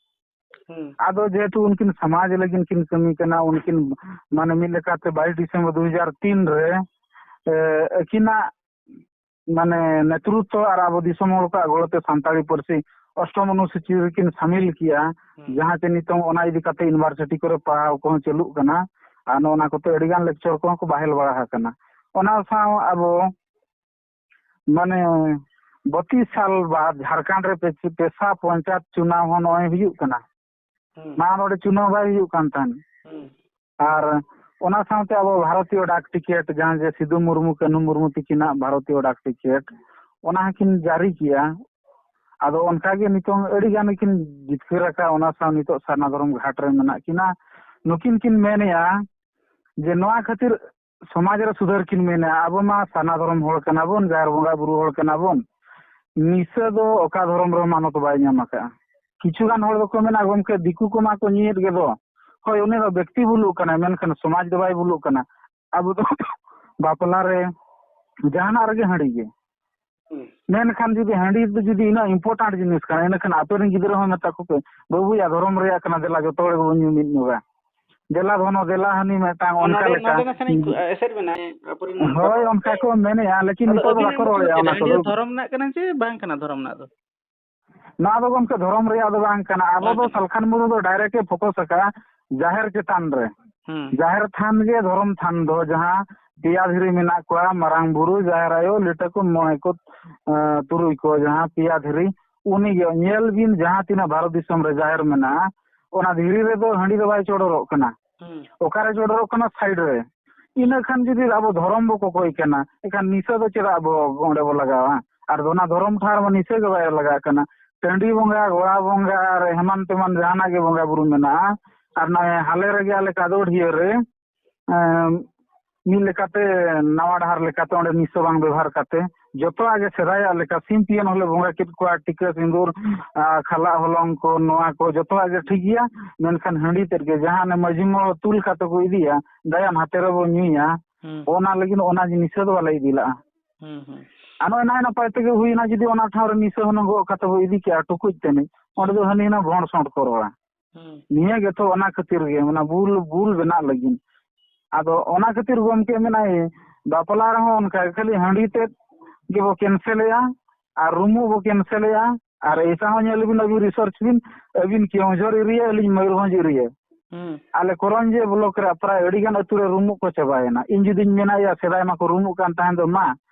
ᱦᱩᱸ᱾ ᱟᱫᱚ ᱡᱮᱦᱮᱛᱩ ᱩᱱᱠᱤᱱ ᱥᱚᱢᱟᱡᱽ ᱞᱟᱹᱜᱤᱫ ᱠᱤᱱ ᱠᱟᱹᱢᱤ ᱠᱟᱱᱟ, ᱩᱱᱠᱤᱱ ᱢᱟᱱᱮ ᱢᱤᱫ ᱞᱮᱠᱟᱛᱮ ᱵᱟᱭᱤᱥ ᱰᱤᱥᱮᱢᱵᱚᱨ ᱫᱩ ᱦᱟᱡᱟᱨ ᱛᱤᱱ ᱨᱮ, ᱮ, ᱟᱹᱠᱤᱱᱟᱜ ᱢᱟᱱᱮ ᱱᱮᱛᱨᱩᱛᱛᱚ ᱟᱨ ᱟᱵᱚ ᱫᱤᱥᱚᱢ ᱦᱚᱲ ᱠᱚᱣᱟᱜ ᱜᱚᱲᱚᱛᱮ ᱥᱟᱱᱛᱟᱲᱤ ᱯᱟᱹᱨᱥᱤ ᱚᱥᱴᱚᱢ ᱚᱱᱩᱥᱩᱪᱤ ᱨᱮᱠᱤᱱ ᱥᱟᱢᱤᱞ ᱠᱮᱜᱼᱟ, ᱦᱩᱸ᱾ ᱡᱟᱦᱟᱸ ᱪᱮ ᱱᱤᱛᱚᱝ ᱚᱱᱟ ᱤᱫᱤ ᱠᱟᱛᱮ ᱤᱭᱩᱱᱤᱵᱷᱟᱨᱥᱤᱴᱤ ᱠᱚᱨᱮ ᱯᱟᱲᱦᱟᱣ ᱠᱚᱦᱚᱸ ᱪᱟᱹᱞᱩᱜ ᱠᱟᱱᱟ᱾ ᱟᱨ ᱱᱚᱜᱼᱚ ᱱᱟ ᱠᱚᱛᱮ ᱟᱹᱰᱤᱜᱟᱱ ᱞᱮᱠᱪᱚᱨ ᱠᱚᱦᱚᱸ ᱠᱚ ᱵᱟᱦᱮᱞ ᱵᱟᱲᱟ ᱟᱠᱟᱱᱟ᱾ ᱚᱱᱟ ᱥᱟᱶ ᱟᱵᱚ ᱢᱟᱱᱮ ᱵᱚᱛᱤᱥ ᱥᱟᱞ ᱵᱟᱫ ᱡᱷᱟᱲᱠᱷᱚᱸᱰ ᱨᱮ ᱯᱮ-, ᱯᱮᱥᱟ ᱯᱚᱧᱪᱟᱭᱮᱛ ᱪᱩᱱᱟᱣ ᱦᱚᱸ ᱱᱚᱜᱼᱚᱭ ᱦᱩᱭᱩᱜ ᱠᱟᱱᱟ᱾ ᱦᱩᱸ᱾ ᱢᱟᱲᱟᱝ ᱱᱚᱰᱮ ᱪᱩᱱᱟᱣ ᱵᱟᱭ ᱦᱩᱭᱩᱜ ᱠᱟᱱ ᱛᱟᱦᱮᱸᱱ᱾ ᱦᱩᱸ᱾ ᱟᱨ ᱚᱱᱟ ᱥᱟᱶᱛᱮ ᱟᱵᱚ ᱵᱷᱟᱨᱚᱛᱤᱭᱚ ᱰᱟᱠ ᱴᱤᱠᱤᱴ, ᱡᱟᱦᱟᱸ ᱡᱮ ᱥᱤᱫᱩ ᱢᱩᱨᱢᱩ, ᱠᱟᱹᱱᱦᱩ ᱢᱩᱨᱢᱩ ᱛᱤᱠᱤᱱᱟᱜ ᱵᱷᱟᱨᱚᱛᱤᱭᱚ ᱰᱟᱠ ᱴᱤᱠᱤᱴ, ᱚᱱᱟ ᱦᱚᱸᱠᱤᱱ ᱡᱟᱹᱨᱤ ᱠᱮᱜᱼᱟ᱾ ᱟᱫᱚ ᱚᱱᱠᱟ ᱜᱮ ᱱᱤᱛᱚᱝ ᱟᱹᱰᱤ ᱜᱟᱱ ᱜᱮᱠᱤᱱ ᱡᱤᱛᱠᱟᱹᱨ ᱟᱠᱟᱫ, ᱚᱱᱟ ᱥᱟᱶ ᱱᱤᱛᱚᱜ ᱥᱟᱨᱱᱟ ᱫᱷᱚᱨᱚᱢ ᱜᱷᱟᱴ ᱨᱮ ᱢᱮᱱᱟᱜ ᱠᱤᱱᱟ᱾ ᱱᱩᱠᱤᱱ ᱠᱤᱱ ᱢᱮᱱᱮᱜᱼᱟ ᱡᱮ ᱱᱚᱣᱟ ᱠᱷᱟᱹᱛᱤᱨ ᱥᱚᱢᱟᱡᱽ ᱨᱮ ᱥᱩᱫᱷᱟᱹᱨ ᱠᱤᱱ ᱢᱮᱱᱟ, ᱟᱵᱚ ᱢᱟ ᱥᱟᱨᱱᱟ ᱫᱷᱚᱨᱚᱢ ᱦᱚᱲ ᱠᱟᱱᱟ ᱵᱚᱱ, ᱡᱟᱦᱮᱨ ᱵᱚᱸᱜᱟ ᱵᱩᱨᱩ ᱦᱚᱲ ᱠᱟᱱᱟ ᱵᱚᱱ, ᱱᱤᱥᱟᱹ ᱫᱚ ᱚᱠᱟ ᱫᱷᱚᱨᱚᱢ ᱨᱮᱦᱚᱸ ᱢᱟᱱᱚᱛ ᱵᱟᱭ ᱧᱟᱢ ᱟᱠᱟᱫᱼᱟ᱾ ᱠᱤᱪᱷᱩ ᱜᱟᱱ ᱦᱚᱲ ᱫᱚᱠᱚ ᱢᱮᱱᱟ, "ᱜᱚᱢᱠᱮ, ᱫᱤᱠᱩ ᱠᱚᱢᱟ ᱠᱚ ᱧᱩᱭᱮᱫ ᱜᱮ ᱫᱚ, ᱦᱳᱭ, ᱩᱱᱤ ᱫᱚ ᱵᱮᱠᱛᱤ ᱵᱷᱩᱞᱩᱜ ᱠᱟᱱᱟᱭ, ᱢᱮᱱᱠᱷᱟᱱ ᱥᱚᱢᱟᱡᱽ ᱫᱚ ᱵᱟᱭ ᱵᱷᱩᱞᱩᱜ ᱠᱟᱱᱟ᱾ ᱟᱵᱚ ᱫᱚ ᱵᱟᱯᱞᱟ ᱨᱮ, ᱡᱟᱦᱟᱱᱟᱜ ᱨᱮᱜᱮ ᱦᱟᱺᱰᱤ ᱜᱮ᱾" ᱦᱩᱸ᱾ ᱢᱮᱱᱠᱷᱟᱱ ᱡᱩᱫᱤ ᱦᱟᱺᱰᱤ ᱫᱚ ᱡᱩᱫᱤ ᱤᱱᱟᱹᱜ important ᱡᱤᱱᱤᱥ ᱠᱟᱱᱟ, ᱤᱱᱟᱹᱠᱷᱟᱱ ᱟᱯᱮ ᱨᱮᱱ ᱜᱤᱫᱽᱨᱟᱹ ᱦᱚᱸ ᱢᱮᱛᱟ ᱠᱚᱯᱮ, "ᱵᱟᱹᱵᱩᱭᱟ, ᱫᱷᱚᱨᱚᱢ ᱨᱮᱭᱟᱜ ᱠᱟᱱᱟ, ᱫᱮᱞᱟ ᱡᱚᱛᱚ ᱦᱚᱲ ᱜᱮᱵᱚᱱ ᱧᱩ ᱢᱤᱫ ᱧᱚᱜᱟ, ᱫᱮᱞᱟ ᱫᱷᱚᱱᱚ, ᱫᱮᱞᱟ ᱦᱟᱹᱱᱤ", ᱢᱤᱫᱴᱟᱝ ᱚᱱᱠᱟ ᱱᱚᱰᱮ, ᱞᱮᱠᱟ᱾ ᱱᱚᱰᱮ ᱱᱟᱥᱮᱱᱟᱜ ᱤᱧ ᱠᱩ-, ᱮᱥᱮᱫ ᱢᱮᱱᱟᱜᱼᱟ, ᱟᱵᱚᱨᱮᱱ ᱦᱳᱭ, ᱚᱱᱠᱟ ᱠᱚ ᱢᱮᱱᱮᱜᱼᱟ, ᱞᱮᱠᱤᱱ ᱟᱫᱚ ᱱᱤᱛᱚᱜ ᱫᱚ ᱟᱹᱵᱤᱱᱟᱜ ᱵᱟᱠᱚ ᱢᱚᱛᱞᱚᱵ ᱨᱚᱲᱮᱜᱼᱟ ᱪᱮᱫ? ᱚᱱᱟ ᱦᱟᱺᱰᱤ ᱠᱚᱫᱚ᱾ ᱫᱚ ᱫᱷᱚᱨᱚᱢ ᱨᱮᱱᱟᱜ ᱠᱟᱱᱟ ᱪᱮ ᱵᱟᱝ ᱠᱟᱱᱟ ᱫᱷᱚᱨᱚᱢ ᱨᱮᱱᱟᱜ ᱫᱚ? ᱱᱚᱣᱟ ᱫᱚ ᱜᱚᱢᱠᱮ ᱫᱷᱚᱨᱚᱢ ᱨᱮᱭᱟᱜ ᱫᱚ ᱵᱟᱝ ᱠᱟᱱᱟ᱾ ᱟᱵᱚ ᱵᱟᱝ ᱫᱚ ᱠᱟᱱᱟ᱾ ᱥᱟᱞᱠᱷᱟᱱ ᱢᱩᱨᱢᱩ ᱫᱚ direct ᱮ focus ᱟᱠᱟᱫᱼᱟ ᱡᱟᱦᱮᱨ ᱪᱮᱛᱟᱱ ᱨᱮ᱾ ᱦᱩᱸ᱾ ᱡᱟᱦᱮᱨ ᱛᱷᱟᱱ ᱜᱮ ᱫᱷᱚᱨᱚᱢ ᱛᱷᱟᱱ ᱫᱚ, ᱡᱟᱦᱟᱸ ᱯᱮᱭᱟ ᱫᱷᱤᱨᱤ ᱢᱮᱱᱟᱜ ᱠᱚᱣᱟ, ᱢᱟᱨᱟᱝ ᱵᱩᱨᱩ, ᱡᱟᱦᱮᱨ ᱟᱭᱳ, ᱞᱤᱴᱟᱹ ᱠᱚ, ᱢᱚᱬᱮ ᱠᱚ, ᱮᱸ, ᱛᱩᱨᱩᱭ ᱠᱚ, ᱡᱟᱦᱟᱸ ᱯᱮᱭᱟ ᱫᱷᱤᱨᱤ, ᱩᱱᱤ ᱜᱮ ᱧᱮᱞ ᱵᱤᱱ, ᱡᱟᱦᱟᱸ ᱛᱤᱱᱟᱹᱜ ᱵᱷᱟᱨᱚᱛ ᱫᱤᱥᱚᱢ ᱨᱮ ᱡᱟᱦᱮᱨ ᱢᱮᱱᱟᱜᱼᱟ, ᱚᱱᱟ ᱫᱷᱤᱨᱤ ᱨᱮᱫᱚ ᱦᱟᱺᱰᱤ ᱫᱚ ᱵᱟᱭ ᱪᱚᱰᱚᱨᱚᱜ ᱠᱟᱱᱟ᱾ ᱦᱩᱸ᱾ ᱚᱠᱟᱨᱮ ᱪᱚᱰᱚᱨᱚᱜ ᱠᱟᱱᱟ? Side ᱨᱮ᱾ ᱤᱱᱟᱹ ᱠᱷᱟᱱ ᱡᱩᱫᱤ ᱟᱵᱚ ᱫᱷᱚᱨᱚᱢ ᱵᱚ ᱠᱚᱠᱚᱭ ᱠᱟᱱᱟ, ᱮᱱᱠᱷᱟᱱ ᱱᱤᱥᱟᱹ ᱫᱚ ᱪᱮᱫᱟᱜ ᱟᱵᱚ ᱚᱸᱰᱮ ᱵᱚ ᱞᱟᱜᱟᱣᱟ? ᱟᱨ ᱚᱱᱟ ᱫᱷᱚᱨᱚᱢ ᱴᱷᱟᱶ ᱨᱮᱢᱟ ᱱᱤᱥᱟᱹ ᱜᱮ ᱵᱟᱭ ᱞᱟᱜᱟᱜ ᱠᱟᱱᱟ᱾ ᱴᱟᱺᱰᱤ ᱵᱚᱸᱜᱟ, ᱜᱚᱲᱟ ᱵᱚᱸᱜᱟ ᱟᱨ ᱮᱢᱟᱱ ᱛᱮᱢᱟᱱ ᱡᱟᱦᱟᱱᱟᱜ ᱜᱮ ᱵᱚᱸᱜᱟ ᱵᱩᱨᱩ ᱢᱮᱱᱟᱜᱼᱟ, ᱟᱨ ᱱᱚᱜᱼᱚᱭ ᱦᱟᱞᱮ ᱨᱮᱜᱮ ᱟᱞᱮ ᱠᱟᱫᱚᱲᱤᱭᱟᱹ ᱨᱮ, ᱮᱸ, ᱢᱤᱫ ᱞᱮᱠᱟᱛᱮ ᱱᱟᱣᱟ ᱰᱟᱦᱟᱨ ᱞᱮᱠᱟᱛᱮ ᱚᱸᱰᱮ ᱱᱤᱥᱟᱹ ᱵᱟᱝ ᱵᱮᱵᱚᱦᱟᱨ ᱠᱟᱛᱮ ᱡᱚᱛᱚᱣᱟᱜ ᱜᱮ ᱥᱮᱫᱟᱭᱟᱜ ᱞᱮᱠᱟ ᱥᱤᱢ ᱯᱤᱭᱚᱱ ᱦᱚᱸᱞᱮ ᱵᱚᱸᱜᱟ ᱠᱮᱫ ᱠᱚᱣᱟ, ᱴᱤᱠᱟᱹ ᱥᱤᱸᱫᱩᱨ, ᱟᱨ ᱠᱷᱟᱞᱟᱜ ᱦᱚᱞᱚᱝ ᱠᱚ, ᱱᱚᱣᱟ ᱠᱚ ᱡᱚᱛᱚᱣᱟᱜ ᱜᱮ ᱴᱷᱤᱠ ᱜᱮᱭᱟ, ᱢᱮᱱᱠᱷᱟᱱ ᱦᱟᱺᱰᱤ ᱛᱮᱫ ᱜᱮ ᱡᱟᱦᱟᱸ ᱚᱱᱮ ᱢᱟᱹᱡᱷᱤ ᱢᱚᱬᱮ ᱛᱩᱞ ᱠᱟᱛᱮ ᱠᱚ ᱤᱫᱤᱭᱟ, ᱫᱟᱭᱟᱱ ᱦᱟᱛᱮ ᱨᱮᱵᱚ ᱧᱩᱭᱟ, ᱦᱩᱸ᱾ ᱚᱱᱟ ᱞᱟᱹᱜᱤᱫ ᱚᱱᱟ ᱱᱤᱥᱟᱹ ᱫᱚ ᱵᱟᱞᱮ ᱤᱫᱤ ᱞᱟᱜᱼᱟ᱾ ᱦᱩᱸ, ᱦᱩᱸ᱾ ᱟᱨ ᱱᱚᱜᱼᱚᱭ ᱱᱟᱭ ᱱᱟᱯᱟᱭ ᱛᱮᱜᱮ ᱦᱩᱭᱱᱟ, ᱡᱩᱫᱤ ᱚᱱᱟ ᱴᱷᱟᱶ ᱨᱮ ᱱᱤᱥᱟᱹ ᱦᱩᱱᱟᱹᱝ ᱜᱚᱜ ᱠᱟᱛᱮ ᱵᱚ ᱤᱫᱤ ᱠᱮᱜᱼᱟ ᱴᱩᱠᱩᱡ ᱛᱟᱹᱱᱤᱡ, ᱚᱸᱰᱮ ᱫᱚ ᱦᱟᱹᱱᱤ ᱦᱟᱱᱟ ᱵᱷᱚᱸᱰ ᱥᱚᱸᱰ ᱠᱚ ᱨᱚᱲᱟ᱾ ᱦᱩᱸ᱾ ᱱᱤᱭᱟᱹ ᱜᱮᱛᱚ ᱚᱱᱟ ᱠᱷᱟᱹᱛᱤᱨ ᱜᱮ, ᱚᱱᱟ ᱵᱩᱞ, ᱵᱩᱞ ᱵᱮᱱᱟᱜ ᱞᱟᱹᱜᱤᱫ᱾ ᱟᱫᱚ ᱚᱱᱟ ᱠᱷᱟᱹᱛᱤᱨ ᱜᱚᱢᱠᱮ ᱢᱮᱱᱟᱭ, ᱵᱟᱯᱞᱟ ᱨᱮᱦᱚᱸ ᱚᱱᱠᱟ ᱜᱮ, ᱠᱷᱟᱹᱞᱤ ᱦᱟᱺᱰᱤ ᱛᱮᱫ ᱜᱮᱵᱚ ᱠᱮᱱᱥᱮᱞᱮᱜᱼᱟ ᱟᱨ ᱨᱩᱢᱩᱜ ᱵᱚ ᱠᱮᱱᱥᱮᱞᱮᱜᱼᱟ᱾ ᱟᱨ ᱮᱴᱟᱜ ᱦᱚᱸ ᱧᱮᱞ ᱵᱤᱱ, ᱟᱹᱵᱤᱱ ᱨᱤᱥᱟᱨᱪ ᱵᱤᱱ, ᱟᱹᱵᱤᱱ ᱠᱮᱣᱚᱱᱡᱷᱚᱨ ᱮᱨᱤᱭᱟ, ᱟᱹᱞᱤᱧ ᱢᱚᱭᱩᱨᱵᱷᱚᱸᱡᱽ ᱮᱨᱤᱭᱟ᱾ ᱦᱩᱸ᱾ ᱟᱞᱮ ᱠᱚᱨᱚᱧᱡᱤᱭᱟᱹ ᱵᱞᱚᱠ ᱨᱮ ᱯᱨᱟᱭ ᱟᱹᱰᱤ ᱜᱟᱱ ᱟᱹᱛᱩ ᱨᱮ ᱨᱩᱢᱩᱜ ᱠᱚ ᱪᱟᱵᱟᱭᱮᱱᱟ᱾ ᱤᱧ ᱡᱩᱫᱤᱧ ᱢᱮᱱᱟ, ᱭᱟ, ᱥᱮᱫᱟᱭ ᱢᱟᱠᱚ ᱨᱩᱢᱩᱜ ᱠᱟᱱ ᱛᱟᱦᱮᱸ ᱫᱚ, ᱢᱟ,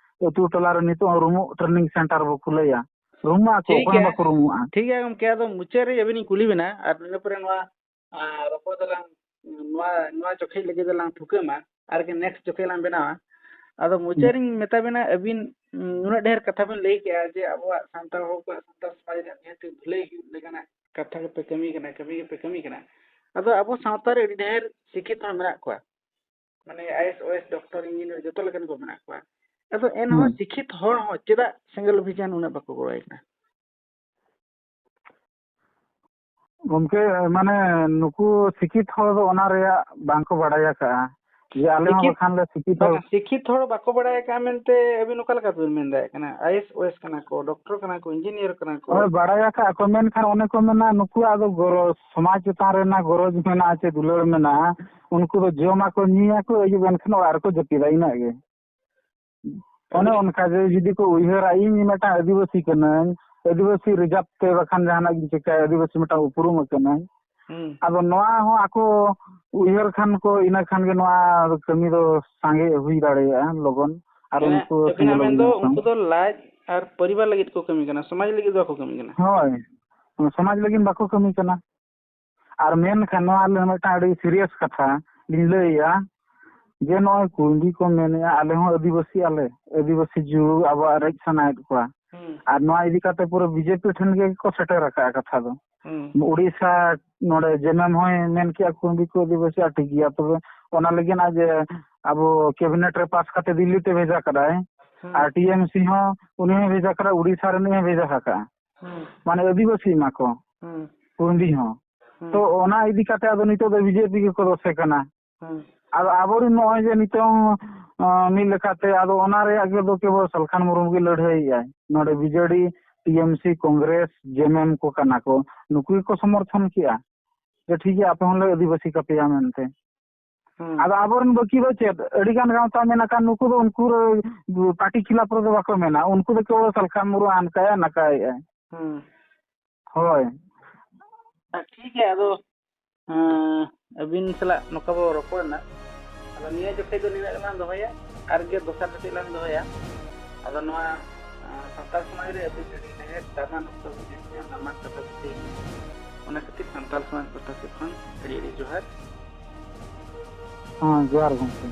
ᱟᱹᱛᱩ ᱴᱚᱞᱟ ᱨᱮ ᱱᱤᱛᱚᱜ ᱦᱚᱸ ᱨᱩᱢᱩᱜ ᱴᱨᱮᱱᱤᱝ ᱥᱮᱱᱴᱟᱨ ᱵᱚ ᱠᱷᱩᱞᱟᱹᱭᱟ, ᱨᱩᱢᱩᱜ ᱟᱠᱚ, ᱴᱷᱤᱠ ᱚᱠᱚᱭ ᱦᱚᱸ ᱜᱮᱭᱟ᱾ ᱵᱟᱠᱚ ᱨᱩᱢᱩᱜᱼᱟ᱾ ᱴᱷᱤᱠ ᱜᱮᱭᱟ ᱜᱚᱢᱠᱮ, ᱟᱫᱚ ᱢᱩᱪᱟᱹᱫ ᱨᱮ ᱟᱹᱵᱤᱱ ᱤᱧ ᱠᱩᱞᱤ ᱵᱮᱱᱟ, ᱟᱨ ᱤᱱᱟᱹ ᱯᱚᱨᱮ ᱱᱚᱣᱟ, ᱟᱨ ᱨᱚᱯᱚᱲ ᱫᱚᱞᱟᱝ, ᱱᱚᱣᱟ, ᱱᱚᱣᱟ ᱡᱚᱠᱷᱮᱡ ᱞᱟᱹᱜᱤᱫ ᱫᱚᱞᱟᱝ ᱛᱷᱩᱠᱟᱹᱢᱟ, ᱟᱨ ᱜᱮ ᱱᱮᱠᱥᱴ ᱡᱚᱠᱷᱮᱡ ᱞᱟᱝ ᱵᱮᱱᱟᱣᱟ᱾ ᱟᱫᱚ ᱢᱩᱪᱟᱹᱫ ᱨᱤᱧ ᱢᱮᱛᱟ ᱵᱮᱱᱟ, ᱟᱹᱵᱤᱱ, ᱩᱸ, ᱱᱩᱱᱟᱹᱜ ᱰᱷᱮᱨ ᱠᱟᱛᱷᱟ ᱵᱤᱱ ᱞᱟᱹᱭ ᱠᱮᱜᱼᱟ ᱡᱮ ᱟᱵᱚᱣᱟᱜ ᱥᱟᱱᱛᱟᱲ ᱦᱚᱲ ᱠᱚᱣᱟᱜ, ᱥᱟᱱᱛᱟᱲ ᱥᱚᱢᱟᱡᱽ ᱨᱮᱭᱟᱜ ᱱᱤᱦᱟᱹᱛ ᱵᱷᱟᱹᱞᱟᱹᱭ ᱦᱩᱭᱩᱜ ᱞᱮᱠᱟᱱᱟᱜ ᱠᱟᱛᱷᱟ ᱜᱮᱯᱮ ᱠᱟᱹᱢᱤ ᱠᱟᱱᱟ, ᱠᱟᱹᱢᱤ ᱜᱮᱯᱮ ᱠᱟᱹᱢᱤ ᱠᱟᱱᱟ᱾ ᱟᱫᱚ ᱟᱵᱚ ᱥᱟᱶᱛᱟ ᱨᱮ ᱟᱹᱰᱤ ᱰᱷᱮᱨ ᱥᱤᱠᱠᱷᱤᱛ ᱦᱚᱲ ᱢᱮᱱᱟᱜ ᱠᱚᱣᱟ, ᱢᱟᱱᱮ I S, O S, doctor, engineer ᱡᱚᱛᱚ ᱞᱮᱠᱟᱱ ᱠᱚ ᱢᱮᱱᱟᱜ ᱠᱚᱣᱟ᱾ ᱟᱫᱚ ᱮᱱᱦᱚᱸ ᱦᱩᱸ᱾ ᱥᱤᱠᱠᱷᱤᱛ ᱦᱚᱲ ᱦᱚᱸ ᱪᱮᱫᱟᱜ ᱥᱮᱸᱜᱮᱞ ᱚᱵᱷᱤᱡᱟᱱ ᱩᱱᱟᱹᱜ ᱵᱟᱠᱚ ᱜᱚᱲᱚᱭ ᱠᱟᱱᱟ? ᱜᱚᱢᱠᱮ, ᱢᱟᱱᱮ ᱱᱩᱠᱩ ᱥᱤᱠᱠᱷᱤᱛ ᱦᱚᱲ ᱫᱚ ᱚᱱᱟ ᱨᱮᱭᱟᱜ ᱵᱟᱝᱠᱚ ᱵᱟᱲᱟᱭ ᱟᱠᱟᱜᱼᱟ ᱡᱮ ᱟᱞᱮ ᱦᱚᱸ ᱥᱤᱠᱠᱷᱤᱛ, ᱵᱟᱠᱷᱟᱱ ᱞᱮ ᱥᱤᱠᱠᱷᱤᱛ ᱦᱚᱲ᱾ ᱵᱟᱝᱟ, ᱥᱤᱠᱠᱷᱤᱛ ᱦᱚᱲ ᱵᱟᱠᱚ ᱵᱟᱲᱟᱭ ᱟᱠᱟᱜᱼᱟ ᱢᱮᱱᱛᱮ ᱟᱹᱵᱤᱱ ᱚᱠᱟ ᱞᱮᱠᱟ ᱛᱮᱵᱤᱱ ᱢᱮᱱ ᱫᱟᱲᱮᱭᱟᱜ ᱠᱟᱱᱟ? ᱟᱭ ᱮᱥ, ᱳ ᱮᱥ ᱠᱟᱱᱟ ᱠᱚ, ᱰᱚᱠᱴᱚᱨ ᱠᱟᱱᱟ ᱠᱚ, ᱤᱧᱡᱤᱱᱤᱭᱟᱨ ᱠᱟᱱᱟ ᱠᱚ᱾ ᱦᱳᱭ, ᱵᱟᱲᱟᱭ ᱟᱠᱟᱜᱼᱟ ᱠᱚ, ᱢᱮᱱᱠᱷᱟᱱ ᱚᱱᱮ ᱠᱚ ᱢᱮᱱᱟ, ᱱᱩᱠᱩᱣᱟᱜ ᱫᱚ ᱜᱚᱨᱚᱡᱽ, ᱥᱚᱢᱟᱡᱽ ᱪᱮᱛᱟᱱ ᱨᱮᱱᱟᱜ ᱜᱚᱨᱚᱡᱽ ᱢᱮᱱᱟᱜᱼᱟ ᱪᱮ ᱫᱩᱞᱟᱹᱲ ᱢᱮᱱᱟᱜᱼᱟ, ᱩᱱᱠᱩ ᱫᱚ ᱡᱚᱢᱟᱠᱚ, ᱧᱩᱭᱟᱠᱚ, ᱟᱹᱭᱩᱵ ᱮᱱᱠᱷᱟᱱ ᱚᱲᱟᱜ ᱨᱮᱠᱚ ᱡᱟᱹᱯᱤᱫᱟ, ᱤᱱᱟᱹᱜ ᱜᱮ᱾ ᱚᱱᱮ ᱟᱹᱰᱤ ᱚᱱᱠᱟ ᱡᱮ ᱡᱩᱫᱤ ᱠᱚ ᱩᱭᱦᱟᱹᱨᱟ, ᱤᱧ ᱢᱤᱫᱴᱟᱝ ᱟᱹᱫᱤᱵᱟᱹᱥᱤ ᱠᱟᱹᱱᱟᱹᱧ, ᱟᱹᱫᱤᱵᱟᱹᱥᱤ ᱨᱤᱡᱟᱵᱽ ᱛᱮ ᱵᱟᱠᱷᱟᱱ ᱡᱟᱦᱟᱱᱟᱜ ᱜᱤᱧ ᱪᱤᱠᱟᱹᱭᱟ, ᱟᱹᱫᱤᱵᱟᱹᱥᱤ ᱢᱤᱫᱴᱟᱝ ᱩᱯᱨᱩᱢ ᱟᱠᱟᱱᱟᱹᱧ᱾ ᱦᱩᱸ᱾ ᱟᱫᱚ ᱱᱚᱣᱟ ᱦᱚᱸ ᱟᱠᱚ ᱩᱭᱦᱟᱹᱨ ᱠᱷᱟᱱ ᱠᱚ, ᱤᱱᱟᱹ ᱠᱷᱟᱱ ᱜᱮ ᱱᱚᱣᱟ ᱠᱟᱹᱢᱤ ᱫᱚ ᱥᱟᱸᱜᱮ ᱦᱩᱭ ᱫᱟᱲᱮᱭᱟᱜᱼᱟ ᱞᱚᱜᱚᱱ᱾ ᱟᱨ ᱢᱟᱱᱮ ᱩᱱᱠᱩ ᱟᱹᱵᱤᱱᱟᱜ ᱥᱮᱸᱜᱮᱞ ᱢᱮᱱ ᱫᱚ ᱚᱵᱷᱤᱡᱟᱱ ᱥᱟᱶ᱾ ᱩᱱᱠᱩ ᱫᱚ ᱞᱟᱡ ᱟᱨ ᱯᱚᱨᱤᱵᱟᱨ ᱞᱟᱹᱜᱤᱫ ᱠᱚ ᱠᱟᱹᱢᱤ ᱠᱟᱱᱟ, ᱥᱚᱢᱟᱡᱽ ᱞᱟᱹᱜᱤᱫ ᱫᱚ ᱵᱟᱠᱚ ᱠᱟᱹᱢᱤ ᱠᱟᱱᱟ᱾ ᱦᱳᱭ, ᱥᱚᱢᱟᱡᱽ ᱞᱟᱹᱜᱤᱫ ᱵᱟᱠᱚ ᱠᱟᱹᱢᱤ ᱠᱟᱱᱟ᱾ ᱟᱨ ᱢᱮᱱᱠᱷᱟᱱ ᱱᱚᱣᱟ ᱨᱮ ᱢᱤᱫᱴᱟᱝ ᱟᱹᱰᱤ ᱥᱤᱨᱤᱭᱟᱥ ᱠᱟᱛᱷᱟ ᱞᱤᱧ ᱞᱟᱹᱭᱮᱜᱼᱟ, ᱡᱮ ᱱᱚᱜᱼᱚᱭ ᱠᱩᱲᱢᱤ ᱠᱚ ᱢᱮᱱᱮᱜᱼᱟ, ᱟᱞᱮ ᱦᱚᱸ ᱟᱹᱫᱤᱵᱟᱹᱥᱤ ᱟᱞᱮ, ᱟᱹᱫᱤᱵᱟᱹᱥᱤ ᱡᱩ ᱟᱵᱚᱣᱟᱜ ᱨᱮᱡ ᱥᱟᱱᱟᱭᱮᱫ ᱠᱚᱣᱟ᱾ ᱦᱩᱸ᱾ ᱟᱨ ᱱᱚᱣᱟ ᱤᱫᱤ ᱠᱟᱛᱮ ᱯᱩᱨᱟᱹ ᱵᱤᱡᱮᱯᱤ ᱴᱷᱮᱱ ᱜᱮ ᱠᱚ ᱥᱮᱴᱮᱨ ᱟᱠᱟᱫᱼᱟ ᱠᱟᱛᱷᱟ ᱫᱚ᱾ ᱦᱩᱸ᱾ ᱩᱲᱤᱥᱥᱟ ᱱᱚᱰᱮ ᱡᱮᱢᱮᱢ ᱦᱚᱸᱭ ᱢᱮᱱ ᱠᱮᱜᱼᱟ ᱠᱩᱲᱵᱤ ᱠᱚ ᱟᱹᱫᱤᱵᱟᱹᱥᱤ, ᱟᱨ ᱴᱷᱤᱠ ᱜᱮᱭᱟ᱾ ᱛᱚᱵᱮ ᱚᱱᱟ ᱞᱟᱹᱜᱤᱫ ᱟᱡ ᱟᱵᱚ ᱠᱮᱵᱤᱱᱮᱴ ᱨᱮ ᱯᱟᱥ ᱠᱟᱛᱮ ᱫᱤᱞᱞᱤ ᱛᱮ ᱵᱷᱮᱡᱟ ᱠᱟᱫᱟᱭ᱾ ᱦᱩᱸ᱾ ᱟᱨ ᱴᱤ ᱮᱢ ᱥᱤ ᱦᱚᱸ ᱩᱱᱤ ᱦᱚᱸᱭ ᱵᱷᱮᱡᱟ ᱠᱟᱫᱟ, ᱩᱲᱤᱥᱥᱟ ᱨᱤᱱᱤᱡ ᱦᱚᱸᱭ ᱵᱷᱮᱡᱟ ᱟᱠᱟᱫᱼᱟ᱾ ᱦᱩᱸ᱾ ᱢᱟᱱᱮ ᱟᱹᱫᱤᱵᱟᱹᱥᱤ ᱮᱢᱟ ᱠᱚ, ᱦᱩᱸ᱾ ᱠᱩᱲᱵᱤ ᱦᱚᱸ᱾ ᱦᱩᱸ᱾ ᱛᱚ ᱚᱱᱟ ᱤᱫᱤ ᱠᱟᱛᱮ ᱟᱫᱚ ᱱᱤᱛᱚᱜ ᱫᱚ ᱵᱤᱡᱮᱯᱤ ᱜᱮᱠᱚ ᱫᱚᱥᱮ ᱠᱟᱱᱟ᱾ ᱦᱩᱸ᱾ ᱟᱫᱚ ᱟᱵᱚᱨᱮᱱ ᱱᱚᱜᱼᱚᱭ ᱡᱮ ᱱᱤᱛᱚᱝ, ᱟᱸ, ᱢᱤᱫ ᱞᱮᱠᱟᱛᱮ ᱟᱫᱚ ᱚᱱᱟ ᱨᱮᱭᱟᱜ ᱜᱮ ᱫᱚ ᱠᱮᱵᱚᱞ ᱥᱟᱞᱠᱷᱟᱱ ᱢᱩᱨᱢᱩ ᱜᱮ ᱞᱟᱹᱲᱦᱟᱹᱭᱮᱜᱼᱟᱭ᱾ ᱱᱚᱰᱮ ᱵᱤᱡᱮᱰᱤ, ᱴᱤ ᱮᱢ ᱥᱤ, ᱠᱚᱝᱜᱨᱮᱥ, ᱡᱮᱢᱮᱢ ᱠᱚ ᱠᱟᱱᱟ ᱠᱚ, ᱱᱩᱠᱩ ᱜᱮᱠᱚ ᱥᱚᱢᱚᱨᱛᱷᱚᱱ ᱠᱮᱜᱼᱟ ᱡᱮ ᱴᱷᱤᱠ ᱜᱮᱭᱟ, ᱟᱯᱮ ᱦᱚᱸᱞᱮ ᱟᱹᱫᱤᱵᱟᱹᱥᱤ ᱠᱟᱯᱮᱭᱟ ᱢᱮᱱᱛᱮ᱾ ᱦᱩᱸ᱾ ᱟᱫᱚ ᱟᱵᱚᱨᱮᱱ ᱵᱟᱹᱠᱤ ᱫᱚ ᱪᱮᱫ? ᱟᱹᱰᱤ ᱜᱟᱱ ᱜᱟᱶᱛᱟ ᱢᱮᱱᱟᱜ ᱠᱷᱟᱱ ᱱᱩᱠᱩ ᱫᱚ ᱩᱱᱠᱩ ᱨᱮ ᱯᱟᱨᱴᱤ ᱠᱷᱤᱞᱟᱯ ᱨᱮᱫᱚ ᱵᱟᱠᱚ ᱢᱮᱱᱟ, ᱩᱱᱠᱩ ᱫᱚ ᱠᱮᱵᱚᱞ ᱥᱟᱞᱠᱷᱟᱱ ᱢᱩᱨᱢᱩ ᱦᱟᱱᱠᱟᱭᱟ ᱱᱟᱠᱟᱭᱮᱜᱼᱟᱭ᱾ ᱦᱩᱸ᱾ ᱦᱳᱭ᱾ ᱟᱨ ᱴᱷᱤᱠ ᱜᱮᱭᱟ, ᱟᱫᱚ, ᱮᱸ, ᱟᱹᱵᱤᱱ ᱥᱟᱞᱟᱜ ᱱᱚᱝᱠᱟ ᱵᱚ ᱨᱚᱯᱚᱲ ᱮᱱᱟ, ᱟᱫᱚ ᱱᱤᱭᱟᱹ ᱡᱚᱠᱷᱮᱡ ᱫᱚ ᱱᱤᱱᱟᱹᱜ ᱜᱮᱞᱟᱝ ᱫᱚᱦᱚᱭᱟ, ᱟᱨ ᱜᱮ ᱫᱚᱥᱟᱨ ᱡᱚᱠᱷᱮᱡ ᱞᱟᱝ ᱫᱚᱦᱚᱭᱟ᱾ ᱟᱫᱚ ᱱᱚᱣᱟ, ᱮᱸ, ᱥᱟᱱᱛᱟᱲ ᱥᱚᱢᱟᱡᱽ ᱨᱮ ᱟᱹᱰᱤ ᱜᱷᱟᱹᱲᱤᱡ ᱛᱟᱦᱮᱸ ᱫᱟᱢᱟᱱ ᱚᱠᱛᱚ ᱵᱤᱥᱮᱥ ᱫᱟᱢᱟᱱ ᱠᱟᱛᱷᱟ ᱠᱚ ᱚᱱᱟ ᱠᱷᱟᱹᱛᱤᱨ ᱥᱟᱱᱛᱟᱲ ᱥᱚᱢᱟᱡᱽ ᱯᱟᱦᱴᱟ ᱥᱮᱫ ᱠᱷᱚᱱ ᱟᱹᱰᱤ ᱟᱹᱰᱤ ᱡᱚᱦᱟᱨ᱾ ᱦᱮᱸ, ᱡᱚᱦᱟᱨ ᱜᱚᱢᱠᱮ᱾